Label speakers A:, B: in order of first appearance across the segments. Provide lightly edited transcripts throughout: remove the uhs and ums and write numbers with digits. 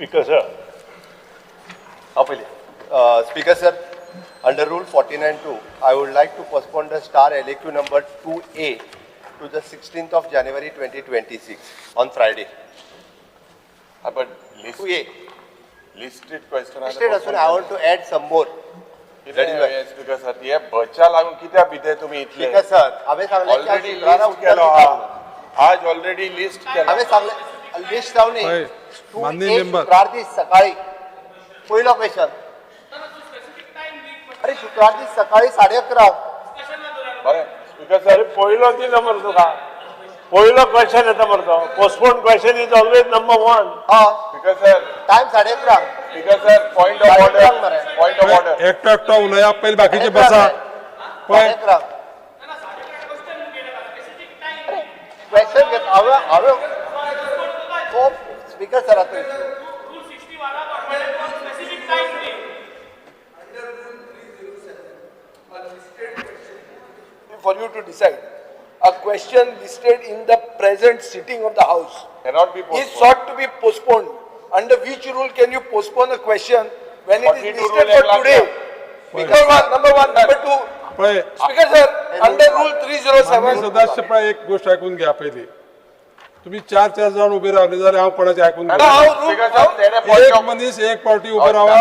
A: Speaker sir.
B: हांव पयलीं. Speaker sir, under Rule 49(2), I would like to postpone the star LAQ number 2A to the 16th of January 2026 on Friday.
C: But list
B: 2A.
C: Listed question.
B: Listed असून I want to add some more. That is why.
C: Speaker sir, हे बच्या लागून कित्याक भिते तुमी इतले?
B: Speaker sir, हांवें सांगलें की आज
C: ऑलरेडी
B: शुक्रारा
C: लिस्ट
B: उत्तर
C: केलो
B: दिता
C: हा.
B: म्हणून.
C: आज ऑलरेडी लिस्ट केला.
B: हांवें सांगलें, लिस्ट जावं
D: हय,
B: न्ही. टू
D: माननीय
B: ए
D: member.
B: शुक्रार दीस सकाळी पयलो क्वेश्चन. अरे, शुक्रार दीस सकाळी 11:30.
C: बरें स्पीकर सर.
A: अरे, पयलो दिलो मरे तुका. पयलो क्वेश्चन येता मरे तो. Postpone question is always number one.
B: हा.
C: Speaker sir.
B: Time 11:30.
C: Speaker sir, point of order.
B: मरे.
C: Point of order.
D: एकटो एकटो उलया पयलीं, बाकीचे बसा पळय.
B: 11:30 क्वेश्चन घेत हांवें हांवें तो speaker सराचो issue.
E: For you to decide. A question listed in the present sitting of the House
C: cannot be
E: is
C: postponed.
E: sought to be postponed. Under which rule can you postpone a question when it is
C: 42
E: listed
C: rule
E: for
C: एक lakh
E: today? Number one, number one, number two.
D: पळय.
E: Speaker sir, under rule 307,
D: सदस्य, पळय, एक गोष्ट ऐकून घ्या पहिली. तुम्ही चार चार जण उभे रावले जाल्यार हांव कोणाचें आयकून
E: Now,
D: घेना.
E: Rule,
C: speaker sir, तेणे
D: एक
C: पॉइंट ऑफ
D: मनीस एक पावटी उभो रावा,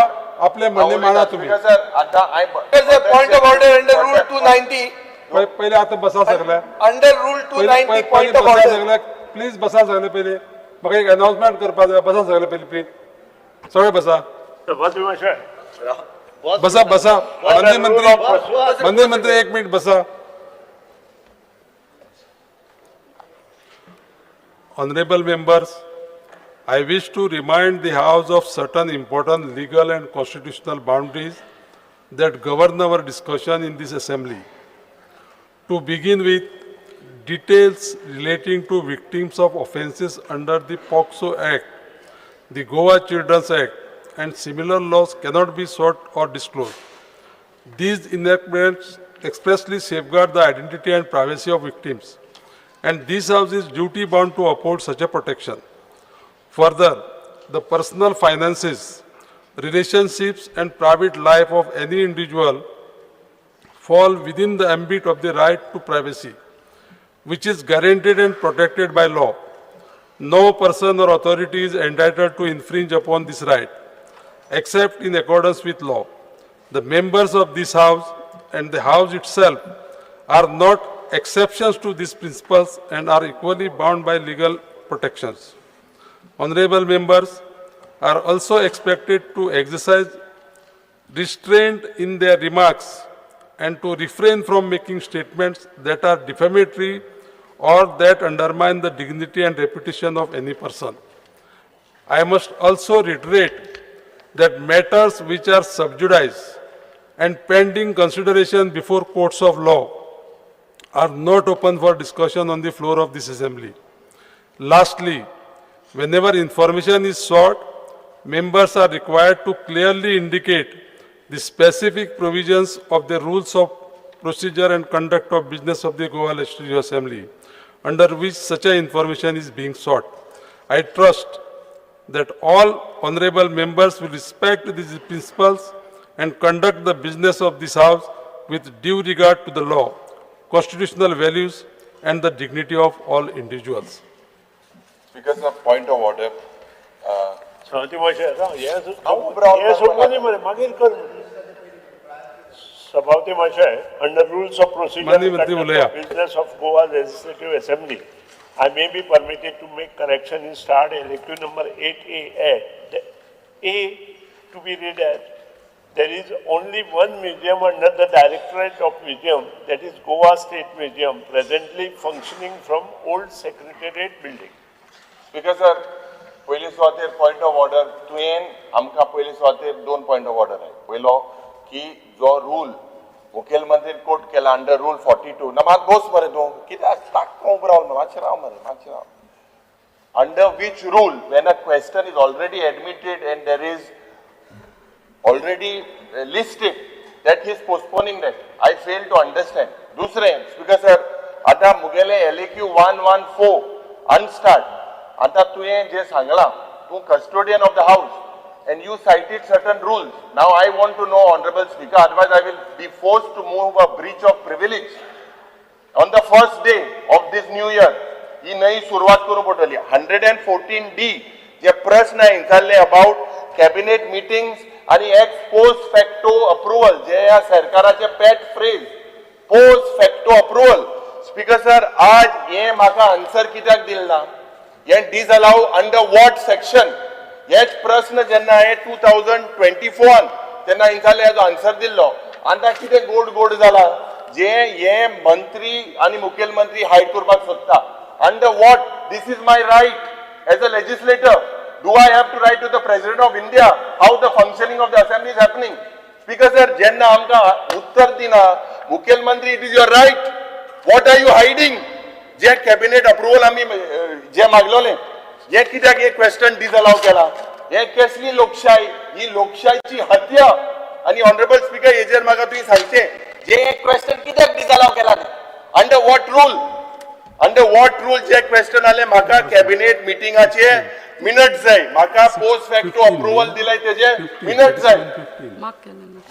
D: आपले म्हणणे मांडा तुम्ही.
C: स्पीकर सर, आता I
E: Speaker sir, point of order under rule 290,
D: पळय, पयले आतां बसा सगळे.
E: Under rule 290, point of
D: बसा
E: order.
D: सगळे, प्लीज बसा सगळे. पयले म्हाका एक अनाउन्समेंट करपाक जाय. बसा सगळे पयली, प्लीज सगळे बसा.
A: सभापती महाशय.
D: बसा, बसा. माननीय मंत्री, माननीय मंत्री, एक मिनिट बसा. Honorable members, I wish to remind the House of certain important legal and constitutional boundaries that govern our discussion in this assembly. To begin with, details relating to victims of offences under the POCSO Act, the Goa Children's Act, and similar laws cannot be sought or disclosed. These enactments expressly safeguard the identity and privacy of victims, and this House is duty bound to uphold such a protection. Further, the personal finances, relationships, and private life of any individual fall within the ambit of the right to privacy, which is guaranteed and protected by law. No person or authority is entitled to infringe upon this right, except in accordance with law. The members of this House and the House itself are not exceptions to these principles and are equally bound by legal protections. Honorable members are also expected to exercise restraint in their remarks and to refrain from making statements that are defamatory or that undermine the dignity and reputation of any person. I must also reiterate that matters which are sub judice and pending consideration before courts of law are not open for discussion on the floor of this assembly. Lastly, whenever information is sought, members are required to clearly indicate the specific provisions of the rules of procedure and conduct of business of the Goa Legislative Assembly, under which such a information is being sought. I trust that all honorable members will respect these principles and conduct the business of this House with due regard to the law, constitutional values, and the dignity of all individuals.
C: Speaker sir, point of order.
A: सभापती महाशय, राव, हे
C: हांव उबो रावपाक
A: हे सोडपा मरे, मागीर कर. सभापती महाशय, under rules of
D: माननीय मंत्री, उलया.
A: Procedure business of Goa Legislative Assembly, I may be permitted to make correction in starred LAQ number 8A, A to be read as, there is only one museum under the Directorate of Museum, that is Goa State Museum, presently functioning from old Secretariat building.
C: Speaker sir, पयली सुवातेर point of order. तुवें आमकां पयली सुवातेर दोन point of order आहे. पयलो की जो रूल मुखेलमंत्री कोट केला अंडर रूल 42 ना, मात बोस मरे तूं, कित्याक ताक्को उबो रावलो? मातशें राव मरे, मातशें राव. Under which rule, when a question is already admitted and there is already listed, that he is postponing that? I fail to understand. दुसरें, स्पीकर सर, आतां मुगेले LAQ 114 unstarred. आतां तुवें जें सांगलां तूं custodian of the house and you cited certain rules. Now I want to know, honourable speaker, otherwise I will be forced to move a breach of privilege on the first day of this new year. ही नवी सुरवात करूंक पडटली. 114D जे प्रश्न विचारले about cabinet meetings आनी x post facto approval, जे ह्या सरकाराचे pet phrase post facto approval. Speaker sir, आज हे म्हाका आन्सर कित्याक दिल ना? हे डिसअलाव अंडर what section? हेच प्रश्न जेन्ना हांवें 2024 तेन्ना विचारले, हेजो आन्सर दिल्लो. आतां कितें गोड गोड जाला जे हे मंत्री आनी मुखेलमंत्री हायड करपाक सोदता? Under what? This is my right as a legislator. Do I have to write to the President of India how the functioning of the assembly is happening? Speaker sir, जेन्ना आमकां उत्तर दिना मुखेलमंत्री, it is your right. What are you hiding? J cabinet approval आमी जे मागलोले, हे कित्याक हे question डिसअलाव केला? हे कसली लोकशाय? ही लोकशायची हत्या. आनी ऑनरेबल स्पीकर, हेजेर म्हाका तुवें सांगचें, जे क्वेश्चन कित्याक डिसअलाव केला? Under what rule? Under what rule? J question आले, म्हाका कॅबिनेट मिटिंगाचे मिनट जाय, म्हाका पोस्ट फॅक्टो अप्रुवल दिलाय तेजे मिनट जाय.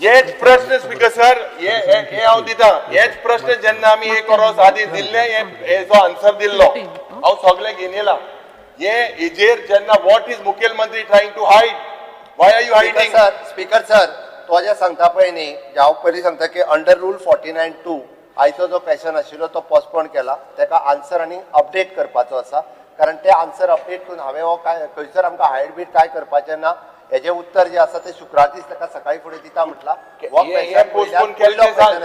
C: हेच प्रश्न, स्पीकर सर, हे हे हे हांव दिता. हेच प्रश्न जेन्ना आमी हे कोरोस आदी दिल्ले, हे हेजो आन्सर दिल्लो हांव सगळें घेवन येयला. हे हेजेर जेन्ना, what is मुखेलमंत्री trying to hide? Why are you
B: speaker
C: hiding?
B: Sir, speaker sir, तो जें सांगता पळय न्ही, जे हांव पयलीं सांगता की under rule 49(2) आयचो जो क्वेश्चन आशिल्लो तो पोस्टपोन केला. ताका आन्सर आनी अपडेट करपाचो आसा, कारण ते आन्सर अपडेट करून हांवें हो काय खंयसर आमकां हायड बीड काय करपाचें ना. हेजें उत्तर जें आसा तें शुक्रार दीस ताका सकाळी फुडें दिता म्हटलां. हो
C: हे postpone केलें तें सांग.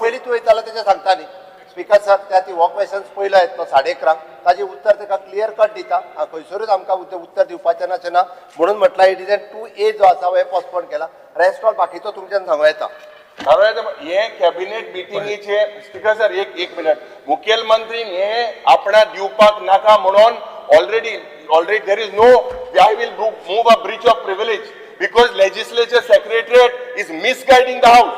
B: पयलीं तूं वयतालो तेजें सांगता न्ही. स्पीकर सर, त्या ती हो क्वेश्चन पयलो येतलो 11:30, ताजें उत्तर ताका क्लियर कट दिता. खंयसरूच आमकां उत्तर दिवपाचें नाचें ना म्हणून म्हटलां, it is an 2A जो आसा हो पोस्टपोन केला. रेस्ट ऑल बाकीचो तुमच्यान सांगू येता.
C: कारण हे कॅबिनेट मिटिंगेचे, स्पीकर सर, एक एक मिनिट, मुखेलमंत्रीन हे आपणा दिवपाक नाका म्हणून already there is no, I will move a breach of privilege because legislature secretariat is misguiding the house.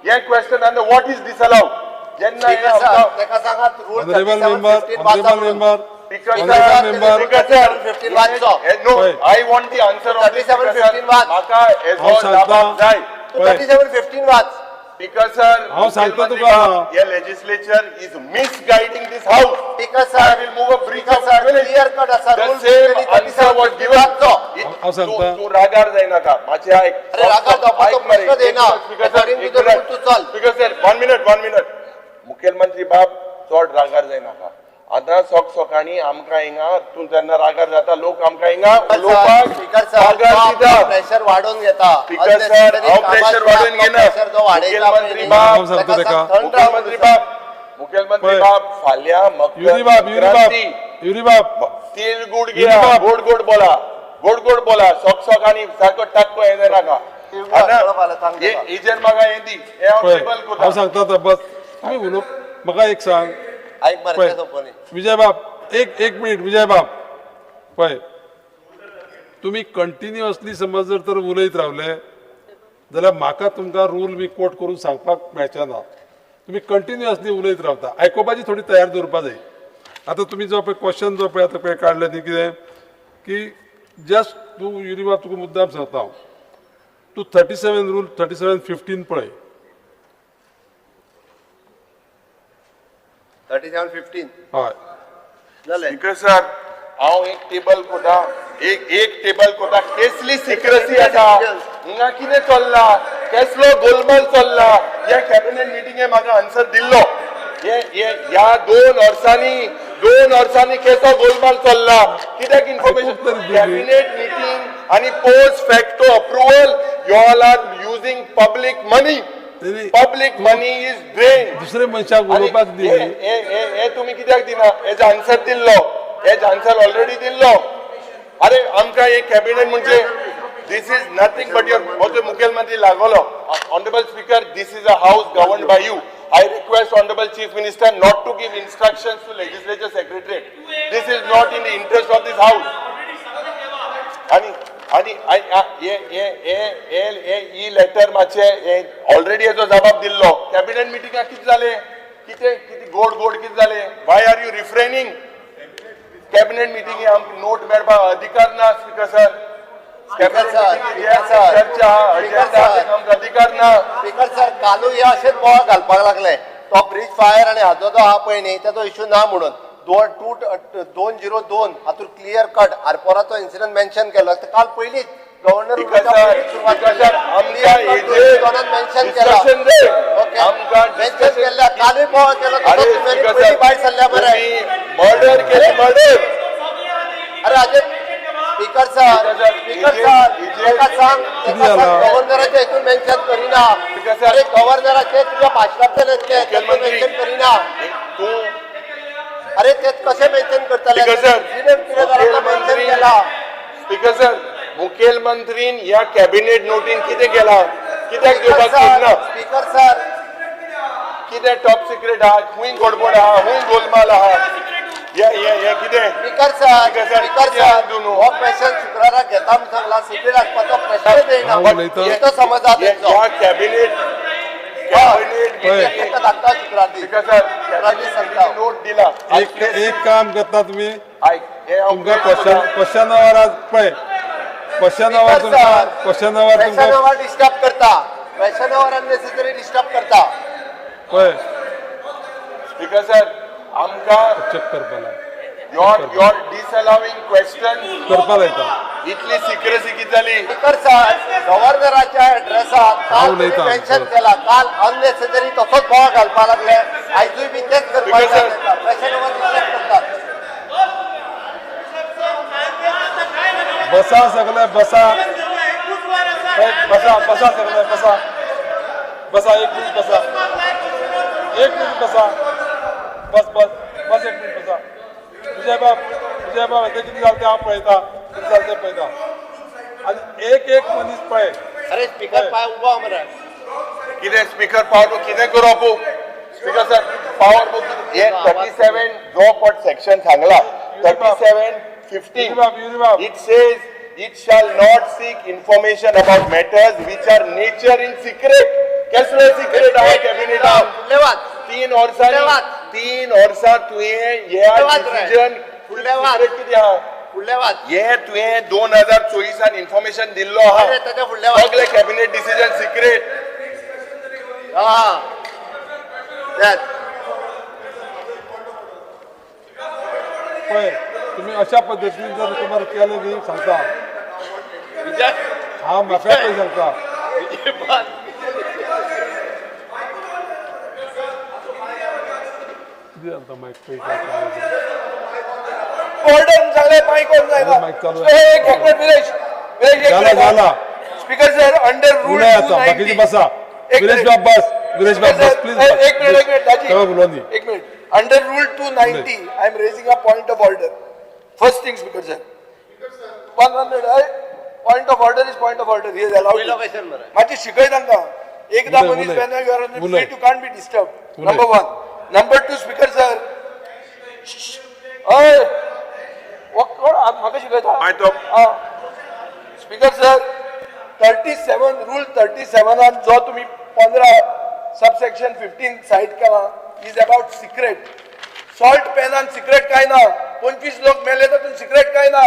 C: Hey question and what is disallowed जेन्ना हे
B: स्पीकर सर,
C: आमकां
B: ताका सांगात rule
D: Honorable member, honorable member,
C: Speaker sir,
D: honorable member,
C: Speaker sir,
B: 15 वाचचो.
C: No,
D: पळय.
C: I want the answer of this.
B: 37.15 वाच.
C: म्हाका हेजो
D: हांव सांगता.
C: जाप जाय.
B: तूं 37.15 वाच.
C: स्पीकर सर,
D: हांव सांगता तुका.
C: हे legislature is misguiding this house.
B: Speaker
C: I
B: sir,
C: will move a breach
B: speaker
C: of
B: sir,
C: privilege.
B: Clear cut आसा
C: The
B: rule
C: same answer was given.
B: वाचचो.
D: हांव सांगता.
C: तूं तूं रागार जायनाका मातशें, आयक.
B: अरे, रागार जावपाचो
C: आयक मरे.
B: प्रश्नच येना.
C: Speaker sir,
B: According to
C: एक
B: the
C: minute.
B: rule तूं चल.
C: Speaker sir, one minute, one minute. मुखेलमंत्री बाब, चड रागार जायनाका. आतां सक सकाळीं आमकां हिंगा तूं जेन्ना रागार जाता, लोक आमकां हिंगा उलोवपाक
B: स्पीकर सर,
C: रागार दिता.
B: प्रेशर वाडोवन घेता.
C: स्पीकर सर, हांव प्रेशर वाडोवन घेना.
B: प्रेशर जो वाडयता
C: मुखेलमंत्री
B: पळय न्ही,
C: बाब,
D: हांव सांगता
B: ताका
D: ताका.
B: थंड राव.
C: मुखेलमंत्री बाब, मुखेलमंत्री
D: पळय.
C: बाब, फाल्यां मकर
D: युरी बाब, युरी बाब,
C: संक्रांती.
D: युरी बाब,
C: तेल गुड
D: युरी
C: घ्या.
D: बाब.
C: गोड गोड बोला, गोड गोड बोला. सक सक आनी सारको टाको हें जायनाका. हेजेर म्हाका हें दी, हें हांव
D: पळय,
C: टेबल करता.
D: हांव सांगता आतां, बस तुमी उलोवप. म्हाका एक सांग.
B: आयक मरे.
D: पळय.
B: तें सोंपनी.
D: विजय बाब, एक एक मिनिट. विजय बाब, पळय, तुमी कंटिन्युअसली समज जर तर उलयत रावले जाल्यार म्हाका तुमकां रूल बी कोट करून सांगपाक मेळचें ना. तुमी कंटिन्युअसली उलयत रावता, आयकुपाची थोडी तयार दवरपा जाय. आतां तुमी जो पळय क्वेश्चन जो पळय आतां पळय काडलें न्ही, कितें की जस्ट तूं युरी बाब, तुका मुद्दाम सांगता हांव, तूं 37 rule 37(15) पळय.
B: 37.15.
D: हय.
B: जालें.
C: स्पीकर सर, हांव एक टेबल कोता, एक एक टेबल कोता. केसली सिक्रेसी आसा हिंगा? कितें चल्ला? केसलो गोलमाल चल्ला? ह्या कॅबिनेट मिटिंगे म्हाका आन्सर दिल्लो. हे हे ह्या 2 वर्सांनी 2 वर्सांनी केसो गोलमाल चल्ला? कित्याक इन्फॉर्मेशन
D: आयकूंक तरी दिली.
C: कॅबिनेट मिटींग आनी post facto approval, you all are using public money.
D: नाही.
C: Public money is drain.
D: दुसरे मनशाक उलोवपाक दी.
C: हे हे- हे हे तुमी कित्याक दिना? हेजो आन्सर दिल्लो, हेजो आन्सर ऑलरेडी दिल्लो. अरे, आमकां हे कॅबिनेट म्हणजे this is nothing but your हो मुखेलमंत्री लागलो. Honourable Speaker, this is a house govern by you. I request honourable Chief Minister not to give instruction to legislature secretariat. This is not in the interest of this house. आणि आणि हे हे हे हे हे ही लेटर मातशें हे already हेजो जबाब दिल्लो. कॅबिनेट मिटिंगाक कितें जालें? कितें कितें गोड गोड कितें जालें? Why are you refraining? Cabinet मिटिंगे आमकां नोट मेळपाक अधिकार ना, speaker. Speaker sir.
B: Speaker sir, speaker sir.
C: चर्चा
B: स्पीकर
C: अजेंडा
B: सर.
C: आमकां अधिकार ना.
B: स्पीकर सर, कालूय हे अशेंच बोवाळ घालपाक लागले. तो ब्रीज फायर आनी हाजो जो आहा पळय न्ही, तेजो इशू ना म्हणून 2 2 202 हातूंत क्लियर कट आरपोराचो इन्सिडंट मेन्शन केलो. काल पयलींच governor
C: speaker sir, speaker sir, आमकां हेजेर
B: मेन्शन केला.
C: डिस्कशन जाय.
B: ओके,
C: आमकां
B: मेन्शन
C: डिस्कशन
B: केल्ल्या कालूय बोवाळ केलो.
C: अरे
B: तसोच तुवें
C: स्पीकर
B: पयलीं
C: सर,
B: भायर सरल्या मरे.
C: तुम्ही मर्डर केले, मर्डर.
B: अरे Ajay, speaker sir, speaker sir, ताका सांग,
D: किती
B: ताका सांग
D: झाला?
B: गव्हर्नराच्या हितून मेन्शन करिना.
C: Speaker sir.
B: अरे, गव्हर्नराचे तुझ्या भाशणांतल्यान येतले,
C: मुख्यमंत्री.
B: मेन्शन करिना.
C: तूं
B: अरे, ते कशें मेन्शन करतले?
C: स्पीकर सर,
B: कितें कितें जालां मेन्शन
C: मुख्यमंत्री
B: केला.
C: स्पीकर सर, मुखेलमंत्रीन ह्या कॅबिनेट नोटीन कितें केलां? कित्याक
B: स्पीकर
C: घेवपाक
B: सर,
C: सोदना?
B: स्पीकर सर,
C: कितें टॉप सिक्रेट आहा? खूंय गडबड आहा? खूंय गोलमाल आहा? हे हे हे कितें?
B: Speaker sir,
C: speaker sir,
B: speaker
C: कितें
B: सर,
C: दोनू?
B: हो क्वेश्चन शुक्राराक घेता म्हूण सांगला. सिक्रेट आसपाचो प्रश्नच येयना.
D: हांव उलयतां.
B: तो समज आहा तेंचो.
C: ह्या कॅबिनेट कॅबिनेट
D: पळय.
B: ताका धाडटा शुक्रार दीस.
C: स्पीकर सर,
B: शुक्रार दीस सांगता.
C: नोट दिला.
D: एक एक काम करता तुमी.
C: आयक, हे हांव
D: तुमकां क्वेश्चन क्वेश्चन our आज पळय, क्वेश्चन our
B: speaker
D: तुमकां
B: सर,
D: क्वेश्चन our
B: question
D: तुमकां
B: our disturb करता. क्वेश्चन our unnecessary disturb करता.
D: पळय.
C: स्पीकर सर, आमकां
D: चेक करपा लाय.
C: Your disallowing question.
D: करपा लायता.
C: इतली सिक्रेसी कितें जाली?
B: स्पीकर सर, गव्हर्नराच्या एड्रेसात
D: हांव
B: काल तुम्ही
D: उलयतां.
B: मेन्शन केला. काल अननेसेसरी तसोच बोवाळ घालपाक लागले. आयजूय बी तेच करपाक
C: speaker sir.
B: Question our disturb करतात.
D: बसा सगळे, बसा. एक बसा, बसा सगळे, बसा, बसा. एक मिनिट बसा, एक मिनिट बसा. बस बस बस, एक मिनिट बसा. विजय बाब, विजय बाब, येते कितें जालें तें हांव पळयता. कितें जालें तें पळयता आनी एक एक मनीस पळय.
B: अरे स्पीकर, पाय उबो मरे.
C: कितें स्पीकर पावर कितें करप? स्पीकर सर, पावर हे 37 जो पट सेक्शन सांगला, 37(15),
D: बाब, युरी बाब.
C: It says it shall not seek information about matters which are nature in secret. कसले सिक्रेट आहा कॅबिनेटान?
B: फुडले वाच.
C: 3 वर्सांनी,
B: फुडले वाच.
C: 3 वर्सां तुवें हे
B: फुडले वाच रे.
C: डिसिजन
B: फुडले वाच.
C: सिक्रेट कितें आहा?
B: फुडले वाच.
C: हे तुवें 2024 इन्फॉर्मेशन दिल्लो आहा.
B: अरे, ताच्या फुडले वाच.
C: सगळे कॅबिनेट डिसिजन सिक्रेट.
B: हा, तेच.
D: पळय, तुम्ही अशा पद्दतीन जर तुम्हाला केलें न्ही, सांगता हांव, म्हाका पळय सांगता. कितें जाता मायक पळय काय.
E: ऑर्डर सांगले, माईक ऑन जायना.
D: माईक चालू आहे.
E: एक एक मिनिट विरेश, विरेश, एक
D: झाला,
E: मिनिट.
D: झाला.
E: स्पीकर सर, अंडर रूल
D: उलय आता, बाकीचे बसा. विरेश बाब बस, विरेश बाब बस, प्लीज.
E: एक मिनिट, एक मिनिट दाजी.
D: सगळं उलोवंदी.
E: एक minute. Under rule 290, I am raising a point of order. First thing, speaker sir, one minute. Point of order is point of order. He is allowed.
B: पयलो क्वेश्चन मरे.
E: मातशें शिकय तांकां एकदां.
D: उलय,
E: मनीस
D: उलय.
E: When you are
D: उलय.
E: You can't be disturb.
D: उलय.
E: Number one. Number two, speaker sir, हय, हो कोण म्हाका शिकयता?
C: मागीर तो
E: स्पीकर सर, 37, रूल 37 जो तुम्ही 15 सबसेक्शन 15 सायट केला is about secret. Salt पॅनान secret काय ना? 25 लोक मेले तातूंत सिक्रेट काय ना?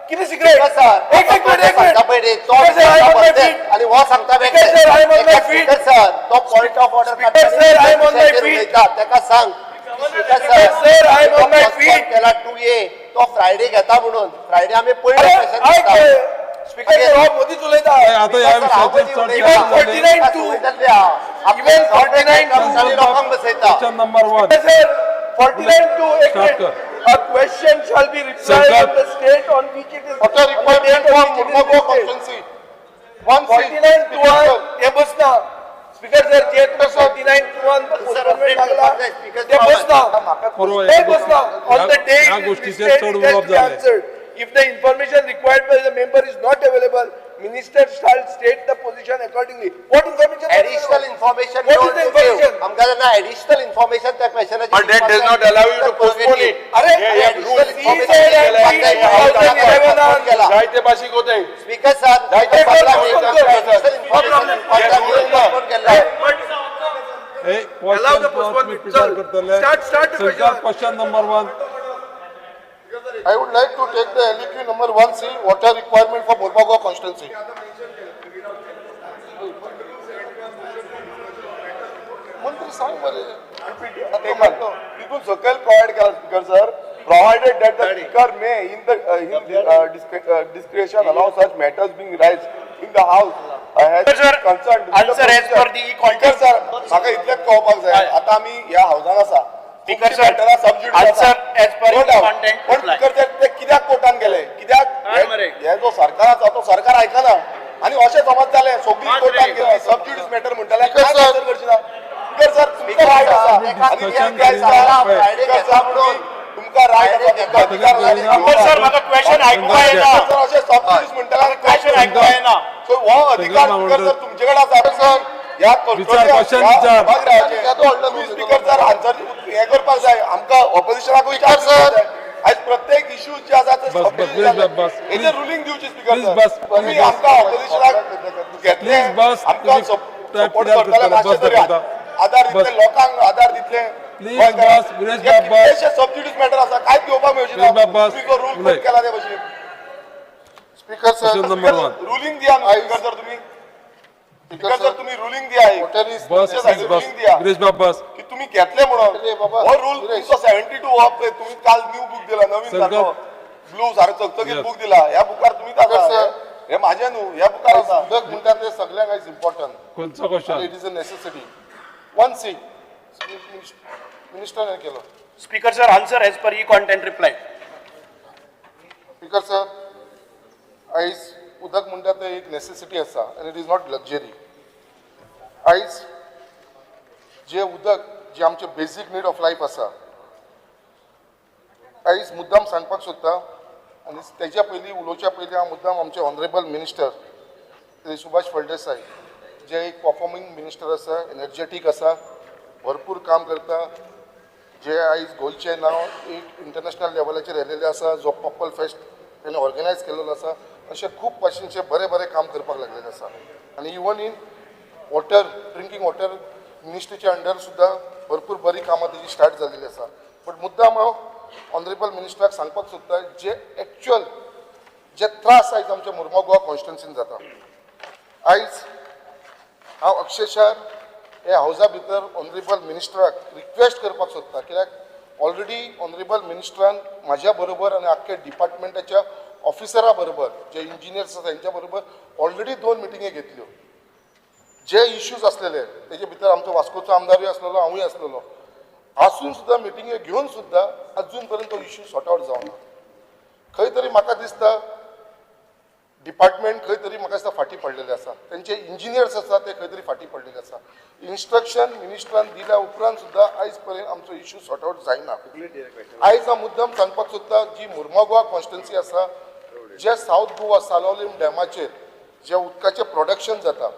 E: कितें सिक्रेट?
B: स्पीकर सर,
E: एक एक मिनिट, एक
B: सांगता
E: मिनिट.
B: पळय रे, तो
E: Speaker sir, I am on my
B: सांगता
E: feet.
B: आणि हो सांगता.
E: Speaker sir, I am on my feet.
B: Speaker sir, तो point of order
E: Speaker sir, I am on my feet.
B: ताका सांग speaker.
E: Speaker sir, I am on my feet.
B: केला 2A, तो Friday घेता म्हणून. फ्रायडे आमी पयलो
E: अरे,
B: क्वेश्चन
E: आयक
B: घेता.
E: स्पीकर सर, हो मोदीच उलयता.
D: आता ह्या विशयाचेर चड
E: Even 49(2). Even 49(2).
B: लोकांक बसयता.
D: Question number 1.
E: Sir, 49(2), एक
D: Start
E: minute.
D: कर.
E: A question shall be replied
D: Shankar.
E: on the state on which it is.
C: Okay, requirement for Murmu constituency. One seat.
E: 49(2) ते बसना. स्पीकर सर, जे तुका 49(2) postponement लागला ते बसना.
D: बरोबर.
E: ते बसना. On the day
D: ह्या
E: it is
D: गोष्टीचेर
E: listed,
D: चड
E: it has
D: उलोवप
E: to be
D: जालें.
E: answered. If the information required by the member is not available, minister shall state the position accordingly. What information? not
B: additional
E: available?
B: Information.
E: What is the information?
B: आमकां जेन्ना additional information त्या क्वेश्चनाची
C: But that does not allow you to postpone it.
E: अरे,
C: हे- हे
B: additional
C: rule
B: information
E: he said
C: जायते भाशीक होते.
B: Speaker sir,
C: जायते
B: एडिशनल इन्फॉर्मेशन केला.
D: हे
E: Allow the
D: question तुम्ही
E: postponement.
D: प्रिपेअर
E: चल.
D: करतले.
E: Start, start the
D: Shankar,
E: question.
D: Question number 1.
F: I would like to take the LAQ number 1C, water requirement for Mormugao constituency. मंत्री सांग मरे.
E: तितून सकयल प्रोवायड केला speaker sir, provided that the speaker may in the discretion allow such matters being raised in the house has
G: Sir,
E: concerned
G: answer as per the
E: speaker sir, म्हाका इतलेंच कळोवपाक जाय, आतां आमी ह्या हावजान आसा.
G: Speaker sir, answer as per
E: No doubt.
G: content
E: पण
G: reply.
E: Speaker sir, ते कित्याक कोर्टान गेले, कित्याक हे जो सरकार आसा तो सरकार आयकना आनी अशें समज जालें सगळीं कोर्टान गेले, सब ज्युडिस मॅटर म्हणटाले, काय आन्सर करची ना. स्पीकर सर, तुमकां रायट आसा आनी
D: Discussion
E: ते आयज
D: करीना.
E: स्पीकर सर, तुमकां रायट आसा, तुमकां अधिकार आसा.
G: स्पीकर सर, म्हाका क्वेश्चन आयकुपाक येना.
E: सर, अशें सब ज्युडिस म्हणटाले आनी
G: क्वेश्चन आयकुपाक येना.
E: सो हो अधिकार स्पीकर सर तुमचे कडेन आसा सर, ह्या
D: विचार, question विचार.
E: सभागृहाचे स्पीकर सर आन्सर हे करपाक जाय आमकां ऑपोजिशनाक विचार
F: सर.
E: आयज प्रत्येक इश्यू जे आसा ते
D: बस, बस, please, बस,
E: हेजेर रुलींग दिवची स्पीकर
D: Please,
E: sir.
D: बस,
E: तुमी
D: please,
E: आमकां ऑपोजिशनाक घेतले,
D: Please, बस,
E: आमकां
D: तुम्ही
E: सपोर्ट
D: type
E: करतले,
D: करतले,
E: मातशें
D: बस
E: तरी
D: दाखयता.
E: आदार
D: बस.
E: दितले, लोकांक आदार दितले.
D: Please,
E: गोंयकारांक.
D: बस, विरेश
E: हे
D: बाब, बस.
E: कितलेशे सब ज्युडिस मॅटर आसा, कांयच घेवपाक मेळचें ना.
D: विरेश बाब, बस.
E: तुमी जो रूल
D: उलय.
E: केला ते भशेन.
F: Speaker sir,
D: Question number one.
E: Ruling दिया न्हू स्पीकर सर तुमी, स्पीकर सर तुम्ही रुलींग दिया एक.
F: Water is
D: bus, please bus.
E: Ruling दिया
D: विरेश बाब बस.
E: की तुम्ही घेतले म्हणून.
F: अरे बाबा,
E: हो रूल
F: सुरेश.
E: तुमचो 72 हो पळय, तुम्ही काल न्यू बूक दिला नवीन
D: संकल्प.
E: सारको ब्लू सारको चकचकीत
D: Yes.
E: Book दिला, ह्या बुकार तुम्हीच आसा.
F: Sir.
E: हे माझे न्हू, ह्या बुकार आसा.
F: उदक म्हणटा ते सगळ्यांक आयज इम्पॉर्टंट.
D: खंयचो question?
F: It is a necessity. 1C मिनिस्टरान केलो.
G: Speaker sir, answer as per e content reply.
F: Speaker sir, आयज उदक म्हणटा ते एक नेसेसिटी आसा आनी it is not luxury. आयज जे उदक जे आमचे बेजीक नीड ऑफ लायफ आसा, आयज मुद्दाम सांगपाक सोदता आनी तेज्या पयलीं उलोवच्या पयलीं हांव मुद्दाम आमचे ऑनरेबल मिनिस्टर श्री सुभाष फळदेसाय, जे एक परफॉर्मींग मिनिस्टर आसा, एनर्जेटीक आसा, भरपूर काम करता, जे आयज गोंयचें नांव एक इंटरनॅशनल लेवलाचेर येयलेलें आसा, जो पर्पल फेस्ट तेणी ऑर्गनायज केलेलो आसा, अशें खूब भाशेनचें बरें बरें काम करपाक लागलेलें आसा. आनी even in water, drinking water मिनिस्ट्रीच्या under सुद्दां भरपूर बरी कामां तेजी स्टार्ट जालेली आसा. बट मुद्दाम हांव ऑनरेबल मिनिस्टराक सांगपाक सोदता, जे एक्चुअल जे त्रास आयज आमच्या मुर्मो गोवा कॉन्स्टिट्युन्सीन जाता, आयज हांव अक्षरशः हे हावजा भितर ऑनरेबल मिनिस्टराक रिक्वेस्ट करपाक सोदता, कित्याक ऑलरेडी ऑनरेबल मिनिस्टरान म्हाज्या बरोबर आनी आख्खे डिपार्टमेंटाच्या ऑफिसरा बरोबर, जे इंजिनियर्स आसा तेंच्या बरोबर ऑलरेडी 2 मिटिंगे घेतल्यो. जे इश्यूज आसलेले तेजे भितर आमचो वास्कोचो आमदारूय आसलेलो, हांवूय आसलेलो, आसून सुद्दां मिटिंगे घेवन सुद्दां अजून पर्यंत तो इश्यू सॉर्ट आवट जावना. खंय तरी म्हाका दिसता डिपार्टमेंट खंय तरी म्हाका दिसता फाटीं पडलेले आसा, तेंचे इंजिनियर्स आसा ते खंय तरी फाटीं पडलेले आसा. इन्स्ट्रक्शन मिनिस्टरान दिल्या उपरांत सुद्दां आयज पर्यंत आमचो इश्यू सॉर्ट आवट जायना. आयज हांव मुद्दम सांगपाक सोदता, जी मुर्मो गोवा कॉन्स्टिट्युन्सी आसा, जे सावथ गोवा सालोलीम डॅमाचेर जे उदकाचें प्रोडक्शन जाता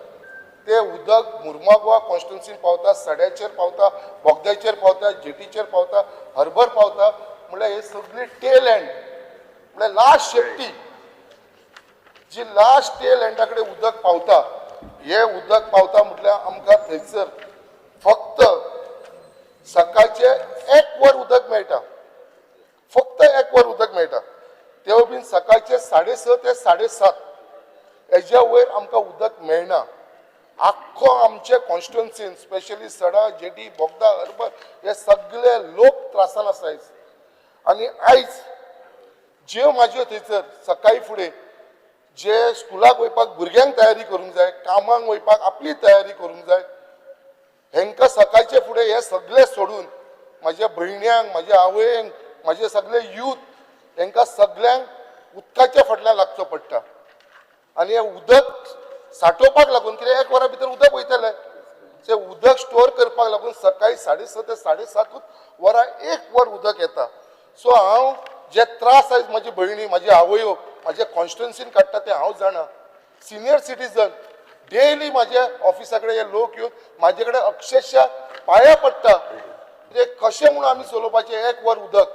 F: ते उदक मुर्मो गोवा कॉन्स्टिट्युन्सीन पावता, सड्याचेर पावता, बोगद्याचेर पावता, जेटीचेर पावता, हर्बर पावता. म्हणल्यार हे सगळे टेल एंड, म्हणल्यार लास्ट शेफ्टी जी लास्ट टेल एंडा कडेन उदक पावता, हे उदक पावता म्हटल्यार आमकां थंयसर फक्त सकाळचें 1 वर उदक मेळटा, फक्त 1 वर उदक मेळटा, तेवूय बीन सकाळचे 6:30 ते 7:30 हेज्या वयर आमकां उदक मेळना. आख्खो आमचे कॉन्स्टिट्युन्सीन स्पेशली सडा, जेटी, बोगदा, हर्बर हे सगळे लोक त्रासान आसा आयज. आनी आयज ज्यो म्हाज्यो थंयसर सकाळी फुडें जे स्कुलाक वयपाक भुरग्यांक तयारी करूंक जाय, कामाक वयपाक आपली तयारी करूंक जाय, हेंकां सकाळचे फुडें हे सगळे सोडून म्हाज्या भयण्यांक, म्हाज्या आवयंक, म्हाजे सगळे यूथ, हेंकां सगळ्यांक उदकाच्या फाटल्यान लागचो पडटा. आनी हें उदक सांठोवपाक लागून, कित्याक 1 वरा भितर उदक वयतलें, तें उदक स्टोर करपाक लागून सकाळी 6:30 ते 7:30 वरां 1 वर उदक येता. सो हांव जे त्रास आयज म्हाजी भयणी, म्हाजी आवयो म्हाज्या कॉन्स्टिट्युन्सीन काडटा तें हांव जाणा. सिनियर सिटीजन डेली म्हाज्या ऑफिसा कडेन हे लोक येवन म्हाजे कडेन अक्षरशः पांया पडटा, कित्याक कशें म्हणून आमी चलोवपाचें 1 वर उदक.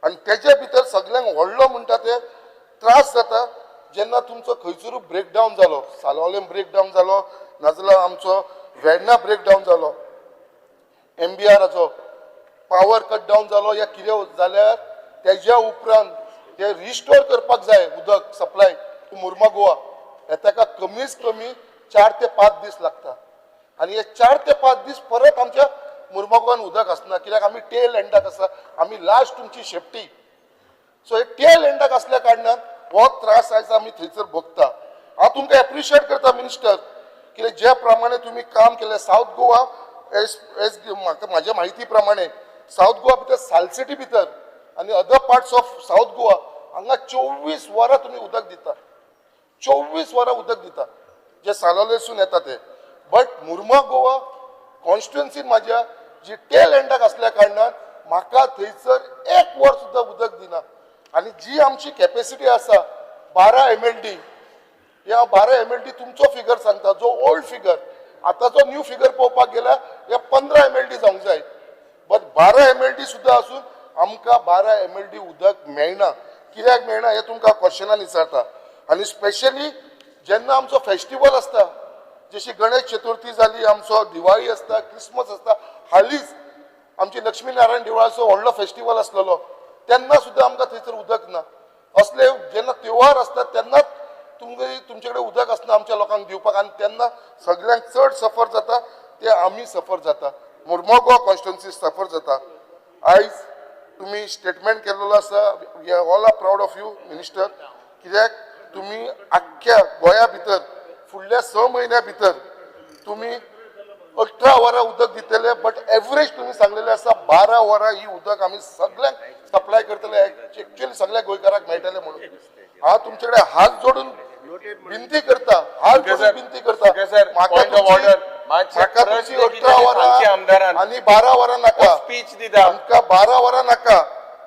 F: आनी तेजे भितर सगल्यांक व्हडलो म्हणटा ते त्रास जाता जेन्ना तुमचो खंयसरूय ब्रेकडावन जालो, सालोवलेम ब्रेकडावन जालो, नाजाल्यार आमचो वेर्ना ब्रेकडावन जालो, एमबीआराचो पावर कट डावन जालो या कितें जाल्यार तेज्या उपरांत ते रिस्टोर करपाक जाय उदक सप्लाय टू मुर्मागोवा, हे ताका कमीच कमी 4 ते 5 दीस लागता आनी हे 4 ते 5 दीस परत आमच्या मुर्मागोवान उदक आसना, कित्याक आमी टेल एंडाक आसा, आमी लास्ट तुमची शेपटी. सो हे टेल एंडाक आसल्या कारणान हो त्रास आयज आमी थंयसर भोगता. हांव तुमकां एप्रिशिएट करता मिनिस्टर, कित्याक जे प्रमाणे तुमी काम केलें सावथ गोवा, एज एज म्हाका म्हाज्या म्हायती प्रमाणे सावथ गोवा भितर, सालसिटी भितर आनी other parts of South Goa हांगा 24 वरां तुमी उदक दिता, 24 वरां उदक दिता जे सालोलेसून येता ते. बट मुर्मा गोवा कॉन्स्टिट्युएन्सीन म्हाज्या जी टेल एंडाक आसल्या कारणान म्हाका थंयसर एक वर सुद्दां उदक दिना. आनी जी आमची कॅपेसिटी आसा 12 एमएलडी, हे हांव 12 एमएलडी तुमचो फिगर सांगता, जो ओल्ड फिगर. आतांचो न्यू फिगर पळोवपाक गेल्यार हे 15 एमएलडी जावंक जाय, बट 12 एमएलडी सुद्दां आसून आमकां 12 एमएलडी उदक मेळना. कित्याक मेळना हें तुमकां क्वेश्चनान विचारता. आनी स्पेशली जेन्ना आमचो फेस्टिवल आसता, जशी गणेश चतुर्थी जाली, आमचो दिवाळी आसता, क्रिसमस आसता, हालींच आमची लक्ष्मी नारायण देवळाचो व्हडलो फेस्टिवल आसलेलो, तेन्ना सुद्दां आमकां थंयसर उदक ना. असले जेन्ना त्योहार आसता तेन्नाच तुमचे कडेन उदक आसना आमच्या लोकांक दिवपाक आनी तेन्ना सगळ्यांक चड सफर जाता ते आमी सफर जाता, मुर्मोगांव कॉन्स्टिट्युन्सी सफर जाता. आयज तुमी स्टेटमेंट केल्लो आसा, we are all are proud of you, minister, कित्याक तुमी आख्ख्या गोंया भितर फुडल्या 6 म्हयन्या भितर तुमी 18 वरां उदक दितले, बट एवरेज तुमी सांगलेले आसा 12 वरां ही उदक आमी सगळ्यांक सप्लाय करतले, एक्च्युअली सगळ्या गोंयकारांक मेळटले म्हणून. हांव तुमचे कडेन हात जोडून विनंती करता, हात जोडून विनंती करता.
C: Sir, point of order.
F: म्हाका तुमची 18 वरां आनी 12 वरां नाका.
C: स्पीच दिता.
F: आमकां 12 वरां नाका.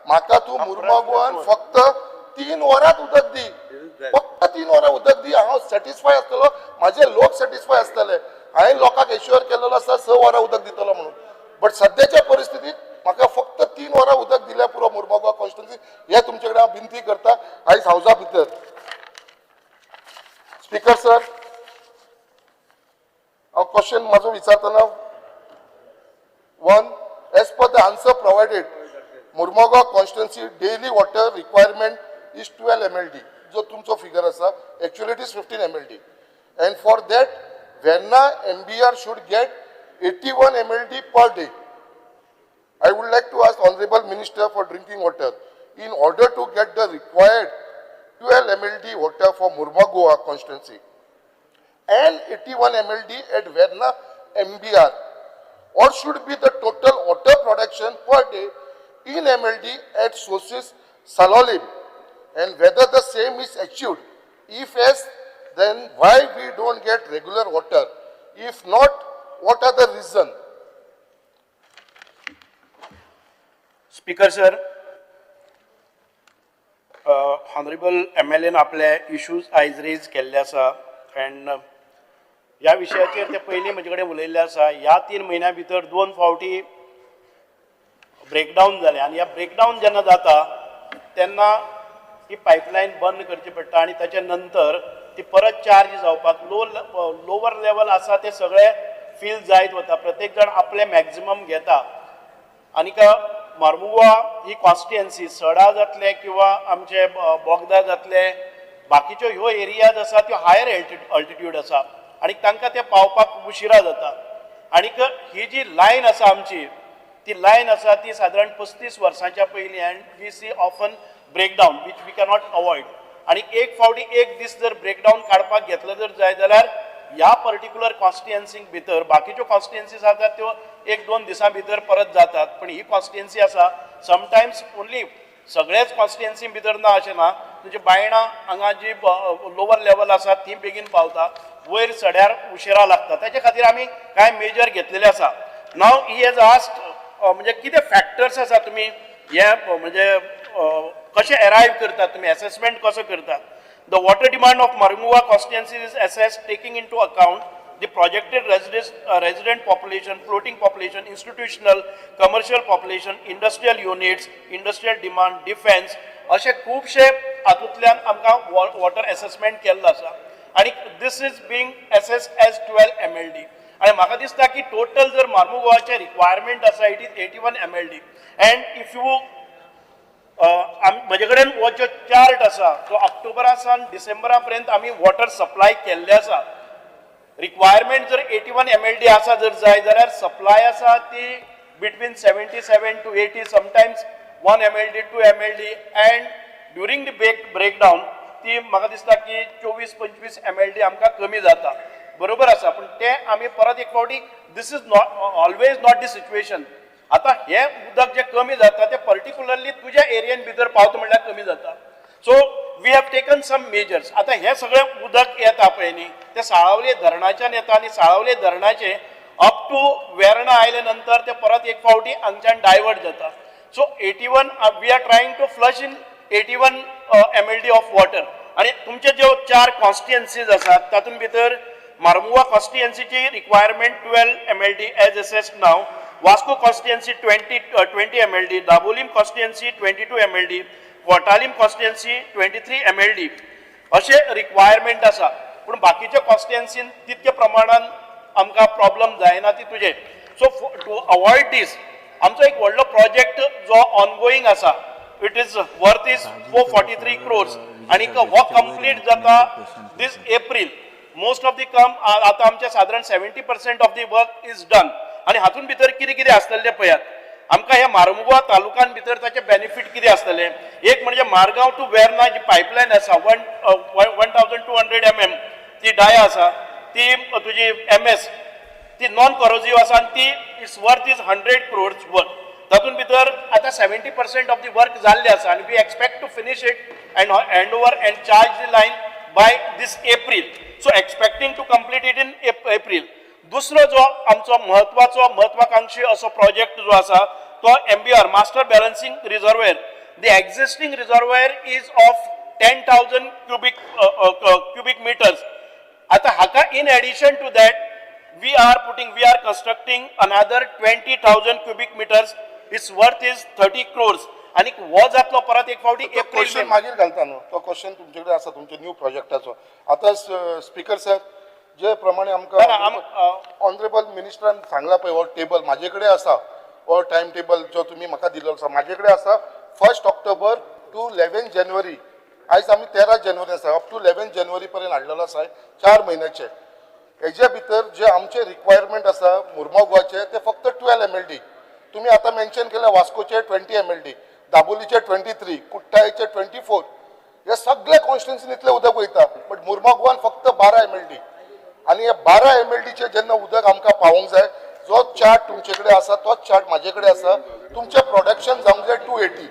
F: म्हाका तूं मुर्मागोवान फक्त 3 वरांत उदक दी, फक्त 3 वरां उदक दी. हांव सॅटिस्फाय आसतलो, म्हाजे लोक सॅटिस्फाय आसतले. हांवें लोकांक एश्युअर केलेलो आसा 6 वरां उदक दितलो म्हणून, बट सद्याच्या परिस्थितीत म्हाका फक्त 3 वरां उदक दिल्यार पुरो मुर्मागोवा कॉन्स्टिट्युन्सी, हे तुमचे कडेन हांव विनंती करता आयज हावजा भितर. स्पीकर सर, हांव क्वेश्चन म्हाजो विचारतना, one, as per the answer provided, Mormugao constituency daily water requirement is 12 MLD, जो तुमचो फिगर आसा, actually it is 15 MLD, and for that Verna MBR should get 81 MLD per day. I would like to ask Honorable Minister for Drinking Water, in order to get the required 12 MLD water for Mormugao constituency and 81 MLD at Verna MBR, what should be the total water production per day in MLD at sources Salaulim and whether the same is achieved? If yes, then why we don't get regular water? If not, what are the reason?
G: Speaker sir, honourable MLAन आपले issues आयज rays केल्ले आसा and ह्या विशयाचेर ते पयलीं म्हजे कडेन उलयल्ले आसा. ह्या 3 म्हयन्या भितर दोन फावटी ब्रेकडावन जालें आनी ह्या ब्रेकडावन जेन्ना जाता तेन्ना ही पायपलायन बंद करची पडटा आनी ताच्या नंतर ती परत चार्ज जावपाक लो लोवर लेवल आसा ते सगळे फील जायत वता. प्रत्येक जाण आपले मॅक्झिमम घेता आनीक मार्मुगोवा ही कॉन्स्टिट्युएन्सी सडा जातले किंवा आमचे बोगदा जातले, बाकीच्यो ह्यो एरियाज आसा त्यो हायर अल्टिट्यूड आसा आनी तांकां ते पावपाक उशिरा जाता. आनीक ही जी लायन आसा आमची, ती लायन आसा ती सादारण 35 वर्सांच्या पयलीं and we see often breakdown which we cannot avoid. आनी एक फावटी एक दीस जर ब्रेकडावन काडपाक घेतलो जर जाय जाल्यार ह्या पर्टिक्युलर कॉन्स्टिट्युएन्सीक भितर, बाकीच्यो कॉन्स्टिट्युएन्सीज आसात त्यो एक दोन दिसां भितर परत जातात, पण ही कॉन्स्टिट्युएन्सी आसा समटायम्स ओन्ली, सगळेच कॉन्स्टिट्युएन्सी भितर ना अशें ना. तुमचे बायणा हांगा जी लोवर लेवल आसा ती बेगीन पावता, वयर सड्यार उशिरा लागता. ताचे खातीर आमी कांय मेजर घेतलेले आसा. नाव he has asked म्हणजे कितें फॅक्टर्स आसा, तुमी हे म्हणजे कशें एरायव करतात, तुमी एसेसमेंट कसो करतात. The water demand of Mormugao constituency is assessed taking into account the projected resident population, floating population, institutional, commercial population, industrial units, industrial demand, defense, अशे खुबशे हातूंतल्यान आमकां वॉटर एसेसमेंट केल्लो आसा आनी this is being assessed as 12 MLD. आनी म्हाका दिसता की टोटल जर मार्मुगोवाचें रिक्वायरमेंट आसा, it is 81 MLD, and if you म्हजे कडेन हो जो चार्ट आसा तो ऑक्टोबरा सावन डिसेंबरा पर्यंत आमी वॉटर सप्लाय केल्ले आसा. रिक्वायरमेंट जर 81 MLD आसा जर जाय जाल्यार सप्लाय आसा ती between 77 to 80, sometimes 1 MLD, 2 MLD, and during the breakdown ती म्हाका दिसता की 24-25 MLD आमकां कमी जाता. बरोबर आसा, पूण ते आमी परत एक फावटी, this is not always not the situation. आतां हें उदक जें कमी जाता तें पर्टिक्युलरली तुज्या एरियेन भितर पावता म्हणल्यार कमी जाता. So we have taken some measures. आतां हें सगळें उदक येता पळय न्ही, तें साळावले धरणाच्यान येता आनी साळावले धरणाचें अप टू वेर्णा आयले नंतर ते परत एक फावटी हांगच्यान डायवर्ट जाता. So 81, we are trying to flush in 81 MLD of water. आनी तुमचे ज्यो चार कॉन्स्टिट्युएन्सीज आसात तातूंत भितर मार्मुआ कॉन्स्टिट्युएन्सीची requirement 12 MLD as assessed now, Vasco constituency 20 MLD, Dabolim constituency 22 MLD, Cortalim constituency 23 MLD अशें रिक्वायरमेंट आसा. पूण बाकीच्या कॉन्स्टिट्युएन्सीन तितके प्रमाणान आमकां प्रॉब्लम जायना ती तुजे. सो टू अवॉयड दीस आमचो एक व्हडलो प्रोजेक्ट जो ऑनगोईंग आसा, it is worth is 443 crores आनी हो कंप्लीट जाता this April. Most of the काम आतां आमचे सादारण 70% of the work is done. आनी हातून भितर कितें कितें आसतलें तें पळयात. आमकां ह्या मारमुगा तालुक्यान भितर ताचे बेनिफीट कितें आसतलें, एक म्हणजे मारगांव टू वेर्ना जी पायपलायन आसा 1200 mm ती डाया आसा, ती तुजी एम एस ती नॉन कॉरोजीव आसा आनी ती its worth is 100 crores worth. तातूंत भितर आतां 70% ऑफ the work जाल्लें आसा आनी we expect to finish it and hand over and charge the line by this April. So expecting to complete it in April. दुसरो जो आमचो म्हत्वाचो महत्वाकांक्षी असो प्रोजेक्ट जो आसा तो MBR, master balancing reservoir. The existing reservoir is of 10,000 cubic meters. आता हाका in addition to that we are constructing another 20,000 cubic meters. Its worth is 30 crores. आणि हो जातलो परत एक फावटी
F: तो क्वेश्चन
G: एप्रिल.
F: मागीर घालता न्हू, तो क्वेश्चन तुमचे कडेन आसा तुमचे न्यू प्रोजेक्टाचो. आतां स्पीकर सर, जे प्रमाणे आमकां
G: ना,
F: ऑनरेबल मिनिस्टरान सांगला पळय, हो टेबल म्हाजे कडेन आसा, हो टायम टेबल जो तुमी म्हाका दिल्लो आसा म्हाजे कडेन आसा, 1 October to 11 January. आयज आमी 13 जानेवारी आसा, अप टू 11 जानेवारी पर्यंत हाडलेलो आसा 4 म्हयन्याचे. हेजे भितर जे आमचे रिक्वायरमेंट आसा मुर्मोगाचे ते फक्त 12 MLD. तुमी आतां मेन्शन केले वास्कोचे 20 MLD, दाबोलीचे 23, कुट्टायचे 24. हे सगळे कॉन्स्टिट्युन्सीन इतलें उदक वयता, बट मुर्मोगवान फक्त 12 MLD. आनी हे 12 MLDचे जेन्ना उदक आमकां पावोवंक जाय, जो चार्ट तुमचे कडेन आसा तोच चार्ट म्हाजे कडेन आसा. तुमचें प्रोडक्शन जावंक जाय 280.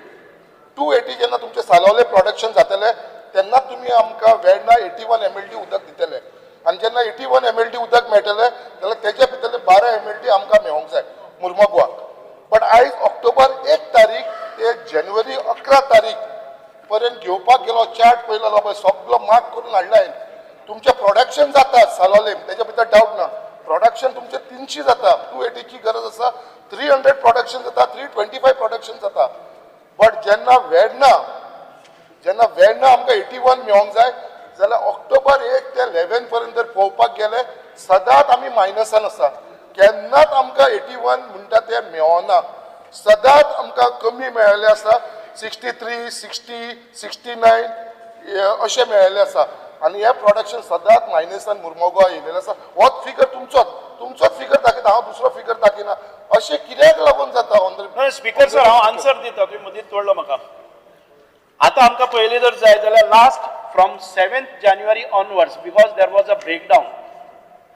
F: 280 जेन्ना तुमचें सालोवले प्रोडक्शन जातलें तेन्ना तुमी आमकां वेर्णा 81 MLD उदक दितले. आनी जेन्ना 81 MLD उदक मेळटलें जाल्यार तेच्या भितरले 12 MLD आमकां मेळोंक जाय मुर्मोगवाक. बट आयज ऑक्टोबर 1 तारीख ते जानेवारी 11 तारीख पर्यंत घेवपाक गेलो, चार्ट पळयलो पळय, सगलो मार्क करून हाडला हांवें. तुमचें प्रोडक्शन जाता सालोवले, तेच्या भितर डावट ना. प्रोडक्शन तुमचें 300 जाता, 280ची गरज आसा, 300 प्रोडक्शन जाता, 325 प्रोडक्शन जाता. बट जेन्ना वेर्णा आमकां 81 मेळोंक जाय जाल्यार ऑक्टोबर 1 ते 11 पर्यंत जर पळोवपाक गेले, सदांच आमी मायनसान आसा. केन्नाच आमकां 81 म्हणटा ते मेळना, सदांच आमकां कमी मेळ्ळेले आसा, 63, 60, 69 अशें मेळ्ळेले आसा. आनी हे प्रोडक्शन सदांच मायनसान मुर्मोगांव येयलेलें आसा. होच फिगर तुमचोच फिगर दाखयता हांव, दुसरो फिगर दाखयना. अशें कित्याक लागून जाता, ऑनरेबल?
G: स्पीकर सर, हांव आन्सर दिता, तुमी मदींच तोडलो म्हाका. आतां आमकां पयलीं जर जाय जाल्यार last from 7 January onwards, because there was a breakdown.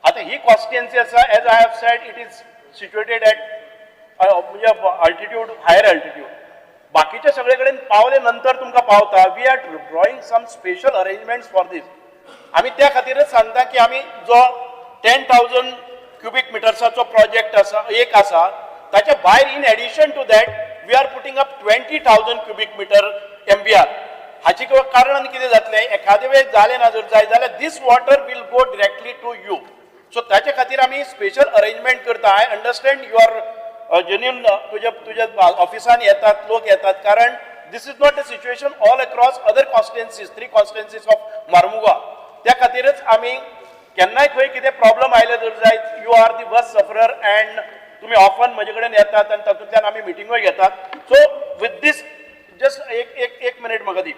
G: आतां ही कॉन्स्टिट्युएन्सी आसा, as I have said, it is situated at म्हणजे अल्टिट्यूड, हायर अल्टिट्यूड. बाकीचे सगळे कडेन पावले नंतर तुमकां पावता. We are drawing some special arrangements for this. आमी त्या खातीरच सांगता की आमी जो 10,000 क्युबीक मिटर्साचो प्रोजेक्ट आसा, एक आसा, ताच्या भायर in addition to that we are putting up 20,000 cubic meter MBR. हाची कारण कितें जातलें, एखादे वेळ जालें ना जर जाय जाल्यार this water will go directly to you. So ताच्या खातीर आमी स्पेशल अरेंजमेंट करता. I understand your genuine, तुज्या ऑफिसान येतात, लोक येतात, कारण this is not the situation all across other constituencies, three constituencies of Mormugao. त्या खातीरच आमी केन्नाय खंय कितें प्रॉब्लम आयले जर जायत, you are the worst sufferer and तुमी ऑफन म्हजे कडेन येतात आनी तातूंतल्यान आमी मिटिंगोय घेतात. So with this just just एक एक एक मिनिट म्हाका दी.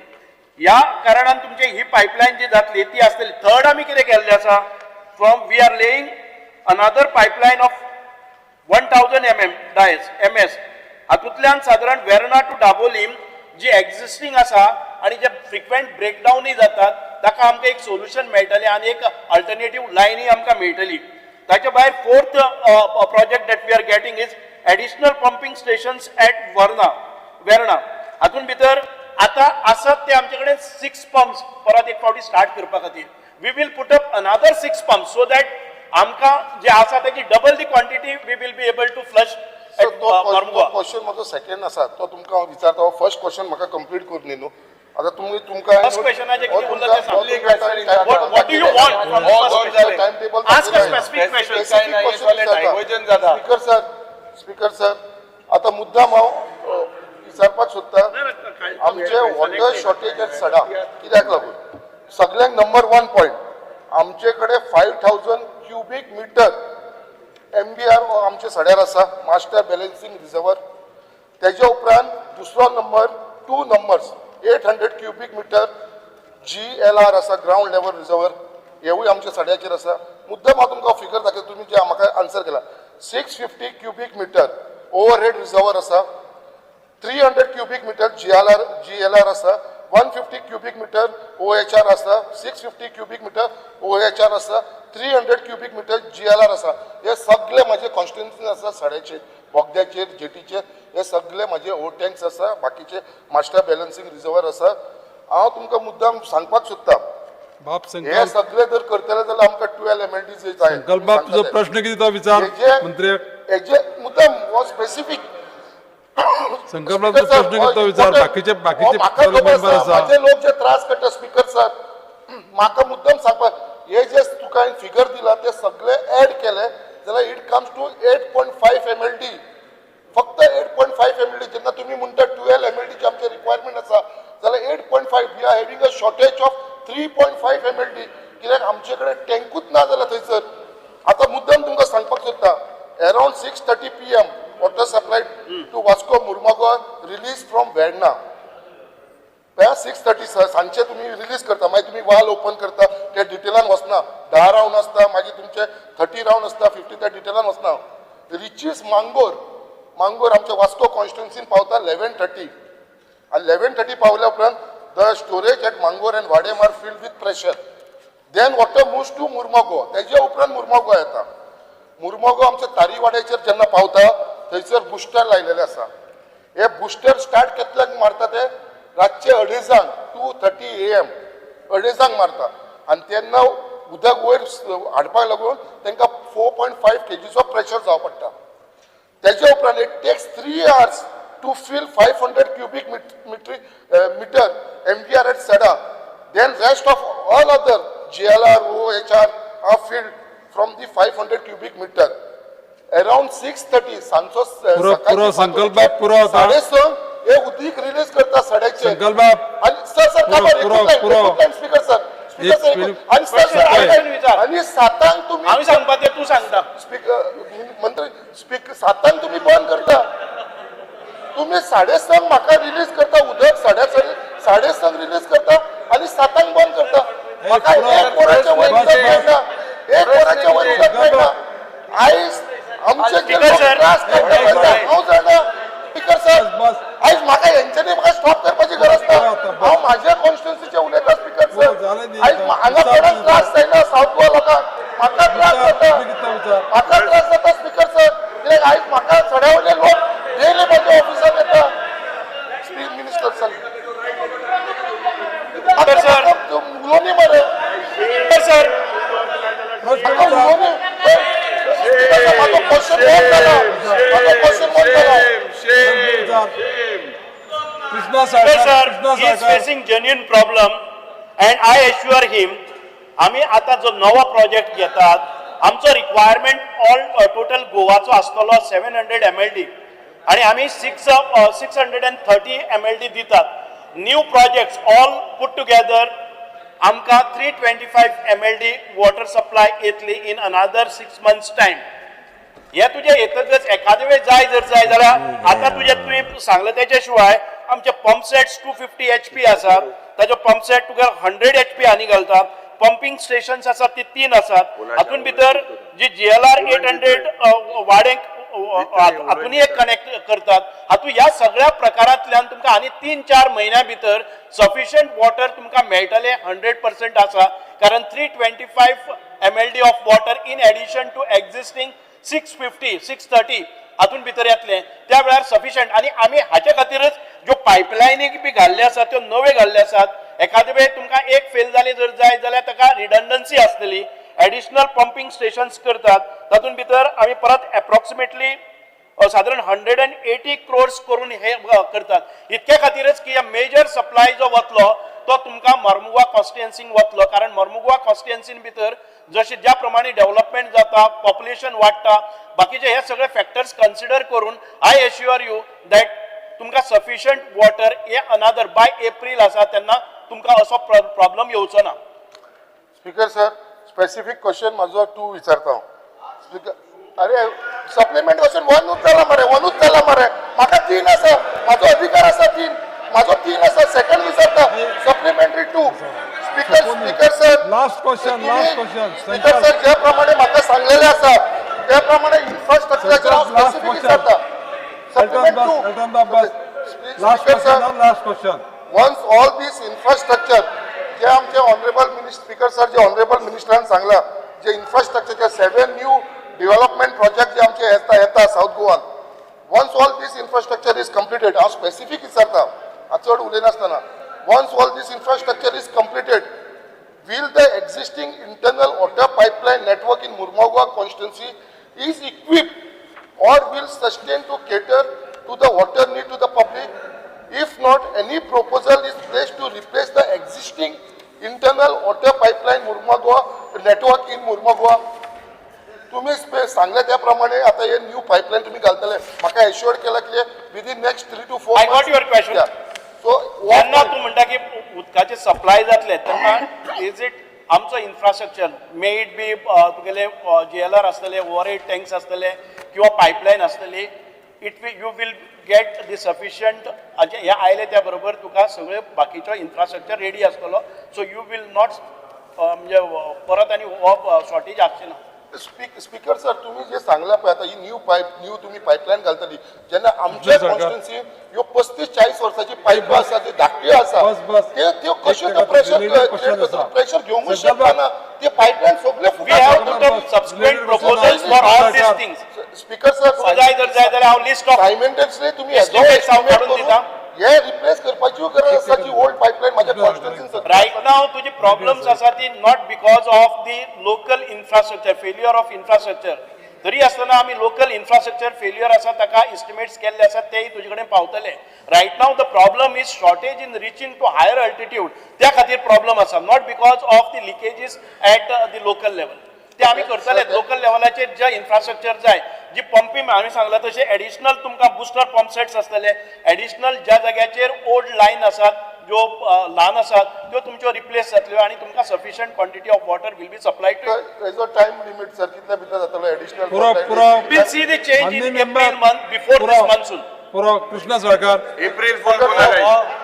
G: ह्या कारणान तुमची ही पायपलायन जी जातली ती आसतली. थर्ड आमी कितें केल्लें आसा, from we are laying another pipeline of 1000 mm dias MS. हातूंतल्यान सादारण वेर्णा टू दाबोलीम जी एक्झिस्टींग आसा आनी जे फ्रिक्वेंट ब्रेकडावनूय जातात, ताका आमकां एक सोल्युशन मेळटलें आनी एक अल्टरनेटीव लायनूय आमकां मेळटली. ताच्या भायर fourth project that we are getting is additional pumping stations at Verna. Verna हातून भितर आतां आसात ते आमचे कडेन सिक्स पंप्स परत एक फावटी स्टार्ट करपा खातीर we will put up another six pump, so that आमकां जे आसा तेची double the quantity we will be able to flush.
F: Sir, तो क्वेश्चन म्हजो सेकंड आसा, तो तुमकां हांव विचारता. फर्स्ट क्वेश्चन म्हाका कंप्लीट करून दी न्हू. आतां तुमी तुमकां
G: First question हाचें कितें उरला तें सांग. What do you want from the first question?
F: Time table.
G: Ask a specific question.
C: काय नाही, हे सगळें diversion जाता.
F: स्पीकर सर, स्पीकर सर, आतां मुद्दाम हांव विचारपाक सोदता, आमचे वॉटर शॉर्टेज एट सडा कित्याक लागून? सगळ्यांक नंबर वन पॉयंट, आमचे कडेन 5000 cubic meter MBR आमचे सड्यार आसा, मास्टर बॅलन्सिंग रिझर्वर. तेज्या उपरांत दुसरो number, two numbers, 800 cubic meter GLR आसा, ग्रावंड लेवल रिझर्वर. हेवूय आमच्या सड्याचेर आसा. मुद्दम हांव तुमकां फिगर दाखयता. तुमी जे म्हाका आन्सर केला, 650 cubic meter overhead reservoir आसा, 300 cubic meter GLR आसा, 150 cubic meter OHR आसा, 650 cubic meter OHR आसा, 300 cubic meter GLR आसा. हे सगळे म्हाजे कॉन्स्टिट्युन्सी आसा, सड्याचेर, बोगद्याचेर, जेटीचेर. हे सगळे म्हाजे ओ टँक्स आसा, बाकीचे मास्टर बॅलन्सिंग रिझर्वर आसा. हांव तुमकां मुद्दाम सांगपाक सोदता,
D: बाब
F: हे
D: संकल्प
F: सगळे जर करतले जाल्यार आमकां 12 MLD जाय.
D: संकल्प बाब, तुजो प्रश्न कितें तो विचार मंत्र्याक.
F: हेजे मुद्दाम हो स्पेसिफीक.
D: संकल्प बाब, तुजो प्रश्न कितें तो विचार. बाकीचे बाकीचे मेंबर आसा.
F: माझे लोक जे त्रास काडटा, स्पीकर सर, म्हाका मुद्दम सांगपाक, हे जे तुका हांवें फिगर दिला ते सगळे एड केले जाल्यार it comes to 8.5 MLD. फक्त 8.5 MLD. जेन्ना तुमी म्हणटा 12 एमएलडीचे आमचे रिक्वायरमेंट आसा, जाल्यार 8.5, we are having a shortage of 3.5 MLD, कित्याक आमचे कडेन टँकूच ना जाल्या थंयसर. आतां मुद्दम तुमकां सांगपाक सोदता, around 6:30 PM water supply to Vasco, Mormugao release from Verna. 6:30 सांजचे तुमी रिलीज करता, मागीर तुमी वाल ओपन करता, त्या डिटेलान वचना. 10 रावंड आसता, मागीर तुमचे 30 रावंड आसता, 50, त्या डिटेलान वचना. रिचीस मांगोर, मांगोर आमच्या वास्को कॉन्स्टिट्युन्सीन पावता 11:30 आनी 11:30 पावल्या उपरांत the storage at Mangor and Vaddem are filled with pressure, then water moves to Mormugao. तेज्या उपरांत मुर्मोगो येता. मुर्मोगो आमच्या तारीवाड्याचेर जेन्ना पावता, थंयसर बुस्टर लायलेले आसा. हे बुस्टर स्टार्ट केतल्यांक मारता ते? रातचे अडेजांक, 2:30 AM, अडेजांक मारता. आनी तेन्ना उदक वयर हाडपाक लागून तांकां 4.5 केजीचो प्रेशर जावं पडटा. तेज्या उपरांत it takes 3 hours to fill 500 cubic meter MVR at Sada. Then rest of all other GLR, OHR are filled from the 500 cubic meter around 6:30 सांजचो.
D: पुरो, पुरो, संकल्प बाब, पुरो आता.
F: 6:30 हे उदीक रिलीज करता सड्याचे.
D: संकल्प बाब.
F: आणि सर, सर,
D: पुरो,
F: काबार,
D: पुरो,
F: एकूच लायन,
D: पुरो.
F: एकूच लायन, स्पीकर सर, स्पीकर
D: एक
F: सर, एकूच.
D: मिनिट.
F: आणि सर, सर,
D: प्रश्न
F: आणि-
G: विचार.
F: आणि सातांक तुम्ही
G: हांवें सांगपा तें तूं सांगता.
F: स्पीकर, मंत्री, स्पीकर, सातांक तुम्ही बंद करता. तुम्ही 6:30 म्हाका रिलीज करता उदक, 6:30 रिलीज करता आणि सातांक बंद करता. म्हाका
D: पुरो,
F: एक वराच्या वयर
D: बस,
F: उदक
D: बस.
F: मेळना, एक वराच्या वयर उदक मेळना. आयज आमचे जे
G: स्पीकर
F: लोक
G: सर,
F: त्रास काडटा
D: बस,
F: पळय, हांव जाणा स्पीकर सर.
D: बस.
F: आयज म्हाका हेंच्यांनी म्हाका स्टॉप करपाची गरज ना.
D: पुरो आता, बस.
F: हांव माझ्या कॉन्स्टिट्युन्सीचे उलयता, स्पीकर
D: पुरो,
F: सर.
D: जालें न्ही
F: आयज
D: आता.
F: हांगा
D: विचार
F: कोणाक
D: न्ही.
F: त्रास जायना सावथ गोवा लोकांक, म्हाका त्रास
D: विचार,
F: जाता.
D: तुमी कितें विचार.
F: म्हाका त्रास जाता स्पीकर सर, कित्याक आयज म्हाका सड्या वयले लोक डेली म्हज्या ऑफिसान येता. Minister sir,
G: sir.
F: उलोवनी मरे.
G: सर.
D: प्रश्न
F: म्हाका
D: विचार.
F: उलोवनी. म्हाजो क्वेश्चन बंद जाला, म्हाजो क्वेश्चन बंद जाला.
D: विचार. Krishna
G: Sir,
D: Salkar.
G: Sir,
D: Krishna
G: he is
D: Salkar.
G: facing genuine problem and I assure him, आमी आतां जो नवो प्रोजेक्ट घेतात, आमचो रिक्वायरमेंट ऑल टोटल गोवाचो आसतलो 700 MLD आनी आमी 630 MLD दितात. New projects all put together आमकां 325 MLD water supply येतली in another 6 months time. हे तुजें येतकच एखादे वेळ जाय जर जाय जाल्यार, आतां तुजें तुवें सांगलें तेच्या शिवाय आमचे पंप सेट्स 250 HP आसात, ताजो पंप सेट तुका 100 HP आनी घालता. पंपींग स्टेशन्स आसात ती तीन आसात. हातून भितर जी GLR 800 वाडेंक हातूनय एक कनेक्ट करतात. हातूंत ह्या सगळ्या प्रकारांतल्यान तुमकां आनी 3-4 म्हयन्या भितर सफिशियंट वॉटर तुमकां मेळटलें, 100% आसा. कारण 325 MLD of water in addition to existing 650 630 हातून भितर येतलें त्या वेळार सफिशियंट. आनी आमी हाचे खातीरच ज्यो पायपलायनी बी घाल्ले आसात त्यो नव्यो घाल्ले आसात. एखादे वेळ तुमकां एक फेल जाली जर जाय जाल्यार ताका रिडंडन्सी आसतली. एडिशनल पंपींग स्टेशन्स करतात. तातूंत भितर आमी परत एप्रॉक्सिमेटली सादारण 180 क्रोर्स करून हे करतात. इतक्या खातीरच की मेजर सप्लाय जो वतलो तो तुमकां मर्मुगोवा कॉन्स्टिट्युएन्सीन वतलो, कारण मर्मुगोवा कॉन्स्टिट्युएन्सीन भितर जशें ज्या प्रमाणे डेव्हलपमेंट जाता, पॉप्युलेशन वाडटा, बाकीचे हे सगळे फॅक्टर्स कन्सिडर करून I assure you that तुमकां सफिशियंट वॉटर हे अनादर बाय एप्रील आसा तेन्ना तुमकां असो प्रॉब्लम येवचो ना.
F: स्पीकर सर, स्पेसिफीक क्वेश्चन म्हाजो टू विचारता हांव. स्पीकर, अरे सप्लिमेंट क्वेश्चन वनूच जाला मरे, वनूच जाला मरे. म्हाका तीन आसा, म्हाजो अधिकार आसा तीन, म्हाजो तीन आसा. सेकंड विचारता, supplementary two. Speaker sir,
D: Last question, last question.
F: Speaker sir, ज्या प्रमाणे म्हाका सांगलेलें आसा त्या प्रमाणे इन्फ्रास्ट्रक्चराचेर हांव
D: last
F: specific
D: question.
F: विचारता.
D: Elton
F: supplement
D: bus,
F: to.
D: Elton bus. Last
F: speaker sir,
D: question, last question.
F: Once all this infrastructure, जे आमचे ऑनरेबल स्पीकर सर, जे ऑनरेबल मिनिस्टरान सांगला, जे इन्फ्रास्ट्रक्चरचे 7 न्यू डेव्हलपमेंट प्रोजेक्ट जे आमचे येता south Goan, once all this infrastructure is completed, हांव specific विचारता, हांव चड उलयनासतना, once all this infrastructure is completed, will the existing internal water pipeline network in Mormugao constituency is equipped or will sustain to cater to the water need to the public? If not, any proposal is placed to replace the existing internal water pipeline Mormugao network in Mormugao? तुम्ही सांगले त्या प्रमाणे आता हे new pipeline तुम्ही घालतले, म्हाका assured केला की within next 3 to 4.
G: I got your question.
F: So
G: जेन्ना तूं म्हणटा की उदकाचे सप्लाय जातले तेन्ना is it आमचो इन्फ्रास्ट्रक्चर मे it be तुगेले GLR आसतले, ओवर टँक्स आसतले किंवा पायपलायन आसतली, it will you will get the sufficient. हे आयले त्या बरोबर तुका सगळे बाकीचो इन्फ्रास्ट्रक्चर रेडी आसतलो. सो you will not म्हणजे परत आनी हो शॉर्टेज आसची ना.
F: स्पीकर सर, तुम्ही जे सांगला पळय आता ही न्यू पायप, न्यू तुम्ही पायपलायन घालतली जेन्ना आमच्या
D: सरकार.
F: कॉन्स्टिट्युन्सी ह्यो 35-40 वर्साची पायप आसा, ती धाकट्यो आसा,
D: बस, बस.
F: ते त्यो कश्यो
D: एक
F: त्यो प्रेशर
D: related question आसा.
F: प्रेशर घेवंकूच
D: सरकार.
F: शकना, ते पायपलायन सगळे
G: We have
F: फुटतात.
G: put up subsequent proposals for all these things.
F: Speaker sir,
G: तुका जाय जर जाय जाल्यार हांव लिस्ट ऑफ
F: सायमल्टेनियसली तुम्ही
G: Estimates हांव काडून दिता.
F: हे रिप्लेस करपाची गरज आसा जी ओल्ड पायपलायन माझ्या कॉन्स्टिट्युन्सीन.
G: रायट नाव तुजी प्रॉब्लम्स आसा ती not because of the local infrastructure, failure of infrastructure. तरी आसतना आमी लोकल इन्फ्रास्ट्रक्चर फेल्युअर आसा ताका इस्टिमेट्स केल्ले आसा, तेय तुजे कडेन पावतले. Right now the problem is shortage in reaching to higher altitude, त्या खातीर प्रॉब्लम आसा, not because of the leakages at the local level. ते आमी करतले. लोकल लेवलाचेर जे इन्फ्रास्ट्रक्चर जाय, जी पंपी हांवें सांगला तशें एडिशनल तुमकां बुस्टर पंप सेट्स आसतले, एडिशनल ज्या जाग्याचेर ओल्ड लायन आसात ज्यो ल्हान आसात त्यो तुमच्यो रिप्लेस जातल्यो आनी तुमकां sufficient quantity of water will be supply to.
F: तेजो टायम लिमिट सर कितल्या भितर जातलो एडिशनल?
D: पुरो, पुरो.
G: Will see the change
D: माननीय
G: in
D: member,
G: April month before this
D: पुरो.
G: मान्सून.
D: पुरो, कृष्णा साळकार.
C: एप्रिल फुल कोणाक?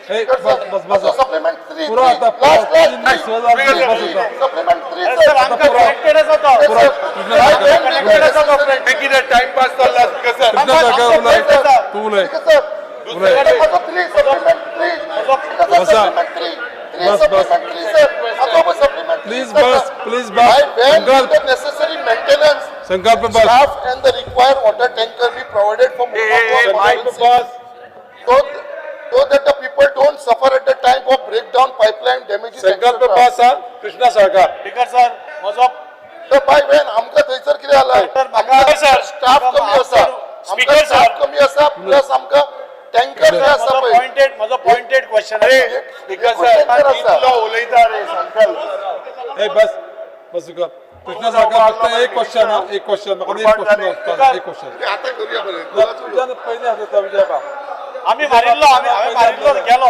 D: हे बस बस बस.
F: Supplement three.
D: पुरो आता, पुरो.
F: लास्ट
D: तीन
F: लास्ट.
D: स हजार बस आता.
F: Supplement three.
E: सर, आमकां कनेक्टेड आसा तो.
D: पुरो, कृष्णा साळकार.
E: कनेक्टेड आसा तो फ्रेंड.
C: कितें टायमपास चल्ला स्पीकर सर?
D: कृष्णा साळकार उलय, तूं उलय.
F: सर,
D: उलय.
F: म्हजो थ्री, सप्लिमेंट थ्री.
D: बसा.
F: Supplement three, three.
D: बस, बस.
F: सप्लिमेंट थ्री सर, म्हजो supplement.
D: Please bus, please bus.
F: When
D: संकल्प.
F: The necessary maintenance
D: संकल्प बस.
F: Staff and the required water tanker be provided for
C: Hey, hey, hey,
D: Sankalp bus.
F: so that the people don't suffer at the time of breakdown, pipeline damages,
D: Sankalp
F: etc.
D: बस. हा Krishna Salkar.
G: Speaker sir, म्हजो
F: तर बाय when आमकां थंयसर कितें जाला,
G: म्हाका sir,
F: staff कमी आसा,
G: स्पीकर
F: आमकां स्टाफ
G: सर.
F: कमी आसा, प्लस आमकां टँकर जे आसा
E: म्हजो
F: पळय,
E: पॉइंटेड, म्हजो पॉइंटेड क्वेश्चन.
C: अरे स्पीकर सर,
F: tanker आसा.
C: इतलो उलयता रे संकल्प.
D: हे बस बस तुका. कृष्णा साळकार, फक्त एक क्वेश्चन हा, एक क्वेश्चन म्हाका. एक क्वेश्चन, एक क्वेश्चन.
F: आतां करुया बरें.
D: तुज्यान पयलीं आसा विजय बा.
E: आमी मारिल्लो, आमी हांवें मारिल्लो तो गेलो.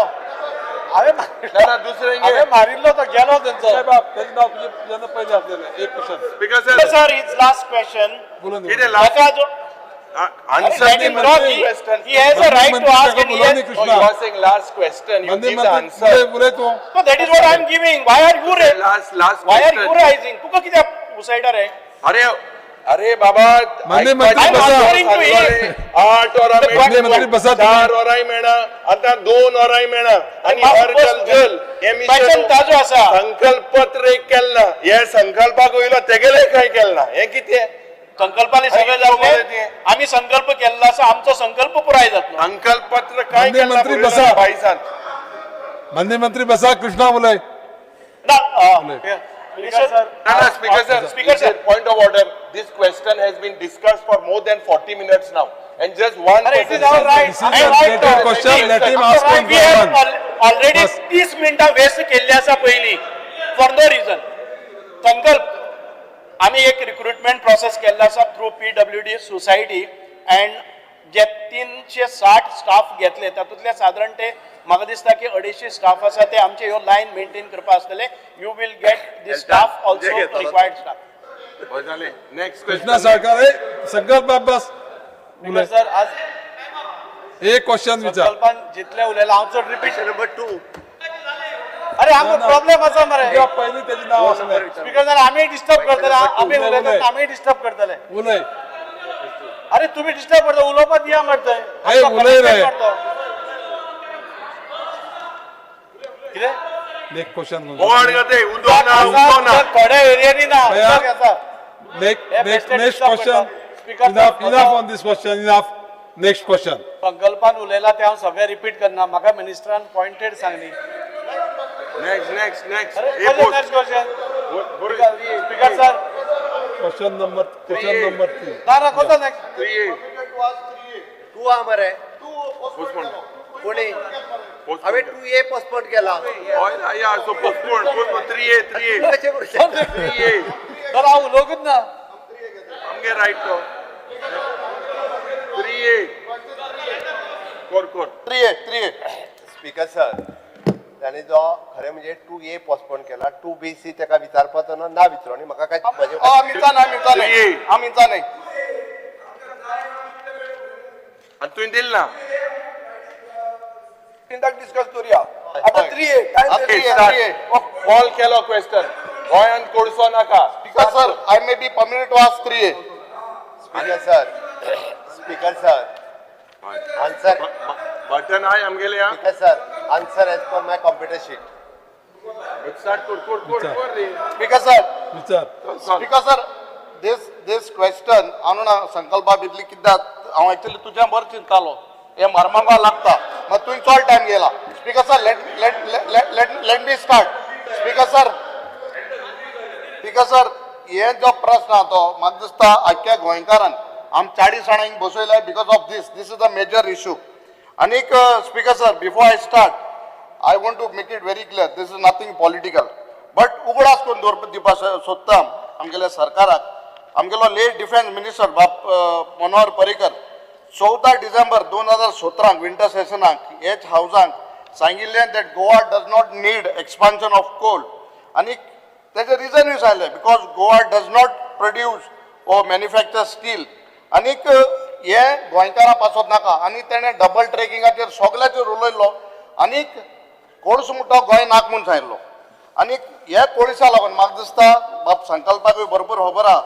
E: हांवें
C: ना ना, दुसरें.
E: हांवें मारिल्लो तो गेलो तेंचो.
D: विजय बाब, तेजें नांव तुजें तुज्यान पयलीं आसलेलें. एक question.
C: Speaker
G: sir,
C: sir,
G: is last question.
D: बोलून
C: कितें लास्ट?
G: ताका जो
C: Answer
G: Let him talk. He has a right to ask and he has-
C: Oh, you are saying last question, you give the answer.
D: उलय उलय तूं.
G: No, that is what I am giving. Why are you
C: Last, last
G: Why are you
C: question.
G: rising? तुका कित्याक उसयटा रे?
C: अरे अरे बाबा,
D: माननीय मंत्री
C: ऐकपाचें
D: बसा.
C: सांगलो रे. 8 वरां
D: माननीय मंत्री बसा तुम्ही.
C: 4 वरांय मेळना, आतां 2 वरांय मेळना आनी हर जल जल हे
G: क्वेश्चन
C: मिशन
G: ताजो आसा.
C: संकल्प पत्र एक केलें ना, हे संकल्पाक वयलो तेगेले काय केलें ना, हें कितें?
G: संकल्पाने सगळें
C: अरे,
G: जातलें.
C: ते.
G: आमी संकल्प केल्लो आसा, आमचो संकल्प पुराय जातलो.
C: संकल्प पत्र काय
D: माननीय
C: केलें ना
D: मंत्री
C: बरयलें
D: बसा.
C: ना बायसान.
D: माननीय मंत्री बसा. कृष्णा उलय.
G: ना, मिनिस्टर
C: ना, ना, Speaker sir,
G: Speaker sir.
C: Point of order. This question has been discussed for more than 40 minutes now, and just one
E: अरे, it
C: person.
E: is our right.
D: This is a related question. Let him ask one
G: We have
D: one.
G: Already
D: bus.
G: 30 मिनटां waste केल्ली आसा पयलीं for no reason. संकल्प आमी एक recruitment process केल्लो आसा through PWD society and J 360 staff घेतले तातूंतले सादारण ते म्हाका दिसता की 250 स्टाफ आसा ते आमचे ह्यो लायन मेंटेन करपा आसतले. You will get the staff also, required staff.
C: बस जालें. Next
D: Krishna
C: question.
D: Salkar ए संकल्प बाब बस. उलय.
E: सर, आज
D: एक क्वेश्चन विचार.
E: संकल्पान जितले उलयला हांव चड रिपीट.
B: Question number 2.
E: अरे, आमकां प्रॉब्लेम आसा मरे.
D: तुका पयलीं तेजें नांव आसलें.
E: स्पीकर सर, आमी डिस्टर्ब करतले. आमी
D: उलय,
E: उलयतात,
D: उलय.
E: आमी डिस्टर्ब करतले.
D: उलय.
E: अरे, तुम्ही डिस्टर्ब करता, उलोवपाक दिया मरे थंय.
D: अरे, उलय रे.
E: कितें?
D: Next question.
C: बोवाळ जाता, उदक ना, उदक ना.
E: थोड्या एरियांनी ना
D: भैया.
E: उदक आसा.
D: Next,
E: हे
D: next,
E: best
D: next
E: disturb
D: question.
E: करता. Speaker
D: Enough,
E: sir,
D: enough on this question. Enough. Next question.
E: संकल्पान उलयला ते हांव सगळें रिपीट करना. म्हाका मिनिस्टरान पॉयंटेड सांगली.
C: Next, next, next.
E: अरे,
C: हे post.
E: Next question.
C: बरोबर.
E: Speaker sir.
D: Question number 3.
E: ना ना, कोणतो नेक्स्ट?
C: 3A.
B: 2 हा मरे.
C: Postpone.
B: कोणी हांवें 2A postpone केला.
C: हय ना, या, so postpone, postpone. 3A, 3A.
B: कशें करूं शकता?
C: 3A.
E: तर हांव उलोवंकूच ना.
C: आमगे रायट तो. 3A. कोर, कोर.
F: 3A, 3A.
B: Speaker sir, ताणें जो खरें म्हणजे 2A postpone केला, 2BC ताका विचारपाचो ना, ना विचारो आनी म्हाका काय म्हजें
F: आमीचा ना, आमीचा नाही, आमीचा नाही.
C: आनी तुवें दिल ना.
E: तिनटाक डिस्कस करूया आता. 3A time.
C: Okay, start. Call केलो क्वेश्चन. गोंयांत कोळसो नाका.
F: Speaker sir, I may be permitted to ask 3A.
B: Speaker sir, speaker sir, answer.
C: Button हाय आमगेले हा.
B: Speaker sir, answer as per my computer sheet.
C: Start कर, कर, कर, कर रे.
F: स्पीकर सर,
D: विचार.
F: स्पीकर सर, this question हांव ना संकल्पा भितरली कित्याक हांव एक्चुअली तुज्या बरें चिंततालो, हे मरमंगा लागता, मात तुवें चड टायम गेला. Speaker sir, let let let let me start. Speaker sir, speaker sir, हे जो प्रश्न आहा तो म्हाका दिसता आख्ख्या गोंयकारान आम 40 जाणांक बसयला because of this. This is the major issue. आनीक speaker sir, before I start, I want to make it very clear, this is nothing political, but उगडास करून दवरपा दिवपा सोदता आमगेल्या सरकाराक, आमगेलो लेट डिफेन्स मिनिस्टर बाब मनोहर पर्रीकर 14 डिसेंबर 2017 विंटर सेशनाक हेच हावजांक सांगिल्लें that Goa does not need expansion of coal. आनी तेजें रिजनूय सांगलें, because Goa does not produce or manufacture steel. आनीक हें गोंयकारां पासत नाका. आनी तेणें डबल ट्रेकिंगाचेर सगल्याचेर उलयलो आनीक कोळसो म्हणटा गोंय नाक म्हूण सांगिल्लो. आनी ह्या कोळशा लागून म्हाका दिसता बाब संकल्पाकूय भरपूर खबर आहा,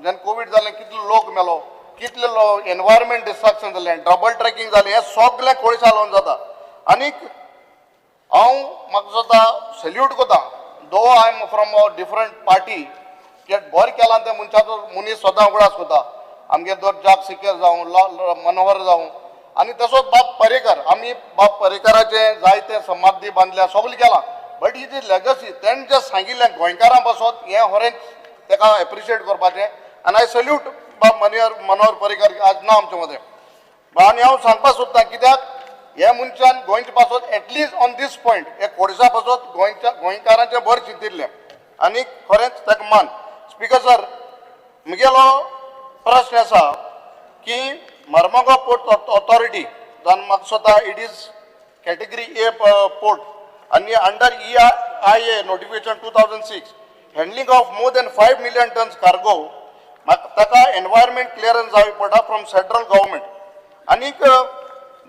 F: जेन्ना कोवीड जालें कितलो लोक मेलो, कितले एनवायरमेंट डिस्ट्रक्शन जालें, डबल ट्रेकिंग जालें, हें सगळें कोळशा लागून जाता. आनीक हांव म्हाका दिसता सल्यूट करता, though I am from a different party, कित्याक बरें केलां तें मनशाचो मनीस सदां उगडास करता. आमगे दर जाग सिकेर जावं, मनोहर जावं, आनी तसोच बाब पर्रीकर. आमी बाब पर्रीकराचें जायते समाधी बांदल्या, सगळें केलां, बट he ji legacy तेणें जें सांगिल्लें गोंयकारां पासत, हें खरेंच ताका एप्रिशिएट करपाचें. आनी I salute बाब मनोहर पर्रीकर, आज ना आमचे मदें. आनी हांव सांगपाक सोदतां, कित्याक हे मनशान गोंयचे पासत at least on these point हे कोळशा पासत गोंयच्या गोंयकारांचें बरें चिंतिल्लें आनी खरेंच ताका मान. स्पीकर सर, म्हगेलो प्रश्न आसा की मर्मगो पोर्ट ऑथॉरिटी जावन म्हाका दिसता it is category A port आनी under EIA notification 2006, handling of more than 5 million tons cargo.
H: म्हाका ताका एनवायरमेंट क्लियरन्स जाय पडटा फ्रॉम सेंट्रल गव्हर्मेंट. आनीक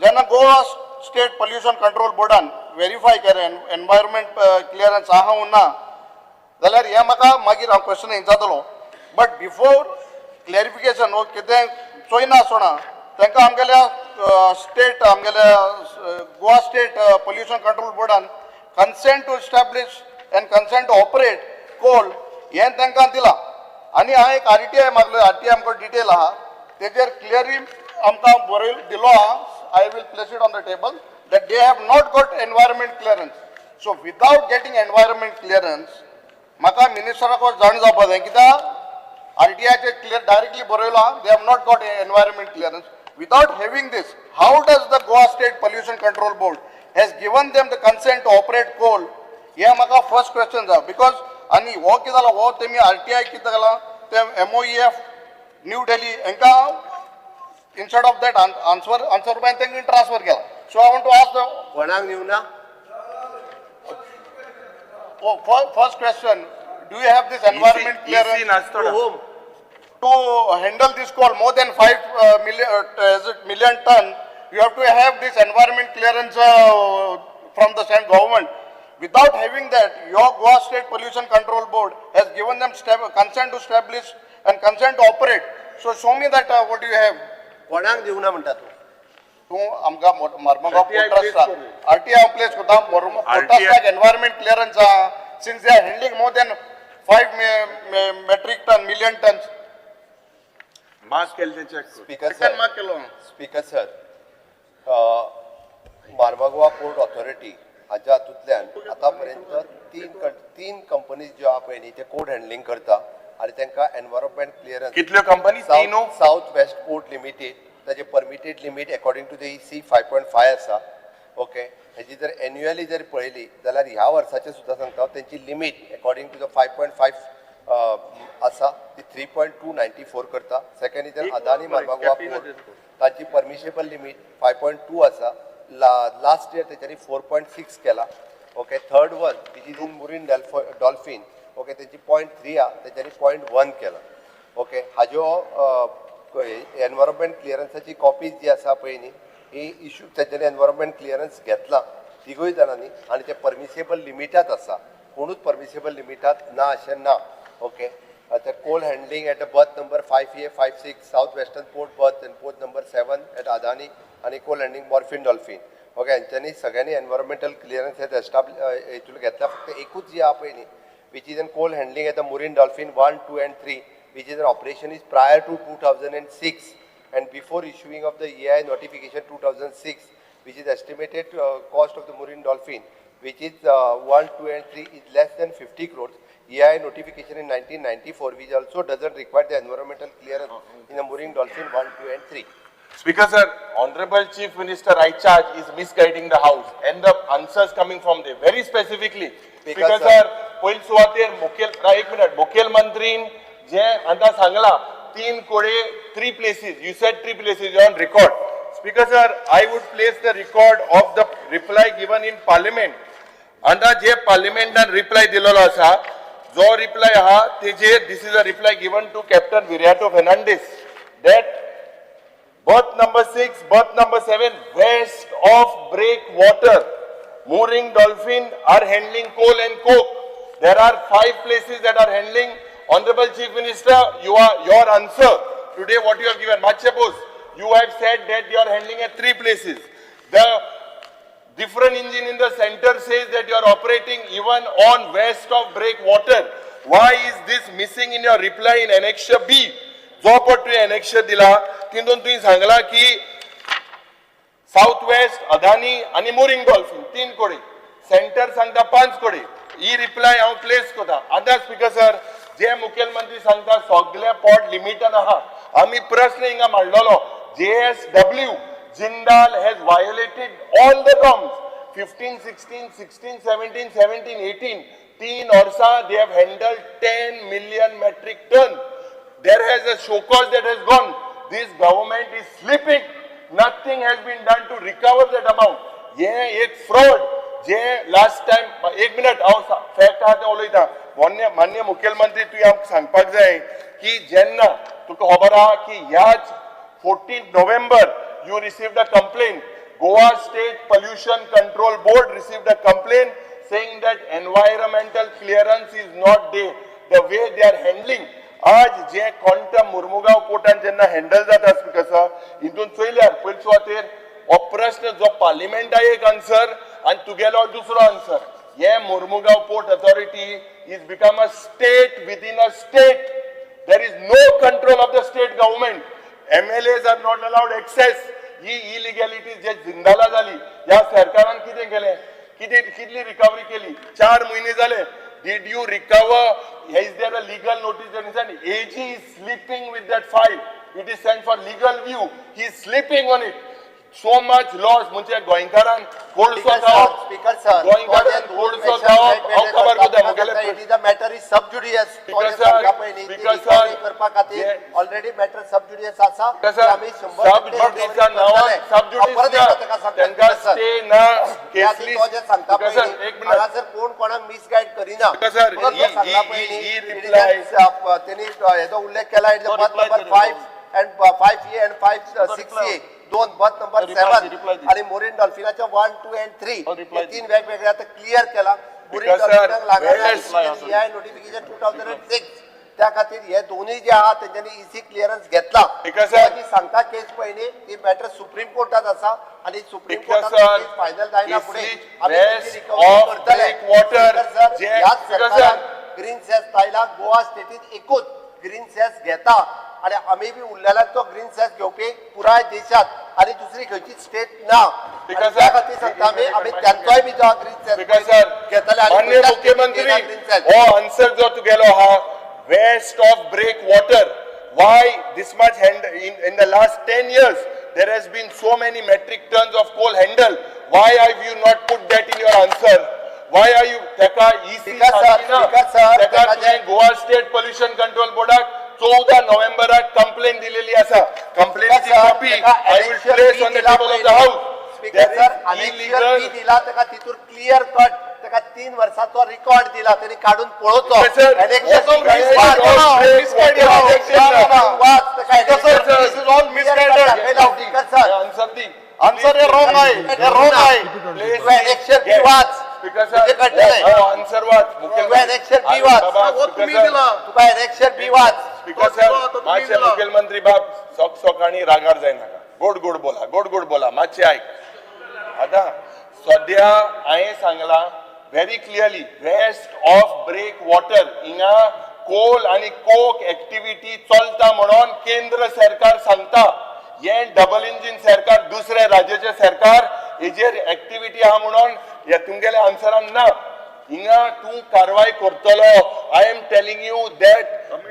H: जेन्ना गोवा स्टेट पोल्युशन कंट्रोल बोर्डान वेरीफाय केलें एनवायरमेंट क्लियरन्स आहा वो ना, जाल्यार हें म्हाका मागीर हांव क्वेश्चन विचारतलो. बट बिफोर क्लॅरिफिकेशन वो कितें चोयना आसतना तांकां आमगेल्या स्टेट, आमगेल्या गोवा स्टेट पोल्युशन कंट्रोल बोर्डान consent to establish and consent to operate coal हें तांकां दिलां. आनी हांवें एक आरटीआय मागलो. आरटीआय आमकां डिटेल आहा, तेजेर क्लियरली आमकां बरयल दिलो आहा. I will place it on the table that they have not got environment clearance. So without getting environment clearance, म्हाका मिनिस्टराक जाण जावपा जाय, कित्याक आरटीआयचेर क्लियर डायरेक्टली बरयलां, they have not got environment clearance. Without having this, how does the Goa State Pollution Control Board has given them the consent to operate coal? हें म्हाका first question जाय, because आनी हो कितें जाला, हो तेमी आरटीआय कितें केलां, ते एमओईएफ न्यू दिल्ली हांकां instead of that answer by तांकां ट्रान्सफर केला. So I want to ask the
B: कोणाक दिवना?
H: First question, do you have this environment clearance
C: नासतो.
B: Home.
H: To handle this coal more than 5 million, is it million ton, you have to have this environment clearance from the state government. Without having that, your Goa State Pollution Control Board has given them consent to establish and consent to operate. So show me that what you have.
B: कोणाक दिवना म्हणटा तूं?
H: तूं आमकां मर्मगांव
C: RTI
H: port ट्रस्टाक
C: place.
H: RTI हांव place करता. Port ट्रस्टाक environment clearance आहा, since they are handling more than 5 metric ton, million tons.
C: Mark केले ते चेक कर.
B: स्पीकर सर,
H: मार्क केलो.
B: Speaker sir, Marmagoa port authority हाच्या हातूंतल्यान आतां पर्यंत तीन कंपनीज ज्यो आहा पळय न्ही, ते कोल हँडलिंग करता आनी तांकां एनवायरमेंट क्लियरन्स.
C: कितल्यो कंपनी? तीन.
B: साऊथ वेस्ट पोर्ट लिमिटेड, ताजे permitted limit according to the EC 5.5 आसा. ओके, हेजी जर एन्युअली जर पळयली जाल्यार ह्या वर्साचें सुद्दां सांगता हांव, तेंची limit according to the 5.5 आसा ती 3.294 करता. Second is Adani Marmagao port, तांची परमिशेबल लिमीट 5.2 आसा, लास्ट इयर तेच्यांनी 4.6 केला. Okay, third one which is in Mooring Dolphin, okay, तेंची 0.3 आहा, तेच्यांनी 0.1 केला. ओके, हाज्यो एनवायरमेंट क्लियरन्साची कॉपीज जी आसा पळय न्ही, ही इशू तेच्यांनी एनवायरमेंट क्लियरन्स घेतला तिगूय जाणांनी आनी ते परमिसेबल लिमिटात आसा. कोणूच परमिसेबल लिमिटात ना अशें ना. ओके, आतां coal handling at a berth number 5A, 5, 6, South Western Port berth and port number 7 at Adani आनी कोल हँडलिंग मोर्फिन डॉल्फीन. ओके, हेंच्यांनी सगळ्यांनी एनवायरमेंटल क्लियरन्स हे एस्टाब्ल हितून घेतला. फक्त एकूच जी आहा पळय न्ही, which is an coal handling at the Mooring Dolphin 1, 2 and 3, which is an operation is prior to 2006 and before issuing of the EIA notification 2006, which is estimated cost of the Mooring Dolphin, which is 1, 2 and 3 is less than 50 crores. EIA notification in 1994, which also doesn't require the environmental clearance in the Mooring Dolphin 1, 2 and 3.
C: Speaker sir, Honorable Chief Minister, I charge, is misguiding the house and the answers coming from there very specifically.
B: Speaker
C: Speaker
B: sir.
C: Sir, पयली सुवातेर मुखेल एक minute, मुखेलमंत्रीन जे आतां सांगला तीन कोडे, three places, you said three places on record. Speaker sir, I would place the record of the reply given in Parliament. आतां जे पार्लिमेंटान reply दिलेलो आसा, जो रिप्लाय आहा तेजेर, this is a reply given to Captain Viriato Fernandes that berth number 6, berth number 7, west of breakwater, Mooring Dolphin are handling coal and coke. There are five places that are handling. Honorable Chief Minister, you are your answer today what you have given. Mache Bose, you have said that you are handling at three places. The different engine in the center says that you are operating even on west of breakwater. Why is this missing in your reply in Annexure B? जो पळय तुवें annexure दिला, तितून तुवें सांगला की south west, Adani आनी mooring dolphin तीन कोडे, सेंटर सांगता पांच कोडे. ही रिप्लाय हांव प्लेस करता. आतां स्पीकर सर, जे मुखेलमंत्री सांगता सगळे पोर्ट लिमिटान आहा, आमी प्रश्न हिंगा मांडलेलो, JSW Jindal has violated all the norms. 15 16, 16 17, 17 18, तीन वर्सां they have handle 10 million metric ton. There has a show cause that has gone. This government is sleeping. Nothing has been done to recover that amount. हे एक fraud जे last time, एक minute, हांव fact आहा तें उलयता. मान्य मुखेलमंत्री, तुवें आमकां सांगपाक जाय की जेन्ना तुका खबर आहा की ह्याच 14 November you received a complaint. Goa State Pollution Control Board received a complaint saying that environmental clearance is not there, the way they are handling. आज जे क्वांटम मुर्मुगांव पोर्टान जेन्ना हँडल जाता, स्पीकर सर, हितून चोयल्यार पयले सुवातेर हो प्रश्न जो पार्लिमेंटा एक आन्सर आनी तुगेलो दुसरो आन्सर. हे Mormugao Port Authority is become a state within a state. There is no control of the state government. MLAs are not allowed access. He illegalities जे जिंदाला जाली, ह्या सरकारान कितें केलें? कितें, कितली रिकवरी केली? 4 म्हयने जाले. Did you recover? Is there a legal notice? AG is sleeping with that file. It is sent for legal view. He is sleeping on it. So much loss. म्हणजे गोंयकारांक कोळसो खावप,
B: स्पीकर सर,
C: गोंयकारांक कोळसो खावप, हांव खबर करता मुगेले.
B: It is a matter is sub judice.
C: Speaker sir, Speaker sir,
B: करपा खातीर ऑलरेडी मॅटर सब जुडियस आसा.
C: कसं
B: आमी 100%
C: सब ज्युडिसच्या नांवान सब
B: परत
C: ज्युडिस
B: एकदा ताका सांगता,
C: तांकां
B: स्पीकर सर.
C: स्टे ना.
B: त्या आदी
C: केसली
B: तो जे सांगता
C: स्पीकर सर,
B: पयलीं,
C: एक मिनिट.
B: हांगासर कोण कोणाक मिसगायड करिना.
C: स्पीकर सर,
B: म्हणून तो सांगला पयलीं,
C: ही
B: it is
C: reply-
B: तेणी हेजो उल्लेख केला, it berth number 5 and 5A and 5 6A, दोन बर्थ नंबर 7 आणि मोरीन डॉल्फिनाचे 1, 2 अँड 3, हे तीन वेगवेगळे आता क्लियर केला. मोरीन
C: Because, sir,
B: डॉल्फिनाक लागणार
C: whereas-
B: notification 2006. त्या खातीर हे दोन्ही जे आहा तेंच्यांनी इसी क्लियरन्स घेतला.
C: Because, sir,
B: ती सांगता केस पयलीं ती मॅटर सुप्रीम कोर्टात आसा आणि सुप्रीम
C: Because,
B: कोर्टात
C: sir,
B: केस फायनल जायना फुडें
C: केसली
B: आमी तेची
C: west
B: recovery
C: of
B: करतले.
C: breakwater
B: Speaker sir, ह्याच
C: Speaker sir,
B: सरकारान ग्रीन सेस लायला. गोवा स्टेटीत एकूच ग्रीन सेस घेता आणि आमी बी उरलेल्यांचो ग्रीन सेस घेवपी पुराय देशात आणि दुसरी खंयचीच स्टेट ना. आणि
C: Because,
B: त्या
C: sir,
B: खातीर सांगता आमी, आमी त्यांचोय बी जो ग्रीन सेस
C: because sir,
B: घेतले आणि
C: मान्य
B: खंयच्याच
C: मुख्यमंत्री,
B: स्टेटीत ग्रीन सेस.
C: हो आन्सर जो तुगेलो आहा, west of break water, why this much hand in the last 10 years there has been so many metric tons of coal handle? Why have you not put that in your answer? Why are you तेका EC
B: Because, sir, because, sir,
C: तेका
B: तेका
C: तुवें Goa state pollution control बोर्डाक 14 नोव्हेंबराक complain दिलेली आसा. कंप्लेनीची copy I will place on the table of the house.
B: Speaker sir, annexure B दिला ताका, तितूर क्लियर कट ताका 3 वर्साचो रिकॉर्ड दिला, तेणी काडून पळोवचो.
C: Speaker sir,
B: Annexure B
C: west
B: वाच.
C: of break water
B: वाच ताका.
H: Speaker sir, this is all misguided.
B: Speaker sir,
C: answer the.
H: Answer hey wrong आहे, हे रॉंग आहे.
B: तुवें एनेक्शर बी वाच.
C: स्पीकर
B: म्हणजे कळटलें.
C: सर, आन्सर वाच.
B: तुवें एनेक्शर बी वाच.
H: हो, तुम्ही दिला.
B: तुका एनेक्शर बी वाच.
C: स्पीकर सर, मातशे मुखेलमंत्री बाब, सोक सोक आणि रागार जायनाका. गोड गोड बोला, गोड गोड बोला. मातशें आयक. आतां सद्या हांवें सांगलां very clearly, west of break water हिंगा कोल आनी कोक एक्टिविटी चलता म्हणून केंद्र सरकार सांगता. हे डबल इंजीन सरकार, दुसऱ्या राज्याचे सरकार हेजेर एक्टिविटी आहा म्हणून हे तुमगेल्या आन्सरान ना. हिंगा तूं कारवाय करतलो. I am telling you that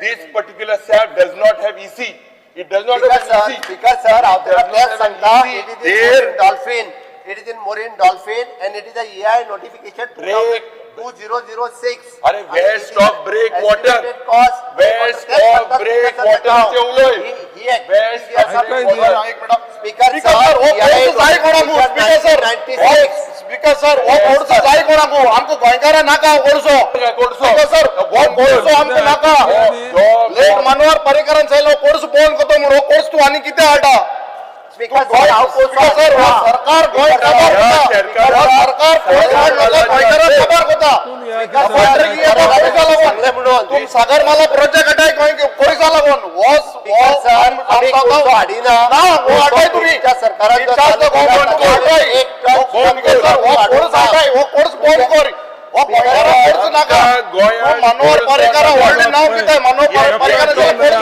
C: this particular SAB does not have EC. It does not
B: speaker
C: have
B: sir,
C: EC.
B: Speaker sir, हांव ताका तेच सांगता, it is in
C: There-
B: Dolphin, it is in Morem Dolphin and it is a EIA notification
C: Break.
B: 2006.
C: अरे, west of break water.
B: Cost.
C: West of break water चे उलय. West of break water.
H: एक minute.
B: Speaker
H: speaker sir, हो कोळसो जाय कोणाकू? Speaker sir, हो, speaker sir, हो कोळसो जाय कोणाकू? आमकां गोंयकारां नाका हो कोळसो.
C: कोळसो.
H: स्पीकर सर, हो कोळसो आमकां नाका. लेट मनोहर पर्रीकरान सांगलो कोळसो बंद करतो म्हणून. हो कोळसो तूं आनी कितें हाडटा?
B: स्पीकर सर, हांव
H: स्पीकर सर, हो सरकार गोंय काबार करता. हो सरकार कोळसो हाडलो गोंयकारां काबार करता.
B: सांगलें म्हणून.
H: तूं सागरमाला प्रोजेक्ट हाडाय गोंय कोळसा लागून. हो
B: स्पीकर सर, आमी कोळसो हाडिना.
H: ना, हो हाडाय तुमी.
B: त्या सरकारान जो
H: चालू
B: चालू
H: केला
B: केला,
H: हाडाय.
B: एक टन
H: हो स्पीकर सर, हो कोळसो हाडाय, हो कोळसो बंद कर. हो गोंयकारां कोळसो नाका.
C: गोंयांत
H: हो मनोहर
C: कोळसो
H: पर्रीकारा
C: नाका.
H: व्हडलें नांव कितें? मनोहर पर्रीकारा कोळसो बंद कर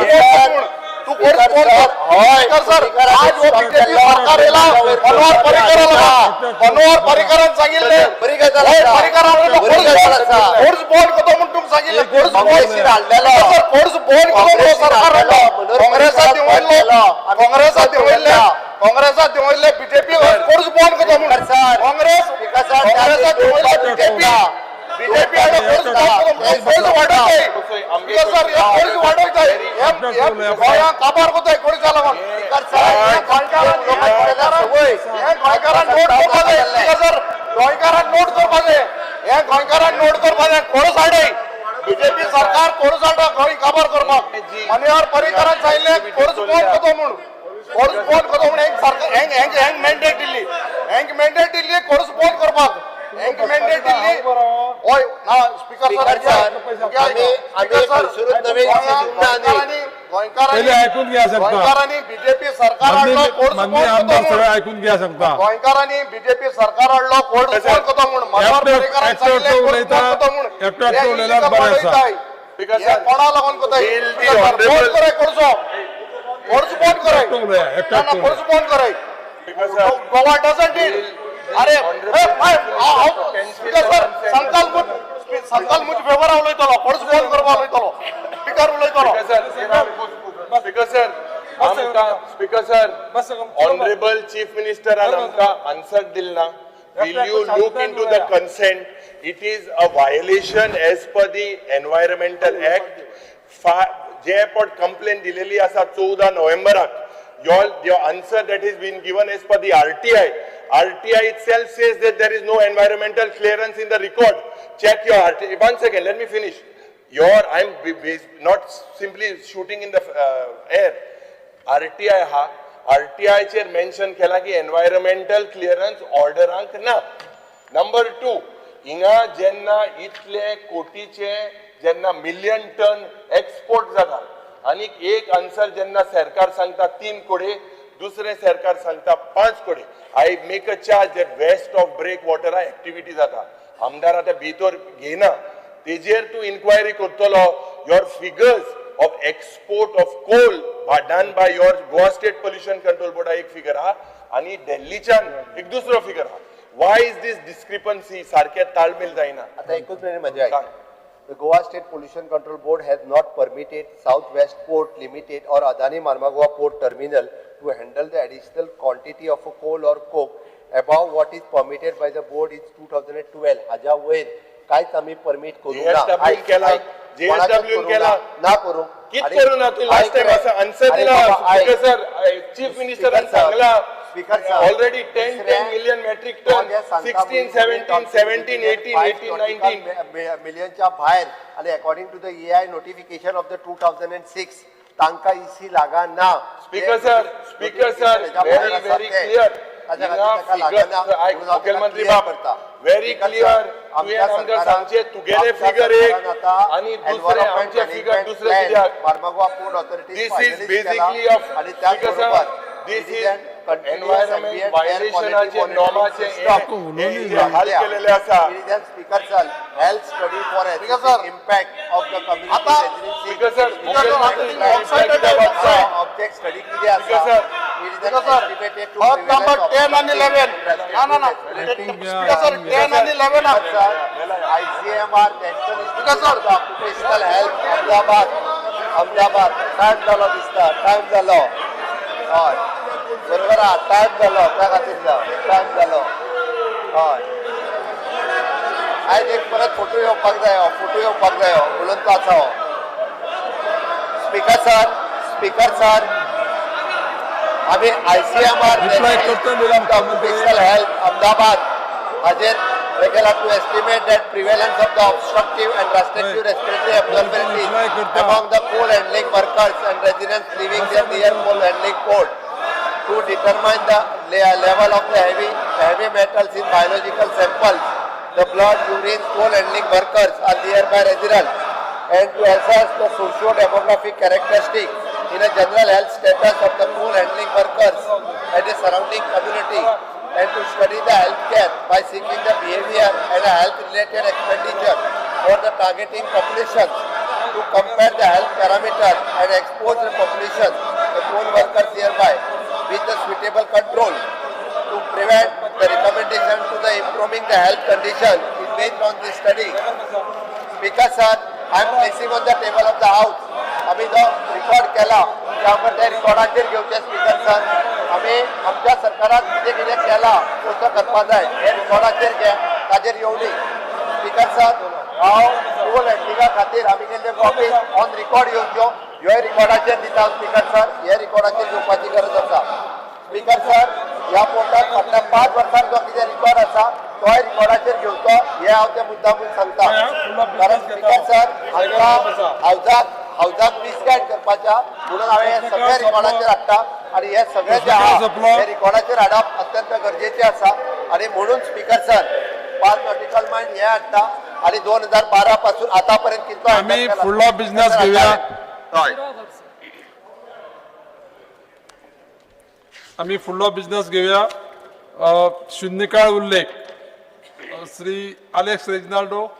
H: म्हूण. तूं कोळसो बंद कर.
B: हय,
H: स्पीकर सर,
B: स्पीकर,
H: आज हो बीजेपी सरकार येयला मनोहर पर्रीकरा लागून. मनोहर पर्रीकरान सांगिल्लें,
B: बरी गजाल
H: हय,
B: आसा.
H: पर्रीकरान
B: बरी गजाल आसा.
H: कोळसो बंद करता म्हूण तुमकां सांगिल्लें. कोळसो बंद
B: काँग्रेसीन हाडलेलो.
H: सर, कोळसो बंद करता म्हणून
B: काँग्रेसीन
H: सरकार
B: हाडलेलो.
H: हाडलो.
B: मनोहर
H: काँग्रेसात
B: पर्रीकरान बंद
H: देंवयल्लो,
B: केलो. आमी
H: काँग्रेसात देंवयल्ले, काँग्रेसात देंवयल्ले बीजेपी कोळसो बंद करता म्हूण.
B: सर,
H: काँग्रेस
B: स्पीकर सर,
H: काँग्रेसात देंवयल्ले बीजेपी, बीजेपी हाडलो कोळसो बंद करता म्हणून. कोळसो वाडोवंक जाय. स्पीकर सर, हे कोळसो वाडोवंक जाय. हे गोंयांक काबार करताय कोळसा लागून.
B: स्पीकर सर,
H: हे गोंयकारांक, हे गोंयकारांक नोट करपा जाय. स्पीकर सर, गोंयकारांक नोट करपा जाय. हे गोंयकारांक नोट करपा जाय. कोळसो हाडाय. बीजेपी सरकार कोर्स हाडटा गोंय काबार करपाक. मनोहर पर्रीकरान सांगिल्लें कोर्स बंद करतो म्हूण, कोर्स बंद करतो म्हूण. हेंक सरकार हेंक हेंक हेंक मॅन्डेट दिल्ली, हेंक मॅन्डेट दिल्ली कोर्स बंद करपाक, हेंक मॅन्डेट दिल्ली. हय ना स्पीकर सर,
B: आमी खंयसरूच नवीन चिंतूंक ना न्ही.
H: गोंयकारांनी
D: पयलीं आयकून घ्या सांगता.
H: गोंयकारांनी बीजेपी सरकार हाडलो कोर्स
D: माननीय
H: बंद
D: आमदार
H: करतो
D: सगळे
H: म्हूण.
D: आयकून घ्या सांगता.
H: गोंयकारांनी बीजेपी सरकार हाडलो कोर्स बंद करतो म्हूण. मनोहर
D: एकटो-
H: पर्रीकरान
D: एकटो
H: सांगिल्लें कोर्स
D: उलयता,
H: बंद करतो म्हूण.
D: एकटो एकटो
H: हे
D: उलयल्यार
H: illegal
D: बरें आसा.
H: उलयताय.
C: Because
H: हे
C: sir,
H: कोणा लागून करताय?
C: will the
H: sir, बंद
C: honorable-
H: कराय कोर्सो, कोर्स बंद कराय.
D: एकटो उलया, एकटो
H: ना, ना,
D: एकटो
H: कोर्स बंद कराय.
C: Because sir,
H: Goa doesn't need. अरे हांव स्पीकर सर, संकल्प मुज फेवर उलयतलो, कोर्स बंद करपाक उलयतलो, स्पीकर उलयतलो.
C: स्पीकर सर, आमकां स्पीकर सर, ऑनरेबल चीफ मिनिस्टरान आमकां आन्सर दिल ना. Will you look into the consent? It is a violation as per the Environmental Act. जे पट कंप्लेन दिलेली आसा 14 नोव्हेंबराक, your answer that is been given as per the RTI, RTI itself says that there is no environmental clearance in the record. Check your RTI. One second, let me finish. Your, I'm not simply shooting in the air. RTI हा, आरटीआयचेर mention केला की environmental clearance ऑर्डरांक ना. Number two, हिंगा जेन्ना इतले कोटीचे जेन्ना million ton export जाता आनी एक आन्सर जेन्ना सरकार सांगता 3 कोटी, दुसरें सरकार सांगता 5 कोटी, I make a charge that west of break वॉटरा activity जाता. आमदार आतां भितर घेयना, तेजेर तूं इन्क्वायरी करतलो. Your figures of export of coal done by your Goa State Pollution Control बोर्डा एक फिगर आहा आनी दिल्लीच्यान एक दुसरो फिगर आहा. Why is this discrepancy? सारकें ताळमेल जायना.
B: आता एकूच मिनिट म्हजें आयक. The Goa State Pollution Control Board has not permitted South West Port Limited or Adani Marmagoa Port Terminal to handle the additional quantity of coal or coke above what is permitted by the board in 2012. हाज्या वयर कांयच आमी permit करूंक ना.
C: JSW
B: आयक,
C: केला.
B: आयक.
C: JSW
B: कोणाकच करूंक
C: केला.
B: ना, ना करूंक.
C: कित
B: आनी
C: करू ना तूं लास्ट
B: आयक
C: टायम
B: रे.
C: असं आन्सर
B: अरे
C: दिला.
B: बाबा, आयक.
C: स्पीकर सर, चीफ मिनिस्टरान
B: स्पीकर सर,
C: सांगला
B: स्पीकर सर,
C: ऑलरेडी 10
B: दुसऱ्या
C: 10 million metric ton, 16, 17, 17, 18, 18, 19.
B: मिलियनच्या भायर आणि according to the EIA notification of the 2006 तांकां इसी लागना.
C: Speaker sir, speaker sir, very very clear. मुखेलमंत्री बाब, व्हेरी क्लिअर. तुवें आमकां सांगचें तुगेले फिगर एक आनी दुसरे आमचे फिगर दुसरे कित्याक?
B: Marmagoa port authority
C: This is basically of,
B: आणि
C: Speaker sir,
B: त्याचबरोबर
C: this is environment violation नॉर्माचे हे जे हाल केलेले आसा.
B: Speaker sir, health study for
H: Speaker sir.
B: Impact of the community.
H: आता-
C: Speaker sir, मुखेलमंत्री
B: ऑब्जेक्ट स्टडी किती आसा?
C: Speaker sir.
H: Speaker sir, फक्त नंबर 10 आणि 11. ना ना ना, स्पीकर सर, 10 आणि 11.
B: ICMR National
H: Speaker sir.
B: Institute of Occupational Health, Ahmedabad, Ahmedabad. Time जालो दिसता, टायम जालो. हय, बरोबर आहा, टायम जालो त्या खातीर टायम जालो. हय, आयज एक परत फोटो येवपाक जायो, फोटो येवपाक जायो उलोवन तो आसा हो. स्पीकर सर, स्पीकर सर, आमी आयसीएमआर
D: Reply करता न्ही मुख्यमंत्री.
B: ऑक्युपेशनल हेल्थ अहमदाबाद हाजेर हे केला to estimate that prevalence of the obstructive and restrictive respiratory abnormalities
D: Reply करता.
B: Among the coal handling workers and residents living their near coal handling port, to determine the level of the heavy metals in biological samples, the blood, urine, coal handling workers are nearby residents, and to assess the socio-demographic characteristics in a general health status of the coal handling workers and the surrounding community, and to study the healthcare by seeking the behavior and health-related expenditure for the targeting populations, to compare the health parameter and expose the population, the coal workers nearby, with the suitable control, to prevent the recommendation to the improving the health condition is based on this study. Speaker sir, I am placing on the table of the house. आम्ही जो record केला त्यामुळे त्या रिकॉर्डाचेर घेवचे. Speaker sir, आमी आमच्या सरकारान कितें कितें केलां, कसो करपा जाय हे रिकॉर्डाचेर घे, ताजेर येवनी. स्पीकर सर, हांव कोल हँडलिंगा खातीर आमी केल्ले कॉपी ऑन रिकॉर्ड येवच्यो, ह्योय रिकॉर्डाचेर दिता. स्पीकर सर, हे रिकॉर्डाचेर घेवपाची गरज आसा. स्पीकर सर, ह्या पोर्टात फाटल्या 5 वर्सांत जो कितें रिकॉर्ड आसा तोय रिकॉर्डाचेर घेवचो हे हांव त्या मुद्दामून सांगता. कारण स्पीकर सर, हांकां हावजाक मिसगायड करपाच्या म्हणून हांवें हे सगळे रिकॉर्डाचेर हाडटा आनी हे सगळे जे आहा हे रिकॉर्डाचेर हाडप अत्यंत गरजेचें आसा. आनी म्हणून स्पीकर सर 5 नॉटिकल मायल हे हाडटा आनी 2012 पासून आतां पर्यंत कितलो
D: आमी फुडलो बिझनेस घेवया.
B: हय,
D: आमी फुडलो बिझनेस घेवया. शून्यकाळ उल्लेख Shri Alex Reginaldo.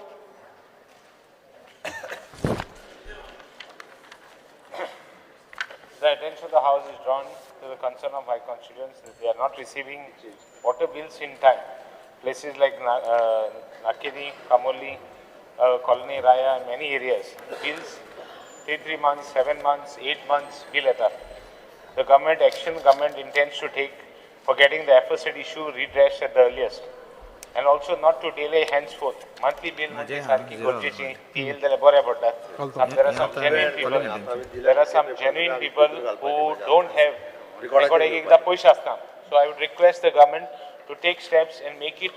I: The attention of the House is drawn to the concern of my constituents that they are not receiving water bills in time. Places like Nakiri, Kamoli, Colony Raya, and many areas, bills 3 months, 7 months, 8 months bill letter. The government action government intends to take for getting the aforesaid issue redressed at the earliest, and also not to delay henceforth. Monthly bill म्हणजे सारखी गरजेची ती येईल जाल्यार बरें पडटा. There are some genuine people, there are some genuine people who don't have record. एक एकदां पयशे आसता. So I would request the government to take steps and make it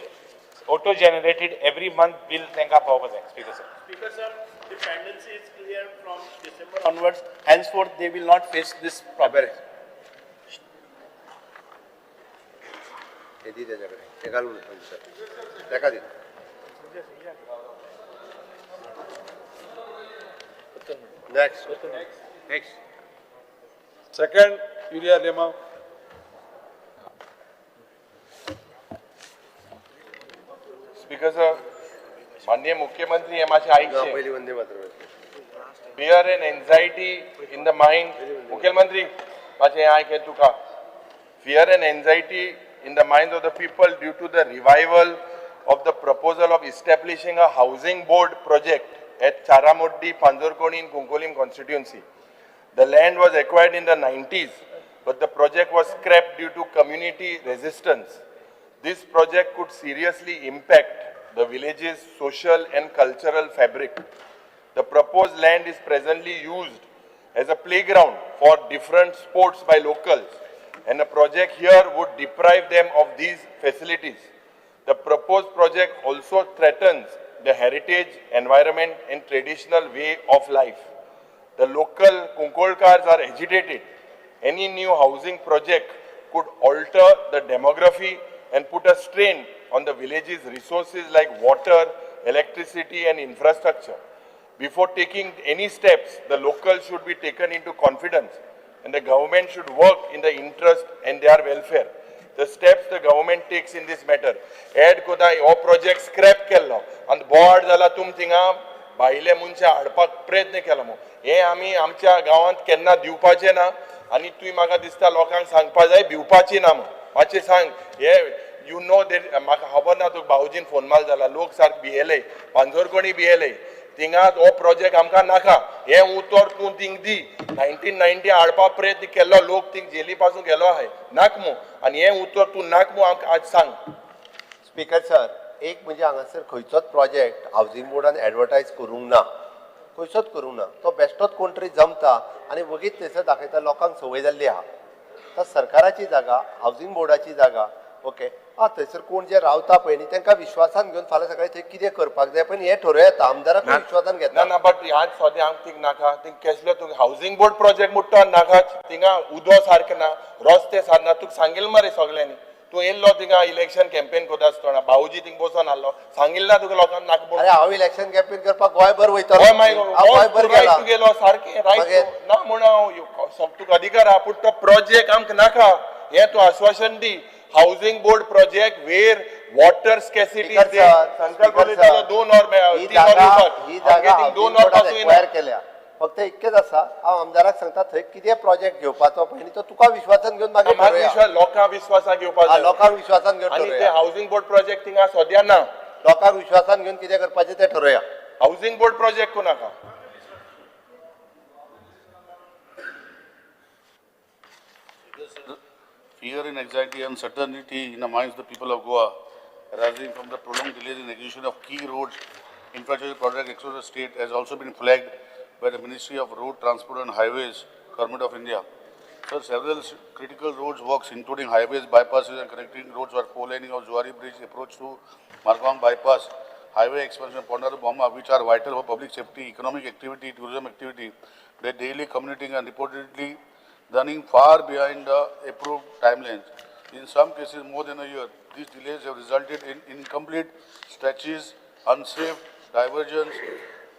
I: auto generated every month bill तांकां पावपाक जाय. Speaker sir.
G: Speaker sir, the pendency is clear from December onwards. Henceforth, they will not face this problem.
B: हे दी तेज्या कडेन तेका तेका दी. Next.
I: Next.
D: Second Uria Alemao.
C: Speaker sir, माननीय मुख्यमंत्री हे मातशें आयकचें.
B: पयली Vande Mataram.
C: Fear and anxiety in the mind. मुख्यमंत्री मातशें हें आयक तुका. Fear and anxiety in the minds of the people due to the revival of the proposal of establishing a housing board project at Charamoddi, Panjorkoni in Cuncolim constituency. The land was acquired in the 90s, but the project was scrapped due to community resistance. This project could seriously impact the village's social and cultural fabric. The proposed land is presently used as a playground for different sports by locals, and a project here would deprive them of these facilities. The proposed project also threatens the heritage, environment, and traditional way of life. The local Kunkolkars are agitated. Any new housing project could alter the demography and put a strain on the village's resources like water, electricity, and infrastructure. Before taking any steps, the locals should be taken into confidence and the government should work in the interest and their welfare. The steps the government takes in this matter. Add कोता हो project scrap केल्लो आनी board जाला तुम थिंगा भायले मनशां हाडपाक प्रयत्न केलो म्हूण. हे आमी आमच्या गांवांत केन्ना दिवपाचें ना आनी तुवें म्हाका दिसता लोकांक सांगपा जाय भिवपाची ना म्हूण. मातशें सांग हे you know that म्हाका खबर ना तुका भाऊजीन फोन माल जाला लोक सारके भियेले पांजोरकोणी भियेले थिंगा हो प्रोजेक्ट आमकां नाका हें उतर तूं थिंग दी. 1990 हाडपाक प्रयत्न केल्लो लोक थिंग जेली पासून गेलो आहाय नाक मू आनी हें उतर तूं नाक मू आमकां आज सांग.
B: स्पीकर सर, एक म्हणजे हांगासर खंयचोच प्रोजेक्ट हावजींग बोर्डान एडवर्टायज करूंक ना, खंयचोच करूंक ना. तो बेश्टोच कोण तरी जमता आनी वगीत थंयसर दाखयता, लोकांक संवय जाल्ली आहा. तर सरकाराची जागा, हावजींग बोर्डाची जागा, ओके आं थंयसर कोण जे रावता पळय न्ही तांकां विश्वासान घेवन फाल्यां सकाळीं थंय कितें करपाक जाय पण हें ठरोवं येता, आमदाराक विश्वासान घेता.
C: ना बट ह्याच सद्या आमकां थिंग नाका. थिंग कसलो तुका हावजींग बोर्ड प्रोजेक्ट म्हणटा नाकाच. थिंगा उदो सारकें ना, रस्ते सारके ना. तुका सांगिल्लें मरे सगल्यांनी. तूं येयल्लो थिंगा इलेक्शन कॅम्पेन करता आसतना भाऊजी थिंग बसोन आहलो, सांगिल्लें ना तुका लोकांक नाका म्हणून.
B: अरे हांव इलेक्शन कॅम्पेन करपाक गोंयभर वयतलो, गोंयभर
C: गेलो सारकें रायट ना म्हूण हांव तुका अधिकार आहा, पूण तो प्रोजेक्ट आमकां नाका हें तूं आश्वासन दी. Housing board project where water scarcity संकल्प 2 वर 3 वर 2 वर
B: एक्वायर केल्या. फक्त इतकेच आसा, हांव आमदाराक सांगता थंय कितें प्रोजेक्ट घेवपाचो पळय न्ही तो तुका विश्वासान घेवन मागीर
C: लोकांक विश्वासान घेवपाक,
B: लोकांक विश्वासान घेवन
C: आनी ते हावजींग बोर्ड प्रोजेक्ट थिंगा सद्या ना.
B: लोकांक विश्वासान घेवन कितें करपाचें तें ठरोवया.
C: हावजींग बोर्ड प्रोजेक्ट कोण नाका.
F: Fear and anxiety, uncertainty in the minds of the people of Goa, arising from the prolonged delays in execution of key roads infrastructure projects across the state, has also been flagged by the Ministry of Road Transport and Highways, Government of India. Sir, several critical roads works including highways, bypasses and connecting roads were four-laning of Zuari Bridge, approach to Margao bypass, highway expansion, Ponda to Boma, which are vital for public safety, economic activity, tourism activity. They daily commuting and reportedly running far behind the approved timelines. In some cases, more than a year. These delays have resulted in incomplete stretches, unsafe diversions,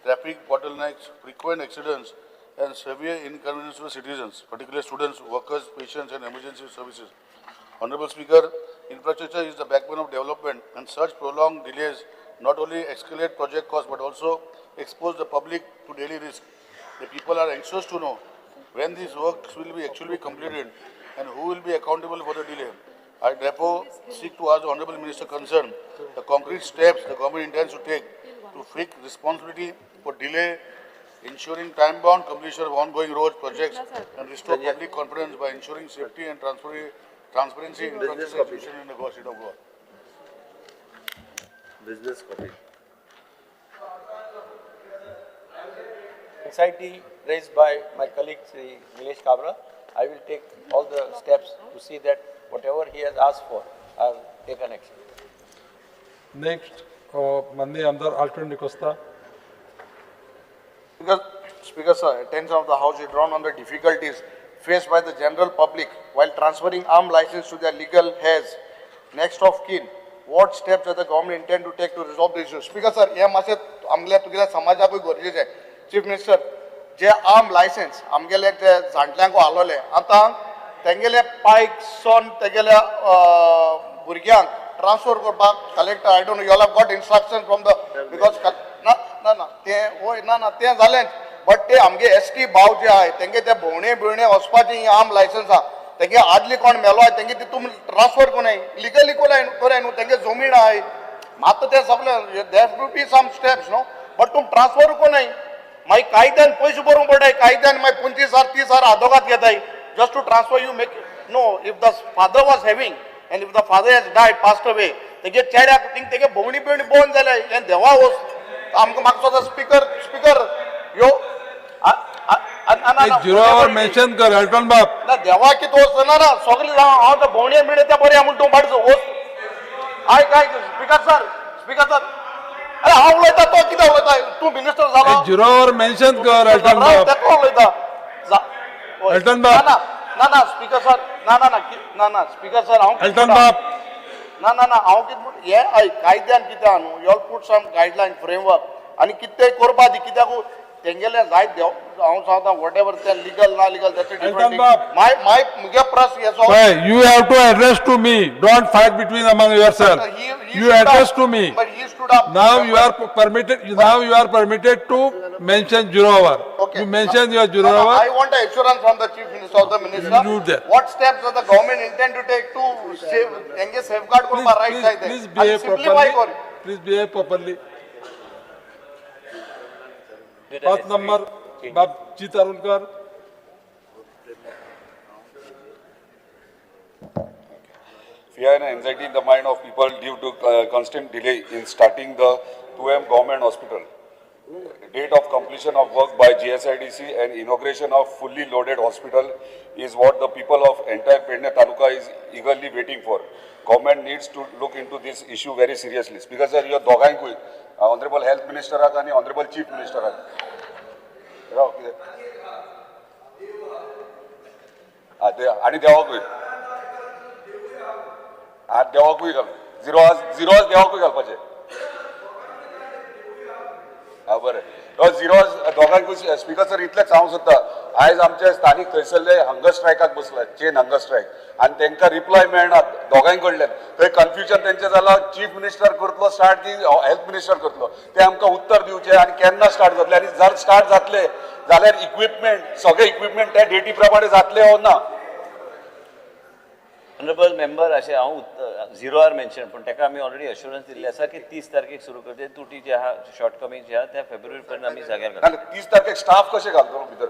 F: traffic bottlenecks, frequent accidents, and severe inconvenience to citizens, particularly students, workers, patients, and emergency services. Honorable Speaker, infrastructure is the backbone of development, and such prolonged delays not only escalate project costs but also expose the public to daily risk. The people are anxious to know when these works will be actually completed and who will be accountable for the delay. I therefore seek to ask the Honorable Minister concerned the concrete steps the government intends to take to fix responsibility for delay, ensuring time-bound completion of ongoing road projects, and restore public confidence by ensuring safety and transparency in infrastructure execution in the Goa state of Goa.
B: Business copy.
J: Anxiety raised by my colleague Sri Nilesh Kabra, I will take all the steps to see that whatever he has asked for are taken action.
D: Next, Mandi Amdar Alton D'Costa.
H: Speaker, sir, attention of the House is drawn on the difficulties faced by the general public while transferring armed license to their legal heirs, next of kin. What steps does the government intend to take to resolve the issue? Speaker, sir, हे मातशें आमगेल्या तुगेल्या समाजाकूय गरजेचें. Chief minister, जे arm licence आमगेले ते जाणट्यांक आसलोले, आतां तेंगेले पायक सन तेगेल्या भुरग्यांक ट्रान्सफर करपाक collector, I don't know, you all have got instruction from the, because ना ना ना तें वय ना ना तें जालेंच, बट ते आमगे एस टी भाव जे आहाय तेंगे ते भोंवणे बिवणे वचपाचे ही आर्म लायसन्स आहा, तेंगे आदली कोण मेलो आहाय तेंगे तितून ट्रान्सफर कोणाय लिगली कोणाय कोणाय न्हू, तेंगे जमीन आहाय, मात ते सगळे there to be some steps न्हू, बट तूं ट्रान्सफर कोणाय मागीर कायद्यान पयशे भरूंक पडटाय, कायद्यान मागीर 25,000 30,000 आदोगाद घेताय just to transfer. You make no, if the father was having and if the father has died, passed away, तेगे चेड्याक थिंग तेगे भोंवणी बिवणी बंद जाल्या, हें देवा वस आमकां म्हाका स्पिकर स्पिकर यो
D: झिरो our mention कर अल्टन बाब.
H: ना देवा कितें वस ना ना सगळे हांव तर भोंवणे बिवणे ते बरें म्हूण तूं बाडचो वस. आयक आयक स्पिकर सर, स्पिकर सर, अरे हांव उलयता तो कितें उलयता, तूं मिनिस्टर जाला.
D: झिरो our mention कर अल्टन बाब.
H: तेका उलयता
D: अल्टन बाब.
H: ना ना ना स्पिकर सर, ना ना ना ना ना स्पिकर सर, हांव
D: अल्टन बाब
H: ना ना ना हांव कितें म्हण हें आयक कायद्यान कितें आहा न्हू, you all put some guideline framework आनी कितेंय करपा दी, कित्याक तेंगेलें जायत देव हांव सांगता what ever तें लिगल ना legal that's different. My my मुगे प्रश्न हेचो,
D: You have to address to me. Don't fight between among yourself. You address to me.
H: But he stood up.
D: Now you are permitted. Now you are permitted to mention zero hour.
H: Okay.
D: You mention your zero
H: No, no,
D: hour.
H: I want an assurance from the Chief Minister or the Minister.
D: You do that.
H: What steps does the government intend to take to save, तेंगे safeguard करपा right
D: Please,
H: जाय ते?
D: please
H: आनी
D: behave
H: simplify
D: properly.
H: कर.
D: Please behave properly. 5 number, Bab Jeet Arulkar.
C: Fear and anxiety in the mind of people due to constant delay in starting the 2M government hospital. Date of completion of work by GSIDC and inauguration of fully loaded hospital is what the people of entire Pedne Taluka is eagerly waiting for. Government needs to look into this issue very seriously. Speaker sir, your दोगांकूय Honorable Health Minister आनी Honorable Chief Minister राव कितें आनी देवाकूय देवाकूय घाल zero आज देवाकूय घालपाचें. हा बरें, zero दोगांकूय. स्पिकर सर, इतलेंच हांव सोदता, आयज आमचे स्थानीक थंयसरले हंगर स्ट्रायकाक बसला, चेन हंगर स्ट्रायक, आनी तांकां रिप्लाय मेळना दोगांय कडल्यान. थंय कन्फ्युजन तेंचें जालां, चीफ मिनिस्टर करतलो स्टार्ट की हेल्थ मिनिस्टर करतलो, ते आमकां उत्तर दिवचें आनी केन्ना स्टार्ट जातलें, आनी जर स्टार्ट जातले जाल्यार इक्विपमेंट सगळे इक्विपमेंट त्या डेटी प्रमाणे जातले ओ ना.
K: ऑनरेबल मेंबर, अशें हांव झिरो आर मेन्शन, पूण ताका आमी ऑलरेडी अश्युरन्स दिल्लें आसा की 30 तारखेक सुरू करचे, तुटी जे आहा शॉर्ट कमींग जे आहा त्या फेब्रुवारी पर्यंत आमी जाग्यार घालतले.
C: 30 तारखेक स्टाफ कशें घालतलो भितर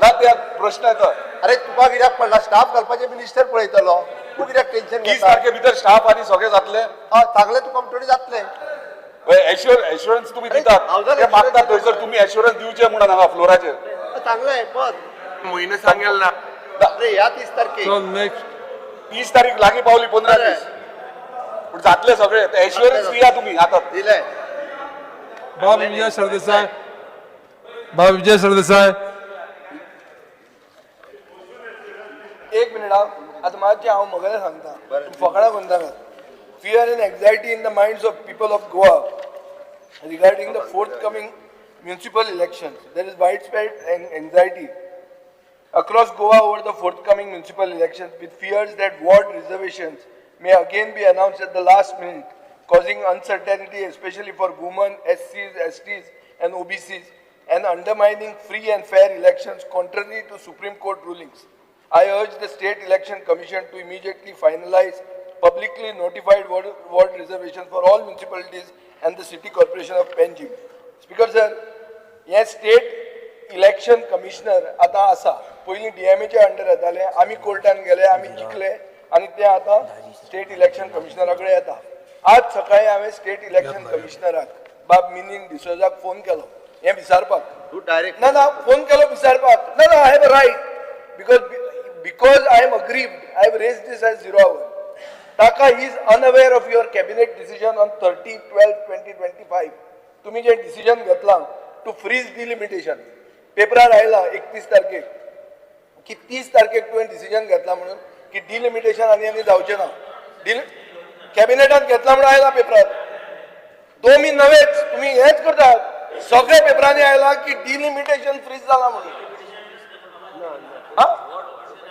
C: ना त्या प्रश्न येता.
B: अरे तुका कित्याक पडला स्टाफ घालपाचें मिनिस्टर पळयतलो, तूं कित्याक टेन्शन
C: 30 तारखे भितर स्टाफ आनी सगळें जातलें?
B: हय, सांगलें तुका म्हणटकीर जातलें.
C: एश्युरन्स तुमी दितात, ते मागतात थंयसर तुमी एश्युरन्स दिवचें म्हणून हांगा फ्लोराचेर.
B: सांगलें बस.
C: म्हयनो सांगेल ना.
B: अरे ह्या 30 तारखेक.
D: चल नेक्स्ट.
L: 30 तारीख लागीं पावली, 15 दीस, पूण जातले सगळे, एश्युरन्स दिया तुमी आतां.
B: दिले.
D: बाब विजय सरदेसाय, बाब विजय सरदेसाय.
E: एक मिनिट, हांव आतां मातशें हांव म्हगेलें सांगता, फकाणां करनाका. Fear and anxiety in the minds of people of Goa regarding the forthcoming municipal elections. There is widespread anxiety across Goa over the forthcoming municipal elections, with fears that ward reservations may again be announced at the last minute, causing uncertainty especially for women, SCs, STs and OBCs, and undermining free and fair elections contrary to Supreme Court rulings. I urge the State Election Commission to immediately finalize publicly notified ward reservations for all municipalities and the City Corporation of Panjim. Speaker sir, हे state election commissioner आतां आसा, पयलीं डीएमएच्या under येताले, आमी कोर्टान गेले, आमी जिखले आनी ते आतां स्टेट इलेक्शन कमिशनरा कडेन येता. आज सकाळी हांवें स्टेट इलेक्शन कमिशनराक बाब मिनीन डिसोजाक फोन केलो हें विचारपाक.
B: तूं डायरेक्ट
E: ना ना, फोन केलो विचारपाक. ना ना, I have a right because I am aggrieved, I have raised this as zero hour. ताका is unaware of your cabinet decision on 30/12/2025. तुमी जें डिसिजन घेतलां टू फ्रीज डिलिमिटेशन, पेपरार आयला 31 तारखेक की 30 तारखेक तुवें डिसिजन घेतला म्हणून की डिलिमिटेशन आनी आनी जावचें ना. कॅबिनेटान घेतला म्हणून आयला पेपरार. दोमी नवेच तुमी हेच करतात. सगळ्या पेपरांनी आयला की डिलिमिटेशन फ्रीज जाला म्हणून. हा,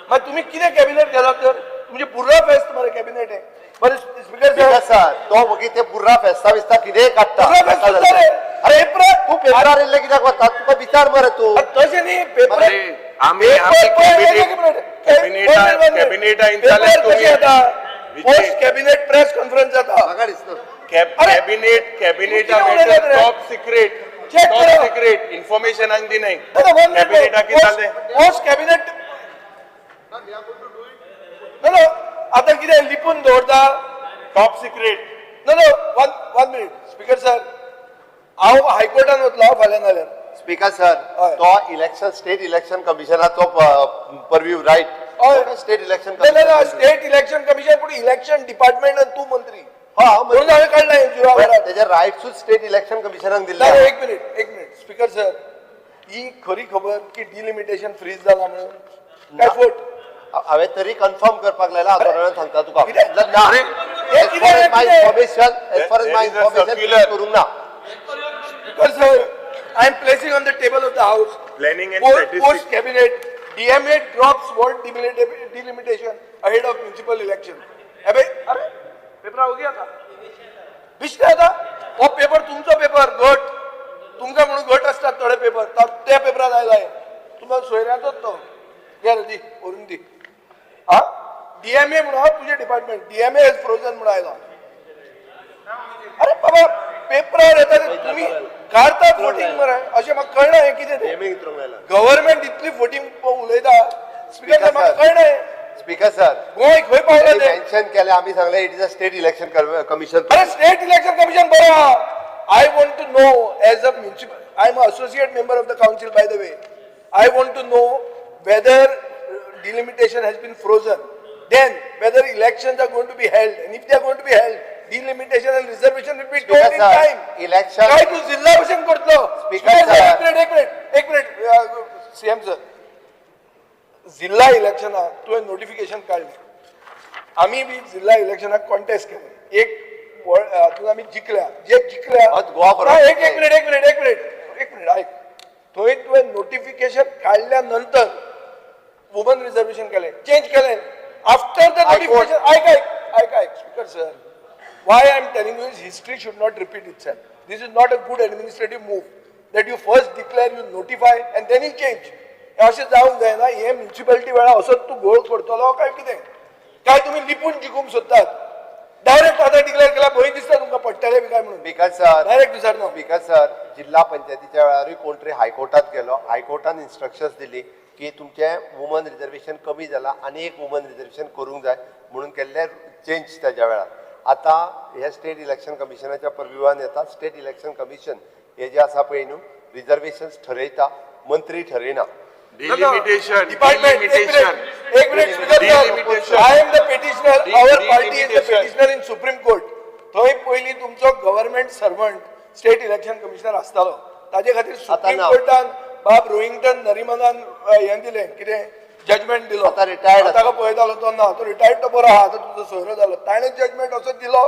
E: मागीर तुमी कितें कॅबिनेट घेलां तर? तुमचें बुर्रा फेस्त मरे कॅबिनेट हें. बरें स्पीकर
B: स्पीकर सर, तो मागीर ते बुर्रा फेस्ता बिस्ता कितेंय काडटा.
E: बुर्रा फेस्त सुद्दां रे.
B: अरे तूं पेपरार येयल्लें कित्याक वता? तुका विचार मरे तूं.
E: तशें न्ही, पेपर
C: आमी कॅबिनेटा
E: कशें येता? पोस्ट कॅबिनेट प्रेस कॉन्फरन्स जाता.
B: म्हाका दिसता
C: cabinet cabinet top secret, top secret information आनी दिनाय. कॅबिनेटा कितें जालें?
E: पोस्ट कॅबिनेट ना, आतां कितें लिपून दवरता?
C: Top secret.
E: ना ना, one minute speaker sir, हांव हायकोर्टान वतलो फाल्यां नाल्यार.
B: स्पीकर सर, तो इलेक्शन स्टेट इलेक्शन कमिशनाचो purview, right? State election
E: commission, state election commission, पूण इलेक्शन डिपार्टमेंट तूं मंत्री म्हणून हांवें काडला झिरो आवरार.
B: तेजे रायट्सूच स्टेट इलेक्शन कमिशनाक दिल्ले.
E: एक मिनिट, एक मिनिट स्पीकर सर, ही खरी खबर की डिलिमिटेशन फ्रीज जाला म्हणून काय फट?
B: हांवें तरी कन्फर्म करपाक लायला, आंदोलनान सांगता तुका. ना, as far as my information, as far as my information, करूंक ना.
E: Speaker sir, I am placing on the table of the house
C: Planning and statistics.
E: Post cabinet DMA drops ward delimitation ahead of municipal election. अबे अरे paper हो गया था, दिसता आता हो paper तुमचो पेपर घट तुमकां म्हणून घट असतात थोडे पेपर, त्या पेपरात आयलाय तुमकां सोयऱ्याचोच तो घे रे दी व्हरून दी. हा डीएमए म्हणून तुजें डिपार्टमेंट डीएमए is frozen म्हणून आयला. अरे बाबा पेपरार येता तुमी काडतात फोटींग मरे, अशें म्हाका कळना हें कितें तें. गव्हर्मेंट इतली फोटींग उलयता स्पीकर, म्हाका कळना.
B: स्पीकर सर,
E: गोंय खंय पावला तें
B: मेन्शन केलें आमी सांगलें, it is a state election commission.
E: अरे स्टेट इलेक्शन कमिशन बरो आहा. I want to know as a municipal, I am associate member of the council by the way, I want to know whether delimitation has been frozen, then whether elections are going to be held, and if they are going to be held, delimitation and reservation will be done in time.
B: Election
E: काय तू जिल्हा भशेन करतलो?
B: Speaker sir,
E: एक minute, एक minute, एक minute CM sir, जिल्हा इलेक्शनाक तुवें नोटिफिकेशन काडलें, आमी बी जिल्हा इलेक्शनाक कॉन्टेस्ट केलें, एक हातूंत आमी जिखल्या, जे जिखल्या
B: गोवा.
E: एक मिनिट, एक मिनिट, एक मिनिट, एक मिनिट आयक. थंय तुवें नोटिफिकेशन काडल्या नंतर वुमन रिजर्वेशन केलें, चेंज केलें आफ्टर the notification. आयक आयक आयक आयक speaker sir, why I am telling you is history should not repeat itself. This is not a good administrative move that you first declare, you notify and then you change. अशें जावंक जायना. हे municipality वेळार असोच तूं घोळ करतलो काय कितें? काय तुमी लिपून जिखूंक सोदतात? डायरेक्ट आतां डिक्लेअर केला, भंय दिसता तुमकां पडटले बी काय म्हणून.
B: स्पीकर सर,
E: डायरेक्ट विचारना.
B: स्पीकर सर, जिल्हा पंचायतीच्या वेळारूय कोण तरी हायकोर्टात गेलो, हायकोर्टान इन्स्ट्रक्शन्स दिली की तुमचें वुमन रिजर्वेशन कमी जाला आनी एक वुमन रिजर्वेशन करूंक जाय म्हणून केल्ले चेंज तेज्या वेळार. आतां हे स्टेट इलेक्शन कमिशनाच्या पर्व्यूवान येता. स्टेट इलेक्शन कमिशन हे जे आसा पळय न्हू, रिजर्वेशन्स ठरयता, मंत्री ठरयना.
C: Delimitation,
E: department, एक
C: delimitation.
E: Minute, एक minute speaker
C: Delimitation.
E: I am the petitioner, our party is the
C: Delimitation.
E: Petitioner in Supreme Court. थंय पयलीं तुमचो government servant state election commissioner आसतालो, ताजे खातीर सुप्रीम
B: ना.
E: कोर्टान बाब रोहिंग्टन नरिमनान हें दिलें, कितें जजमेंट दिलो.
B: आतां retired आसा.
E: ताका पळयतालो तो ना, तो रिटायर्ड तो बरो आहा, आतां तुजो सोयरो जालो. ताणें जजमेंट असो दिलो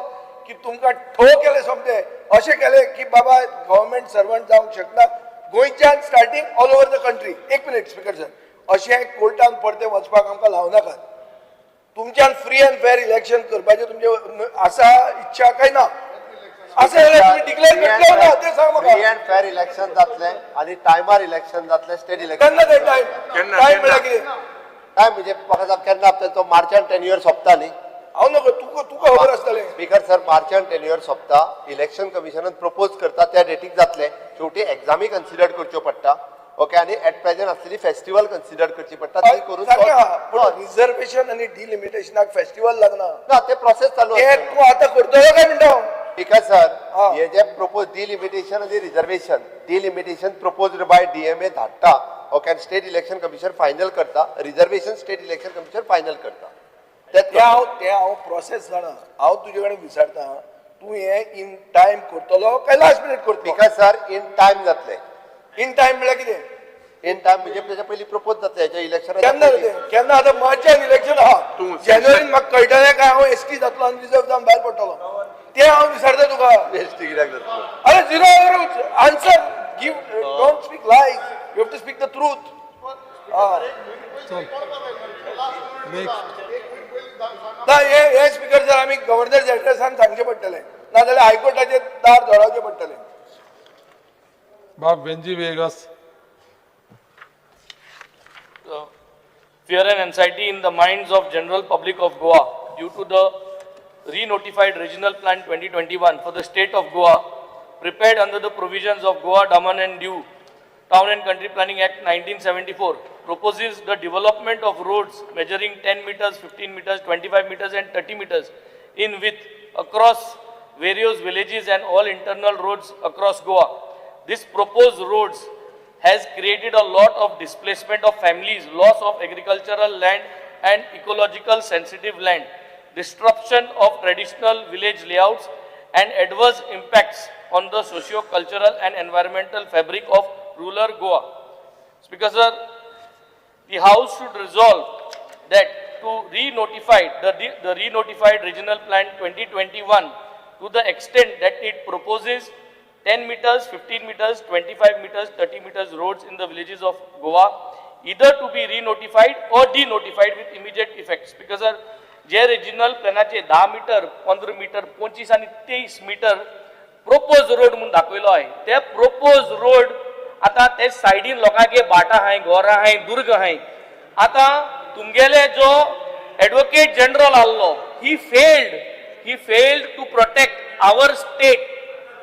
E: की तुमकां ठो केलें सोमतें, अशें केलें की बाबा गव्हर्मेंट सर्वंट जावंक शकना गोंयच्यान starting all over the country. एक मिनीट स्पिकर सर, अशें कोर्टान परतें वचपाक आमकां लावं नाकात. तुमच्यान फ्री अँड फेर इलेक्शन करपाचें तुमचें आसा इच्छा काय ना? आसा जाल्यार तुमी डिक्लेअर करतले ना तें सांग
B: फ्री
E: म्हाका.
B: अँड फेर इलेक्शन जातलें आनी टायमार इलेक्शन जातलें, स्टेट इलेक्शन.
E: केन्ना तें टायम?
C: केन्ना,
E: टायम
C: केन्ना?
E: म्हळ्यार कितें?
B: टायम म्हणजे म्हाका सांग केन्ना तो मार्चान टेन्युअर सोंपता न्ही.
E: हांव नको, तुका तुका खबर आसतलें.
B: स्पीकर सर, मार्चान टेन्युअर सोंपता, इलेक्शन कमिशनान प्रपोज करता त्या डेटीक जातलें. शेवटी एग्जामी कन्सिडर करच्यो पडटा, ओके, आनी एट प्रेझेंट आसलेली फेस्टिवल कन्सिडर करची पडटा, ती करून
E: सारकें आहा, पूण रिझर्वेशन आनी डिलिमिटेशनाक फेस्टिवल लागना.
B: ना, ते प्रोसेस चालू
E: तें
B: आसता.
E: तूं आतां करतलो काय म्हणटा हांव?
B: स्पीकर सर,
E: हा.
B: हे जे प्रपोज डिलिमिटेशन आनी reservation, delimitation proposed by DMA धाडटा, ओके, आनी स्टेट इलेक्शन कमिशन फायनल करता, reservation state election commission final करता.
E: तें हांव तें हांव प्रोसेस जाणा. हांव तुजे कडेन विचारता, तूं हें इन टायम करतलो काय लास्ट मिनीट करतलो?
B: स्पीकर सर, इन टायम जातलें.
E: इन टायम म्हळ्यार कितें?
B: इन टायम म्हणजे तेच्या पयलीं प्रपोज जातलें हेच्या इलेक्शनाच्या
E: केन्ना
B: पयलीं.
E: जातलें? केन्ना? आतां मार्चान इलेक्शन आहा,
C: तूं
E: जानेवारीन म्हाका कळटलें काय हांव एस टी जातलो आनी रिजर्व जावन भायर पडटलो, तें हांव विचारता तुका.
B: एस टी कित्याक जातलो?
E: अरे zero answer give, don't speak lies, you have to speak the truth.
D: Next.
E: ना, हे हे स्पीकर सर, आमी गव्हर्नर एड्रेसान सांगचें पडटलें, नाजाल्यार हायकोर्टाचें दार धोडावचें पडटलें.
D: बाब Venzy Viegas.
M: Fear and anxiety in the minds of general public of Goa due to the re-notified Regional Plan 2021 for the state of Goa, prepared under the provisions of Goa, Daman and Diu Town and Country Planning Act 1974, proposes the development of roads measuring 10 meters, 15 meters, 25 meters and 30 meters in width across various villages and all internal roads across Goa. This proposed roads has created a lot of displacement of families, loss of agricultural land and ecological sensitive land, disruption of traditional village layouts and adverse impacts on the socio-cultural and environmental fabric of rural Goa. Speaker sir, the House should resolve that to re-notify the re-notified Regional Plan 2021 to the extent that it proposes 10 meters, 15 meters, 25 meters, 30 meters roads in the villages of Goa, either to be re-notified or denotified with immediate effects. Because sir, J regional प्लॅनाचे 10 metre, 15 metre, 25 आनी 23 metre propose road म्हूण दाखयलो आहे. ते propose road आतां ते सायडीन लोकांगे भाटां आहाय, घरां आहाय, दुर्ग आहाय. आतां तुमगेले जो एडवोकेट जनरल आहलो, he failed to protect our state,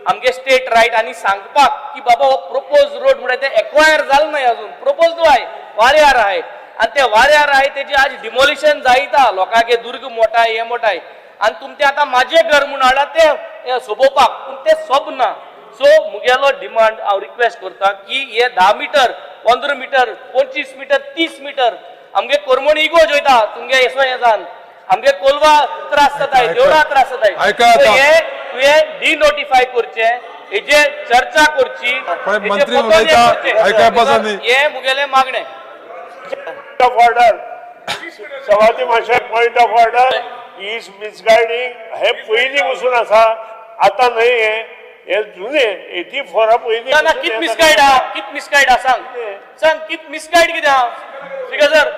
M: आमगे स्टेट रायट, आनी सांगपाक की बाबा हो प्रोपोज रोड म्हळ्यार ते एक्वायर जाल न्हय अजून, प्रोपोज आहाय, वाऱ्यार आहाय, आनी ते वाऱ्यार आहाय तेजे आज डिमोलिशन जायता, लोकांगे दुर्ग मोठाय, हे मोठाय, आनी तुमचे आतां म्हाजें घर म्हूण हाडला ते सोबोवपाक, पूण ते सोबना. सो मुगेलो डिमांड हांव रिक्वेस्ट करता की हे 10 metre, 15 metre, 25 metre, 30 metre आमगे कोरमोणी इगोज वयता तुमगे येसो हेजान, आमगे कोलवा त्रास जाताय, देवळा त्रास जाताय.
D: आयका आतां.
M: हे तुवें डिनोटिफाय करचें, हेजेर चर्चा करची,
D: पळय,
M: हेजेर
D: मंत्री
M: पतोन
D: उलयता,
M: करचें.
D: आयकपाचो न्ही.
M: हे मुगेलें मागणें.
A: Point of order. सभापती महाशय, point of order is misguiding. हे पयलीं पसून आसा, आतां न्हय. हे हे जुने 84 पयलीं
M: ना ना,
A: पसून
M: कित
A: हे
M: मिसगायड आहा, कित मिसगायड आहा सांग, सांग कित मिसगायड कितें आहा? स्पीकर सर,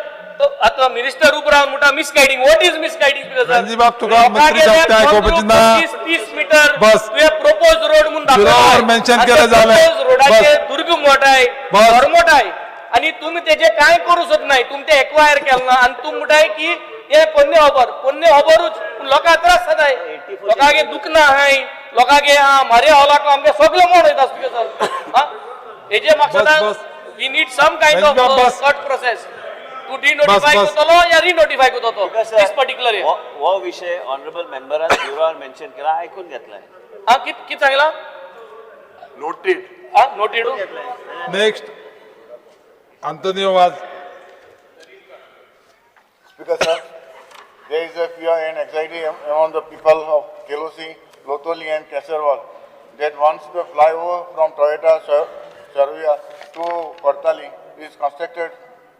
M: आतां मिनिस्टर उबो रावन म्हणटा misguiding. What is misguiding, speaker sir?
D: Ranji बाब, तुका मंत्री सांगता आयकुपाची ना.
M: 30 मिटर
D: बस.
M: तुवें प्रोपोज रोड म्हूण दाखयला.
D: Zero mention केलें जालें.
M: रोडाचेर
D: बस.
M: दुर्ग मोठाय,
D: बस.
M: घर मोठाय, आनी तुमी तेजे कांय करूं शकनाय. तुमी ते एक्वायर केलें ना आनी तूं म्हणटाय की हे पोन्ने खबर, पोन्ने खबरूच, पूण लोकांक त्रास जाताय, लोकांगे दुखना आहाय, लोकांगे मारे हॉलाक आमगे सगळे मोड वयता. स्पीकर सर, हेजे मकसदान
D: बस.
M: We need some kind of
D: bus, bus.
M: Short process to denotify
D: बस.
M: करतलो या रिनोटिफाय करतलो
K: Because, sir,
M: this particular.
K: हो विषय ऑनरेबल मेंबरान झिरो मेन्शन केला, आयकून घेतलाय.
M: हा, कित कित सांगला?
C: नोटेड.
M: हा, noted.
D: Next. Antonio Vaz.
C: Speaker sir, there is a fear and anxiety among the people of Kelosi, Lotoli and Kesarwal that once the flyover from Toyota Servia to Cortalim is constructed,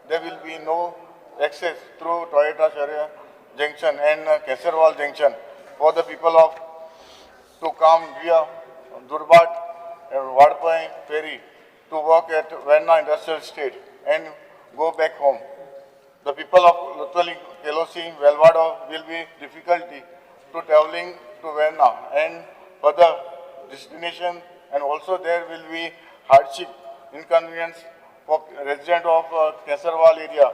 C: there will be no access through Toyota Servia Junction and Kesarwal Junction for the people of to come via Durbat and Vadpai ferry to work at Verna Industrial Estate and go back home. The people of Lotoli, Kelosi, Velvado will be difficulty to traveling to Verna and further destination, and also there will be hardship, inconvenience for resident of Kesarwal area,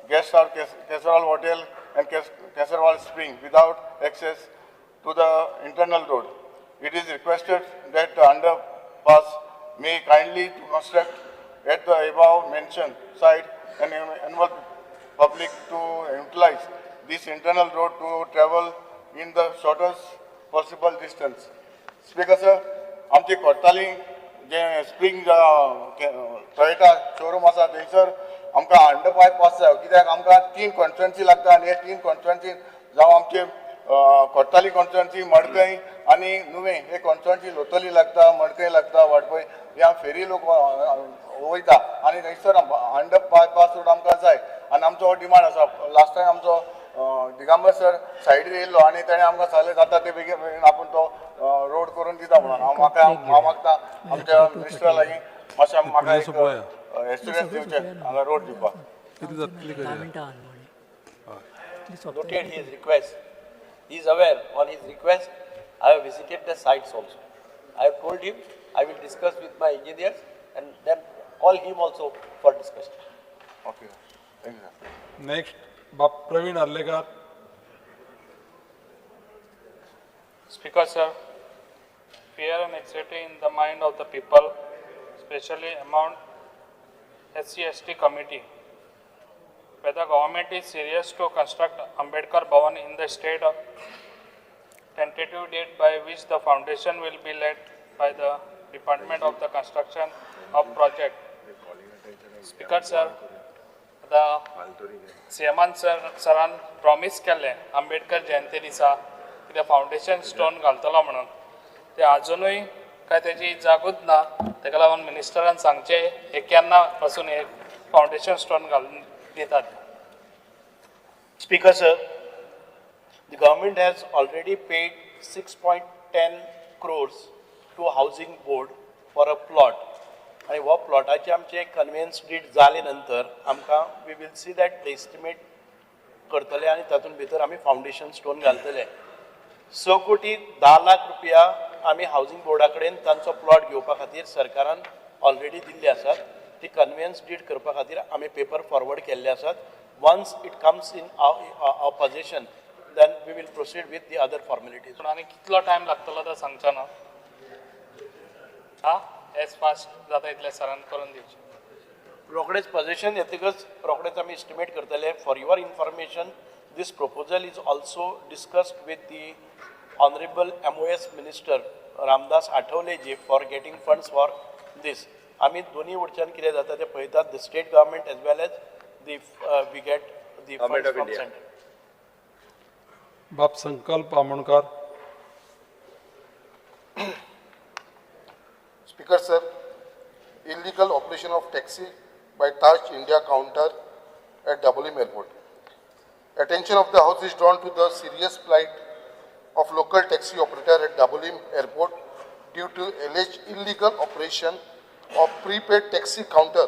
C: guests are Kesarwal Hotel and Kesarwal Spring without access to the internal road. It is requested that the underpass may kindly to construct at the above mentioned site and enable public to utilize this internal road to travel in the shortest possible distance. Speaker sir, आमची कोर्ताली जे spring Toyota showroom आसा थंयसर आमकां under bypass जाय, कित्याक आमकां 3 constituency लागता आनी हे 3 कॉन्स्टिट्युएन्सी जावं आमचे कोर्ताली कॉन्स्टिट्युएन्सी, मडकय आनी नुवें हे कॉन्स्टिट्युएन्सी लोतोली लागता, मडकय लागता, वाडपय ह्या फेरी लोक वयता आनी थंयसर अंडर बायपास रोड आमकां जाय आनी आमचो हो डिमांड आसा. लास्ट टायम आमचो दिगंबर सर सायडीर येयल्लो आनी ताणें आमकां सांगलें जाता ते बेगीन बेगीन आपूण तो रोड करून दिता म्हणून. हांव म्हाका हांव मागता आमच्या मिनिस्टरा लागीं मातशें म्हाका एक एश्युरन्स दिवचें हांगा रोड दिवपाक.
J: Noted his request. He is aware on his request. I have visited the sites also. I have told him I will discuss with my engineers and then call him also for discussion.
C: Okay, thank you sir.
D: Next, Bab Praveen Arlekar.
I: Speaker sir, fear and anxiety in the mind of the people, especially among SC/ST committee, whether government is serious to construct Ambedkar Bhavan in the state of tentative date by which the foundation will be laid by the Department of the Construction of Project. Speaker sir, the CM सरान promise केल्लें आंबेडकर जयंती दिसा कितें foundation stone घालतलो म्हणून, ते आजुनूय काय तेजी जागूच ना. तेका लागून मिनिस्टरान सांगचें हे केन्ना पासून हे फावंडेशन स्टोन घालून दितात.
G: Speaker sir, the government has already paid 6.10 crores to housing board for a plot. आनी हो प्लॉटाचे आमचे कन्वेयन्स डीड जाले नंतर आमकां we will see that estimate करतले आनी तातूंत भितर आमी फावंडेशन स्टोन घालतले. 6 कोटी 10 लाख रुपया आमी हावजींग बोर्डा कडेन तांचो प्लॉट घेवपा खातीर सरकारान ऑलरेडी दिल्ले आसात. ती कन्वेयन्स डीड करपा खातीर आमी पेपर फॉरवर्ड केल्ले आसात. Once it comes in our possession then we will proceed with the other formalities.
I: आनी कितलो टायम लागतलो तो सांगचो ना? हा, एज फास्ट जाता इतले सरान करून दिवचें.
G: रोखडेच पॉझिशन येतकच रोखडेच आमी एस्टिमेट करतले. For your information, this proposal is also discussed with the honourable MOS minister Ramdas Athawale ji for getting funds for this. आमी दोन्ही वटच्यान कितें जाता तें पळयतात, the state government as well as the we get the funds from centre.
D: Bab Sankalp Amonkar.
F: Speaker sir, illegal operation of taxi by Taj India counter at Dabolim Airport. Attention of the House is drawn to the serious plight of local taxi operator at Dabolim Airport due to alleged illegal operation of prepaid taxi counter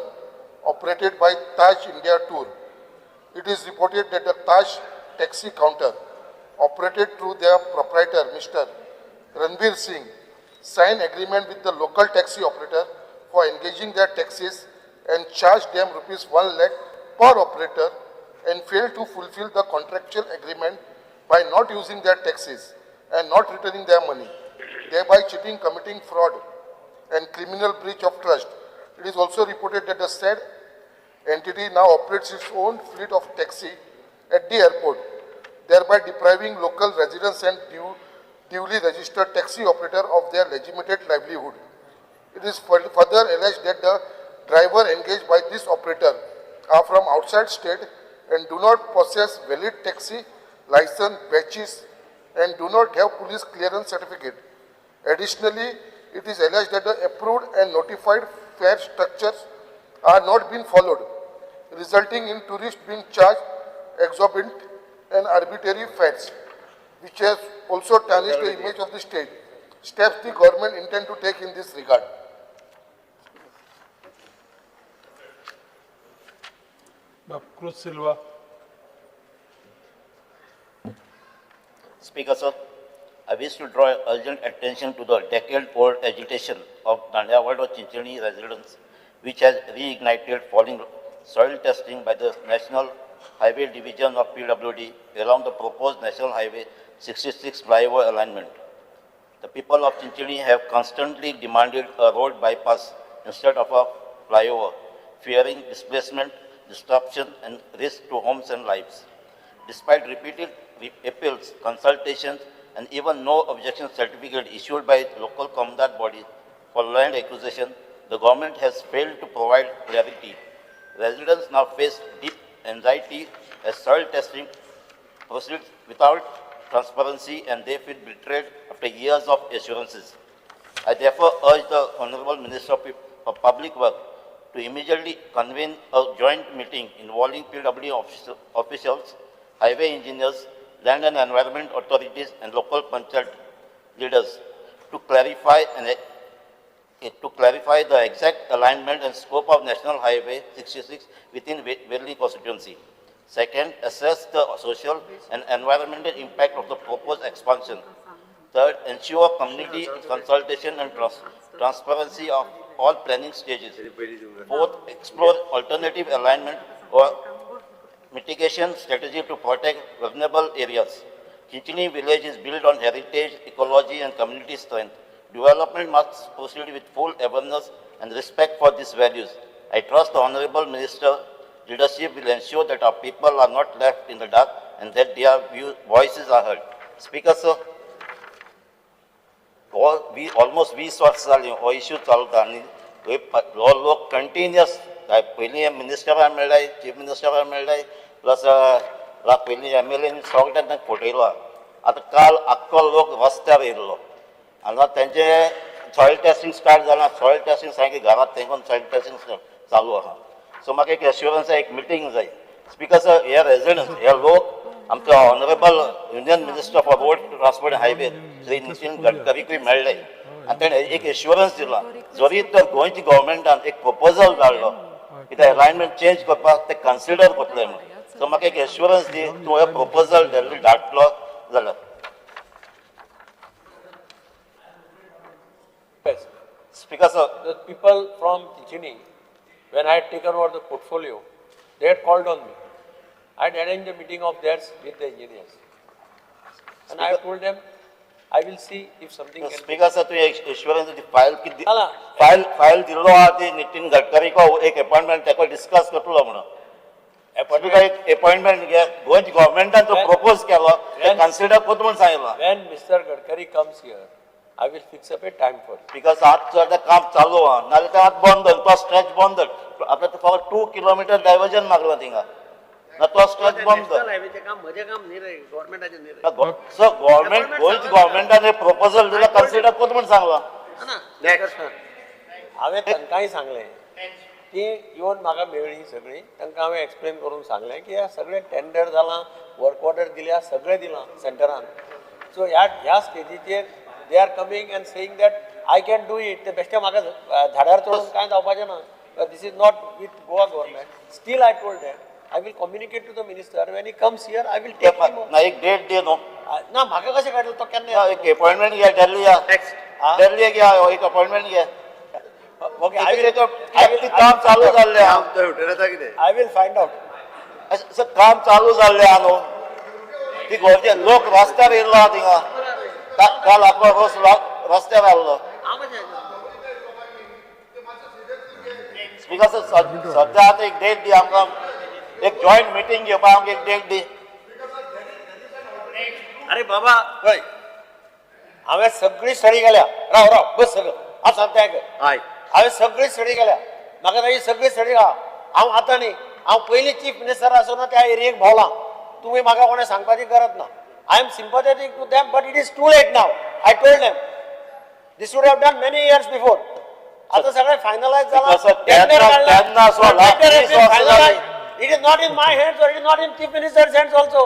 F: operated by Taj India Tour. It is reported that the Taj taxi counter operated through their proprietor, Mr. Ranbir Singh, signed agreement with the local taxi operator for engaging their taxis and charged them rupees 1 lakh per operator and failed to fulfill the contractual agreement by not using their taxis and not returning their money, thereby cheating, committing fraud and criminal breach of trust. It is also reported that the said entity now operates its own fleet of taxi at the airport, thereby depriving local residents and duly registered taxi operator of their legitimate livelihood. It is further alleged that the driver engaged by this operator are from outside state and do not possess valid taxi license batches and do not have police clearance certificate. Additionally, it is alleged that the approved and notified fare structures are not being followed, resulting in tourists being charged exorbitant and arbitrary fares, which has also tarnished the image of the state. Steps the government intend to take in this regard.
D: Cruz Silva.
N: Speaker, sir, I wish to draw urgent attention to the decade-old agitation of Dandewado Chinchinim residents, which has reignited following soil testing by the National Highway Division of PWD along the proposed National Highway 66 flyover alignment. The people of Chinchinim have constantly demanded a road bypass instead of a flyover, fearing displacement, disruption, and risk to homes and lives. Despite repeated appeals, consultations, and even no objection certificate issued by local comunidade bodies for land acquisition, the government has failed to provide clarity. Residents now face deep anxiety as soil testing proceeds without transparency and they feel betrayed after years of assurances. I therefore urge the Honorable Minister of Public Works to immediately convene a joint meeting involving PWD officials, highway engineers, land and environment authorities, and local panchayat leaders to clarify the exact alignment and scope of National Highway 66 within Velim constituency. Second, assess the social and environmental impact of the proposed expansion. Third, ensure community consultation and transparency of all planning stages. Fourth, explore alternative alignment or mitigation strategy to protect vulnerable areas. Chinchinim village is built on heritage, ecology, and community strength. Development must proceed with full awareness and respect for these values. I trust the Honorable Minister leadership will ensure that our people are not left in the dark and that their voices are heard. Speaker, sir, we almost 20 वर्सां जालीं हो issue चलता आनी हो लोक continuous पयलीं मिनिस्टरान मेळ्ळाय, chief मिनिस्टरान मेळ्ळाय, plus पयलीं M L N सगळ्यांक तांकां फटयलो. आतां काल आख्खो लोक रस्त्यार येयल्लो आनी तेंचे सॉयल टेस्टिंग स्टार्ट जालां. सॉयल टेस्टिंग सारकें घरांत तेंकून सॉयल टेस्टिंग चालू आसा. सो म्हाका एक एश्युरन्स एक मिटींग जाय. स्पीकर सर, हे रेजिडंट्स हे लोक आमचो honourable union minister for road transport highway Shri Nitin गडकरीकूय मेळ्ळे आनी तेणें एक एश्युरन्स दिला, जरी तर गोंयच्या गव्हर्मेंटान एक प्रपोजल धाडलो कित्याक अलायनमेंट चेंज करपाक ते कन्सिडर करतले म्हणून. सो म्हाका एक एश्युरन्स दी, तूं हे प्रपोजल धाडटलो जाल्यार. Speaker sir,
J: the people from Chinchinim, when I had taken over the portfolio, they had called on me. I had arranged a meeting of theirs with the engineers. And I told them, I will see if something can be.
N: Speaker sir, तुवें assurance file file दिल्लो आहा ती नितीन गडकरीक एक appointment ताका discuss करतलो म्हणून. Speaker, एक appointment घे, गोंयच्या गव्हर्मेंटान तो प्रपोज केलो ते कन्सिडर करता म्हूण सांगितलां.
J: When Mr. Gadkari comes here, I will fix up a time for it.
N: Because आज सुद्दां काम चालू आहा, नाजाल्यार ते आतां बंद, तो स्ट्रेच बंद. आतां फकत 2 किलोमिटर डायवर्जन मागलां थिंगा, ना तो स्ट्रेच बंद.
J: काम म्हजें काम न्ही रे, गव्हर्मेंटाचें न्ही रे.
N: सो गव्हर्मेंट गोंयच्या गव्हर्मेंटान प्रपोजल दिला, कन्सिडर करता म्हूण सांगलां.
J: हांवें तांकांय सांगलें, ती येवन म्हाका मेळ्ळी सगळीं, तांकां हांवें एक्सप्लेन करून सांगलें की ह्या सगळें टेंडर जालां, वर्क ऑर्डर दिल्या, सगळें दिलां सेंटरान. सो ह्या स्टेजीचेर they are coming and saying that I can do it. ते बेश्टे म्हाका झाडार चडून कांय जावपाचें ना. This is not with Goa government. Still I told them I will communicate to the minister when he comes here. I will take him.
N: ना एक डेट दी न्हू.
J: ना म्हाका कशें काडलें तो केन्ना
N: एक अपॉइंटमेंट घे दिल्ली या, दिल्ली घे, एक अपॉइंटमेंट घे.
J: ओके,
N: काम चालू जाल्लें.
J: I will find out.
N: काम चालू जाल्लें आहा न्हू, ती गोंयचे लोक रस्त्यार येयल्लो आहा थिंगा. काल आपलो रस्त्यार आसलो. स्पीकर सर, सद्या आतां एक डेट दी आमकां, एक जॉयंट मिटींग घेवपाक आमकां एक डेट दी.
J: अरे बाबा, पळय हांवें सगळी स्टडी केल्या. राव राव बस सगळं आतां सांगता. हांवें सगळी स्टडी केल्या. म्हाका ताजी सगळी स्टडी आहा. हांव आतां न्ही, हांव पयलीं चीफ मिनिस्टर आसतना त्या एरियेक भोंवलां. तुमी म्हाका कोणें सांगपाची गरज ना. I am sympathetic to them, but it is too late now. I told them this would have done many years before. आतां सगळें फायनलायज
N: Because sir, तेन्ना असो last 20 वर्सां जालीं.
J: It is not in my hands or it is not in chief minister's hands also.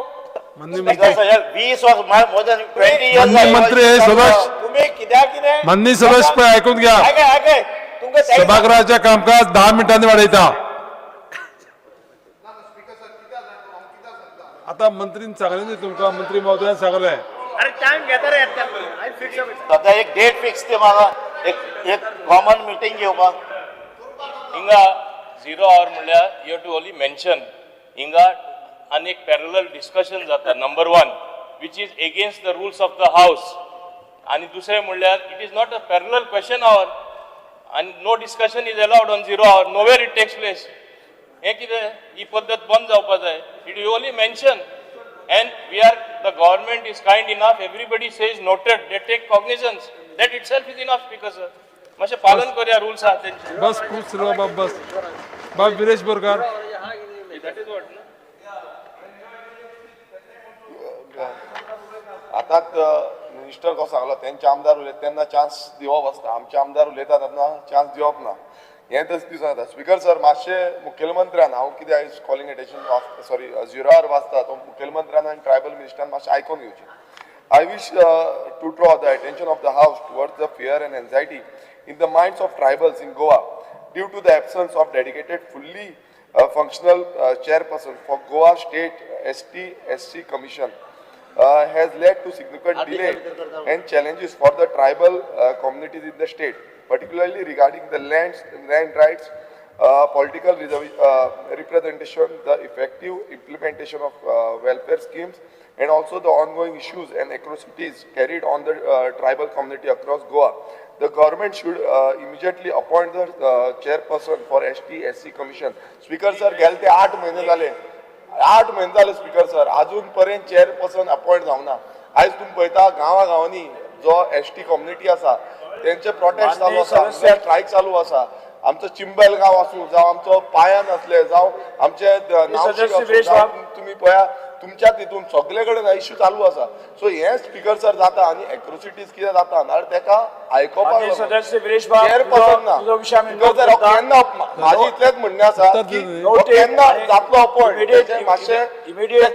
N: Because sir, 20 वर्स, more than 20 years.
D: माननीय मंत्री हे सदस्य
J: तुम्ही कित्याक कितें
D: माननीय सदस्य पळय ऐकून घ्या.
J: आयकय आयकय तुमकां
D: सभागृहाचे कामकाज 10 मिनटांनी वाडयता. आता मंत्रीन सांगलें न्ही तुमकां, मंत्री महोदयान सांगलें.
G: अरे टायम घेता रे. फिक्स.
N: सध्या एक डेट फिक्स ते म्हाका एक एक कॉमन मिटींग घेवपाक.
A: हिंगा झिरो our म्हणल्यार you have to only mention. हिंगा आनी एक पॅरलल डिस्कशन जाता, number one, which is against the rules of the house. आनी दुसरें म्हणल्यार it is not a parallel question hour आनी no discussion is allowed on zero hour. Nowhere it takes place. हें कितें? ही पद्दत बंद जावपा जाय. It you only mention and we are the government is kind enough, everybody says noted, they take cognizance. That itself is enough, speaker sir. मातशें पालन करूया rules आहा तेंचे.
D: बस खूब सुरू बाब, बस बाब. Viresh Borkar.
A: That is what.
C: आतांच मिनिस्टर कसो सांगलो, तेंचे आमदार उलयता तेन्ना चान्स दिवप आसता. आमचे आमदार उलयता तेन्ना चान्स दिवप ना, हें तशें दिसून येता. स्पिकर सर, मातशें मुखेलमंत्र्यान, हांव कितें आयज calling attention, sorry, zero hour वाजता तो मुखेलमंत्र्यान आनी ट्रायबल मिनिस्टरान मातशें आयकोन घेवचें. I wish to draw the attention of the house towards the fear and anxiety in the minds of tribals in Goa due to the absence of dedicated, fully functional chairperson for Goa State ST SC Commission has led to significant delay and challenges for the tribal communities in the state, particularly regarding the land rights, political representation, the effective implementation of welfare schemes, and also the ongoing issues and atrocities carried on the tribal community across Goa. The government should immediately appoint the chairperson for ST SC Commission. Speaker sir, गेले ते 8 म्हयने जाले, 8 म्हयने जाले speaker sir, अजून पर्यंत chairperson appoint जावना. आयज तुमी पळयता, गांवा गांवांनी जो एसटी कम्युनिटी आसा तेंचे प्रोटेस्ट चालू आसा, स्ट्रायक चालू आसा. आमचो चिंबल गांव आसूं, जावं आमचो पायान आसले, जावं आमचे नावशी आसूं, जावं तुमी पळया तुमच्याच हितून सगळे कडेन इश्यू चालू आसा. सो हे स्पीकर सर जाता आनी एट्रोसिटीज कितें जाता नाल्यार तेका आयकोपाक चेअरपर्सन ना. स्पीकर सर, केन्ना, म्हाजें इतलेंच म्हणणें आसा की केन्ना जातलो अपॉयंट मातशें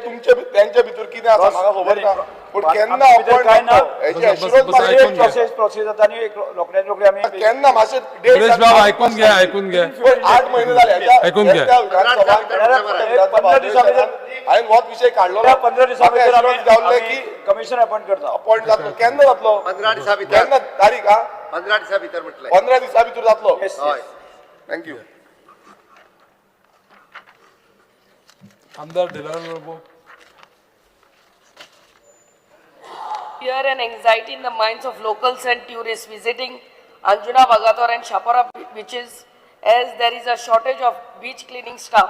C: तुमचे तेंचे भितर कितें आसा म्हाका खबर ना, पूण केन्ना अपॉयंट जातलो हेची एश्युरन्स.
O: प्रोसेस प्रोसेस जाता आनी रोखड्या रोखडे आमी
C: केन्ना मातशें.
D: विरेश बाब, ऐकून घ्या, ऐकून घ्या.
C: 8 म्हयने जाले.
D: ऐकून घ्या.
O: 15 दिसां भितर
C: हांवें होच विशय काडलो.
O: 15 दिसां भितर आमी
C: गावले की
O: कमिशन अपॉयंट करता.
C: अपॉयंट जातलो. केन्ना जातलो?
B: 15 दिसां भितर.
C: केन्ना तारीख हा?
B: 15 दिसां भितर म्हटलें.
C: 15 दिसां भितर जातलो?
B: हय.
C: Thank you.
D: आमदार Delano Lobo.
M: Fear and anxiety in the minds of locals and tourists visiting Anjuna, Vagator and Chapora beaches, as there is a shortage of beach cleaning staff.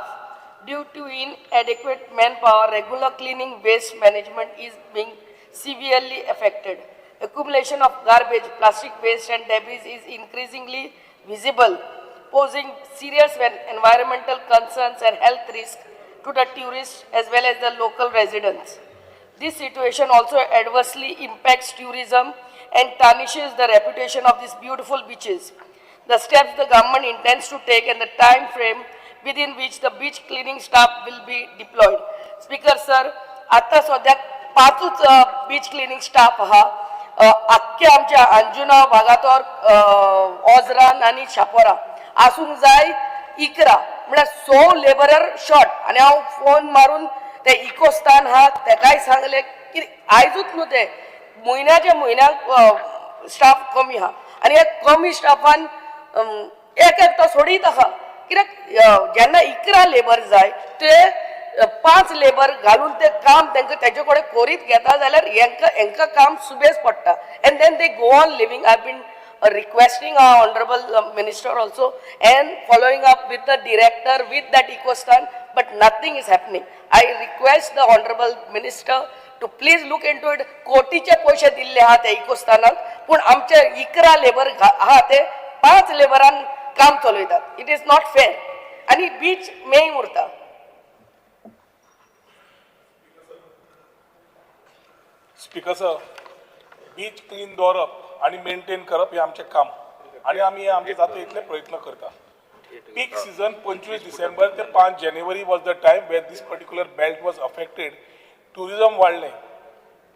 M: Due to inadequate manpower, regular cleaning waste management is being severely affected. Accumulation of garbage, plastic waste and debris is increasingly visible, posing serious environmental concerns and health risks to the tourists as well as the local residents. This situation also adversely impacts tourism and tarnishes the reputation of these beautiful beaches. The steps the government intends to take and the time frame within which the beach cleaning staff will be deployed. Speaker sir, आता सद्याक पांचूच beach cleaning staff आहा आख्ख्या आमच्या अंजुना, वागातोर, ओजरान आनी शापोरा. आसूंक जाय 11, म्हळ्यार स लेबरर शॉर्ट. आनी हांव फोन मारून ते इकोस्तान आहा तेकाय सांगलें की आयजूच न्हू, ते म्हयन्याच्या म्हयन्याक स्टाफ कमी आहा आनी ह्या कमी स्टाफान एक एक तो सोडीत आहा. कित्याक जेन्ना 11 लेबर जाय, ते पांच लेबर घालून ते काम तांकां तेजे कडेन करीत घेता जाल्यार हेंकां काम सुबेज पडटा and then they go on living. I been requesting our honorable minister also and following up with the director with that ecostan, but nothing is happening. I request the honorable minister to please look into it. कोटीचे पयशे दिल्ले आहा त्या इकोस्तानाक, पूण आमचे 11 labour आहा, ते पांच लेबरान
P: काम चलयतात. It is not fair आनी बीच मेय उरता.
Q: स्पीकर सर, बीच क्लीन दवरप आनी मेंटेन करप हें आमचें काम आनी आमी हे आमचे जाता इतले प्रयत्न करता. पीक सिजन 25 डिसेंबर ते 5 जानेवारी was the time where this particular belt was affected. Tourism वाडलें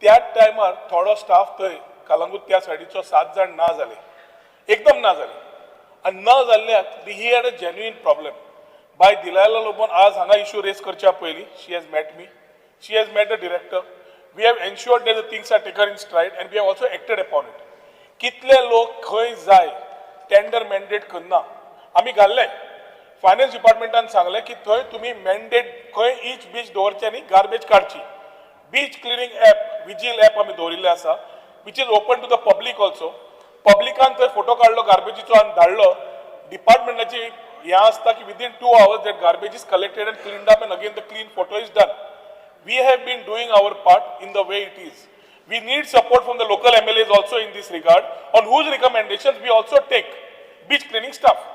Q: त्याच टायमार थोडो स्टाफ थंय कलंगूट त्या सायडीचो 7 जाण ना जाले, एकदम ना जाले आनी ना जाल्ल्याक he had a genuine problem. बाय दिलायला लोबोन आज हांगा इशू रेज करच्या पयलीं she has met me, she has met the director. We have ensured that the things are taken in stride and we have also acted upon it. कितले लोक खंय जाय tender mandate करना आमी घाल्ले. फायनान्स डिपार्टमेंटान सांगलें की थंय तुमी मॅन्डेट खंय इच बीच दवरचे न्ही, गार्बेज काडची. Beach cleaning app, vigil app आमी दवरिल्लें आसा, which is open to the public also. पब्लिकान थंय फोटो काडलो गार्बेजीचो आनी धाडलो. डिपार्टमेंटाची हें आसता की within 2 hours that garbage is collected and cleaned up and again the clean photo is done. We have been doing our part in the way it is. We need support from the local MLAs also in this regard, on whose recommendations we also take beach cleaning staff.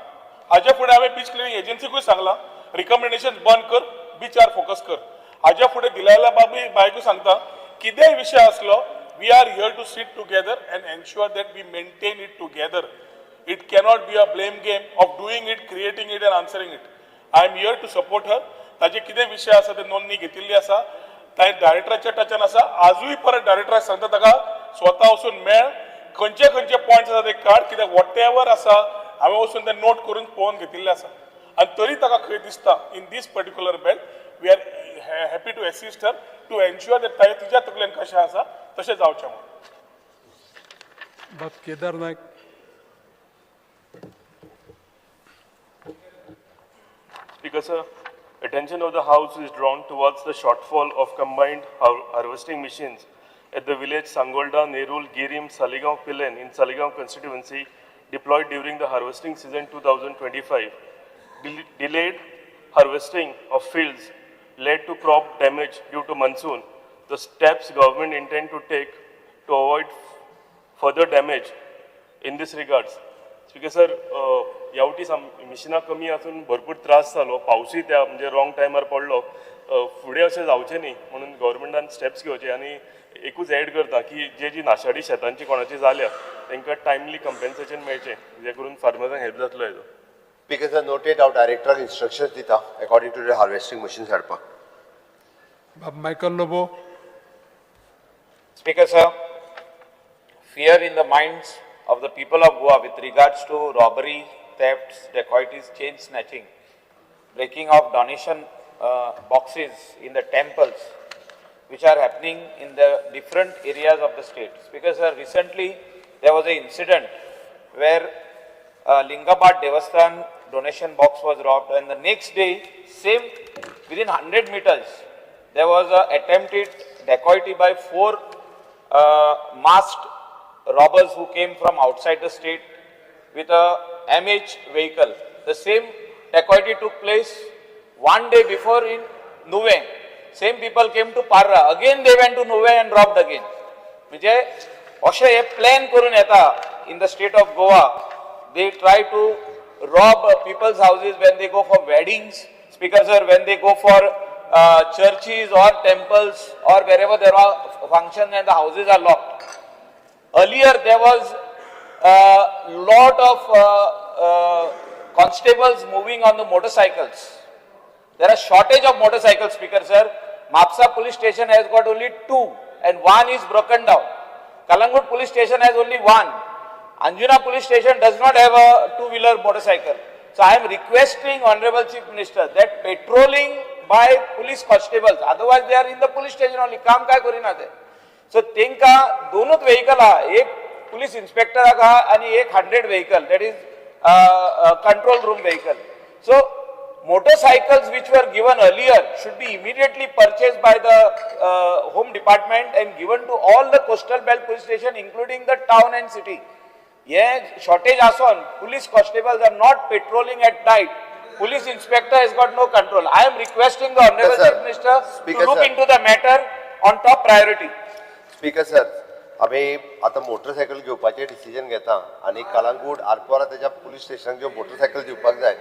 Q: हाज्या फुडें हांवें beach cleaning एजन्सीकूय सांगलां, recommendations बंद कर, बिचार focus कर. हाज्या फुडें दिलायला बाबी बायकूय सांगता, कितेंय विशय आसलो we are here to sit together and ensure that we maintain it together. It cannot be a blame game of doing it, creating it and answering it. I am here to support her. ताजे कितें विशय आसा ते नोंदणी घेतिल्ली आसा, ताणें डायरेक्टराच्या टचान आसा. आजूय परत डायरेक्टराक सांगता ताका स्वता वचून मेळ, खंयचे खंयचे पॉयंट्स आसा ते काड, कित्याक what ever आसा हांवें वचून ते नोट करून पळोवन घेतिल्ले आसा. आनी तरी ताका खंय दिसता in this particular belt we are happy to assist her to ensure that ताणें तिच्या तकलेन कशें आसा तशें जावचें म्हणून.
D: बाब Kedar Naik.
R: Speaker sir, attention of the House is drawn towards the shortfall of combined harvesting machines at the village Sangolda, Nerul, Girim, Saligao, Pilen in Saligao constituency deployed during the harvesting season 2025. Delayed harvesting of fields led to crop damage due to monsoon. The steps government intend to take to avoid further damage in this regards. Speaker sir, यावटी मिशिनां कमी आसून भरपूर त्रास जालो, पावसूय त्या म्हणजे wrong टायमार पडलो. फुडें अशें जावचें न्ही म्हणून गव्हर्मेंटान स्टेप्स घेवचे आनी एकूच एड करता की जे जी नाशाडी शेतांची कोणाची जाल्या तांकां टायमली कंपेन्सेशन मेळचें, जे करून फार्मर्सांक हेल्प जातलो हेजो.
B: Speaker sir, noted. हांव डायरेक्टराक इन्स्ट्रक्शन्स दिता according to the harvesting machines हाडपाक.
D: बाब Michael Lobo.
S: Speaker sir, fear in the minds of the people of Goa with regards to robbery, thefts, dacoities, chain snatching, breaking of donation boxes in the temples, which are happening in the different areas of the state. Speaker sir, recently there was an incident where Lingabad Devasthan donation box was robbed, and the next day, same within 100 meters, there was an attempted dacoity by 4 masked robbers who came from outside the state with a MH vehicle. The same dacoity took place one day before in Nuvem. Same people came to Parra. Again they went to Nuvem and robbed again. म्हणजे अशें हे plan करून येता in the state of Goa. They try to rob people's houses when they go for weddings. Speaker sir, when they go for churches or temples or wherever there are functions and the houses are locked. Earlier there was a lot of constables moving on the motorcycles. There are shortage of motorcycles, Speaker sir. Mapsa police station has got only 2 and 1 is broken down. Kalangut police station has only 1. Anjuna police station does not have a 2-wheeler motorcycle. So I am requesting Honorable Chief Minister that patrolling by police constables, otherwise they are in the police station only, काम काय करीना ते. So तेंका दोनूच vehicle हा, एक police inspector हा आणि एक 100 vehicle, that is control room vehicle. So motorcycles which were given earlier should be immediately purchased by the Home Department and given to all the coastal belt police station, including the town and city. Yeah, shortage ason, police constables are not patrolling at night. Police inspector has got no control. I am requesting the Honorable Chief Minister to look into the matter on top priority.
B: Speaker sir, आमी आतां motorcycle घेवपाचें decision घेता आनी कलांगूट आरपोरा तेच्या police स्टेशनाक ज्यो motorcycle दिवपाक जाय,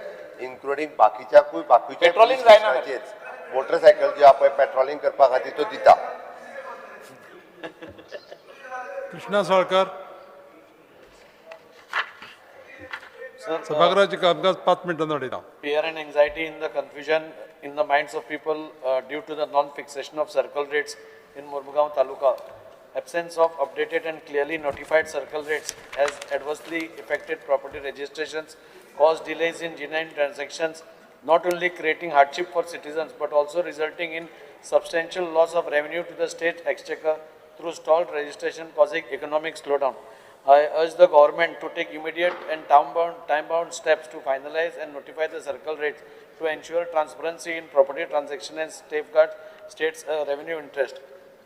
B: including बाकीच्याकूय बाकीच्या
S: Patrolling
B: police
S: जायना मरे.
B: स्टेशनाचेर मोटरसायकल ज्यो आहा पळय पेट्रोलिंग करपा खातीर त्यो दिता.
D: कृष्णा साळकर. सभागृहाचे कामकाज 5 मिनटां वाडयता.
M: Fear and anxiety in the confusion in the minds of people due to the non-fixation of circle rates in Mormugao Taluka. Absence of updated and clearly notified circle rates has adversely affected property registrations, caused delays in genuine transactions, not only creating hardship for citizens but also resulting in substantial loss of revenue to the state exchequer through stalled registration, causing economic slowdown. I urge the government to take immediate and time-bound steps to finalize and notify the circle rates to ensure transparency in property transaction and safeguard state's revenue interest.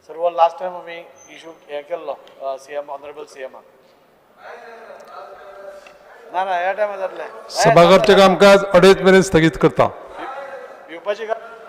M: Sir, well, last time we issue हे केल्लो CM, honorable CM. ना ना, ह्या टायमार जातलें.
D: सभाघराचें कामकाज 2:30 मेरेन स्थगीत करता.
M: भिवपाची गरज.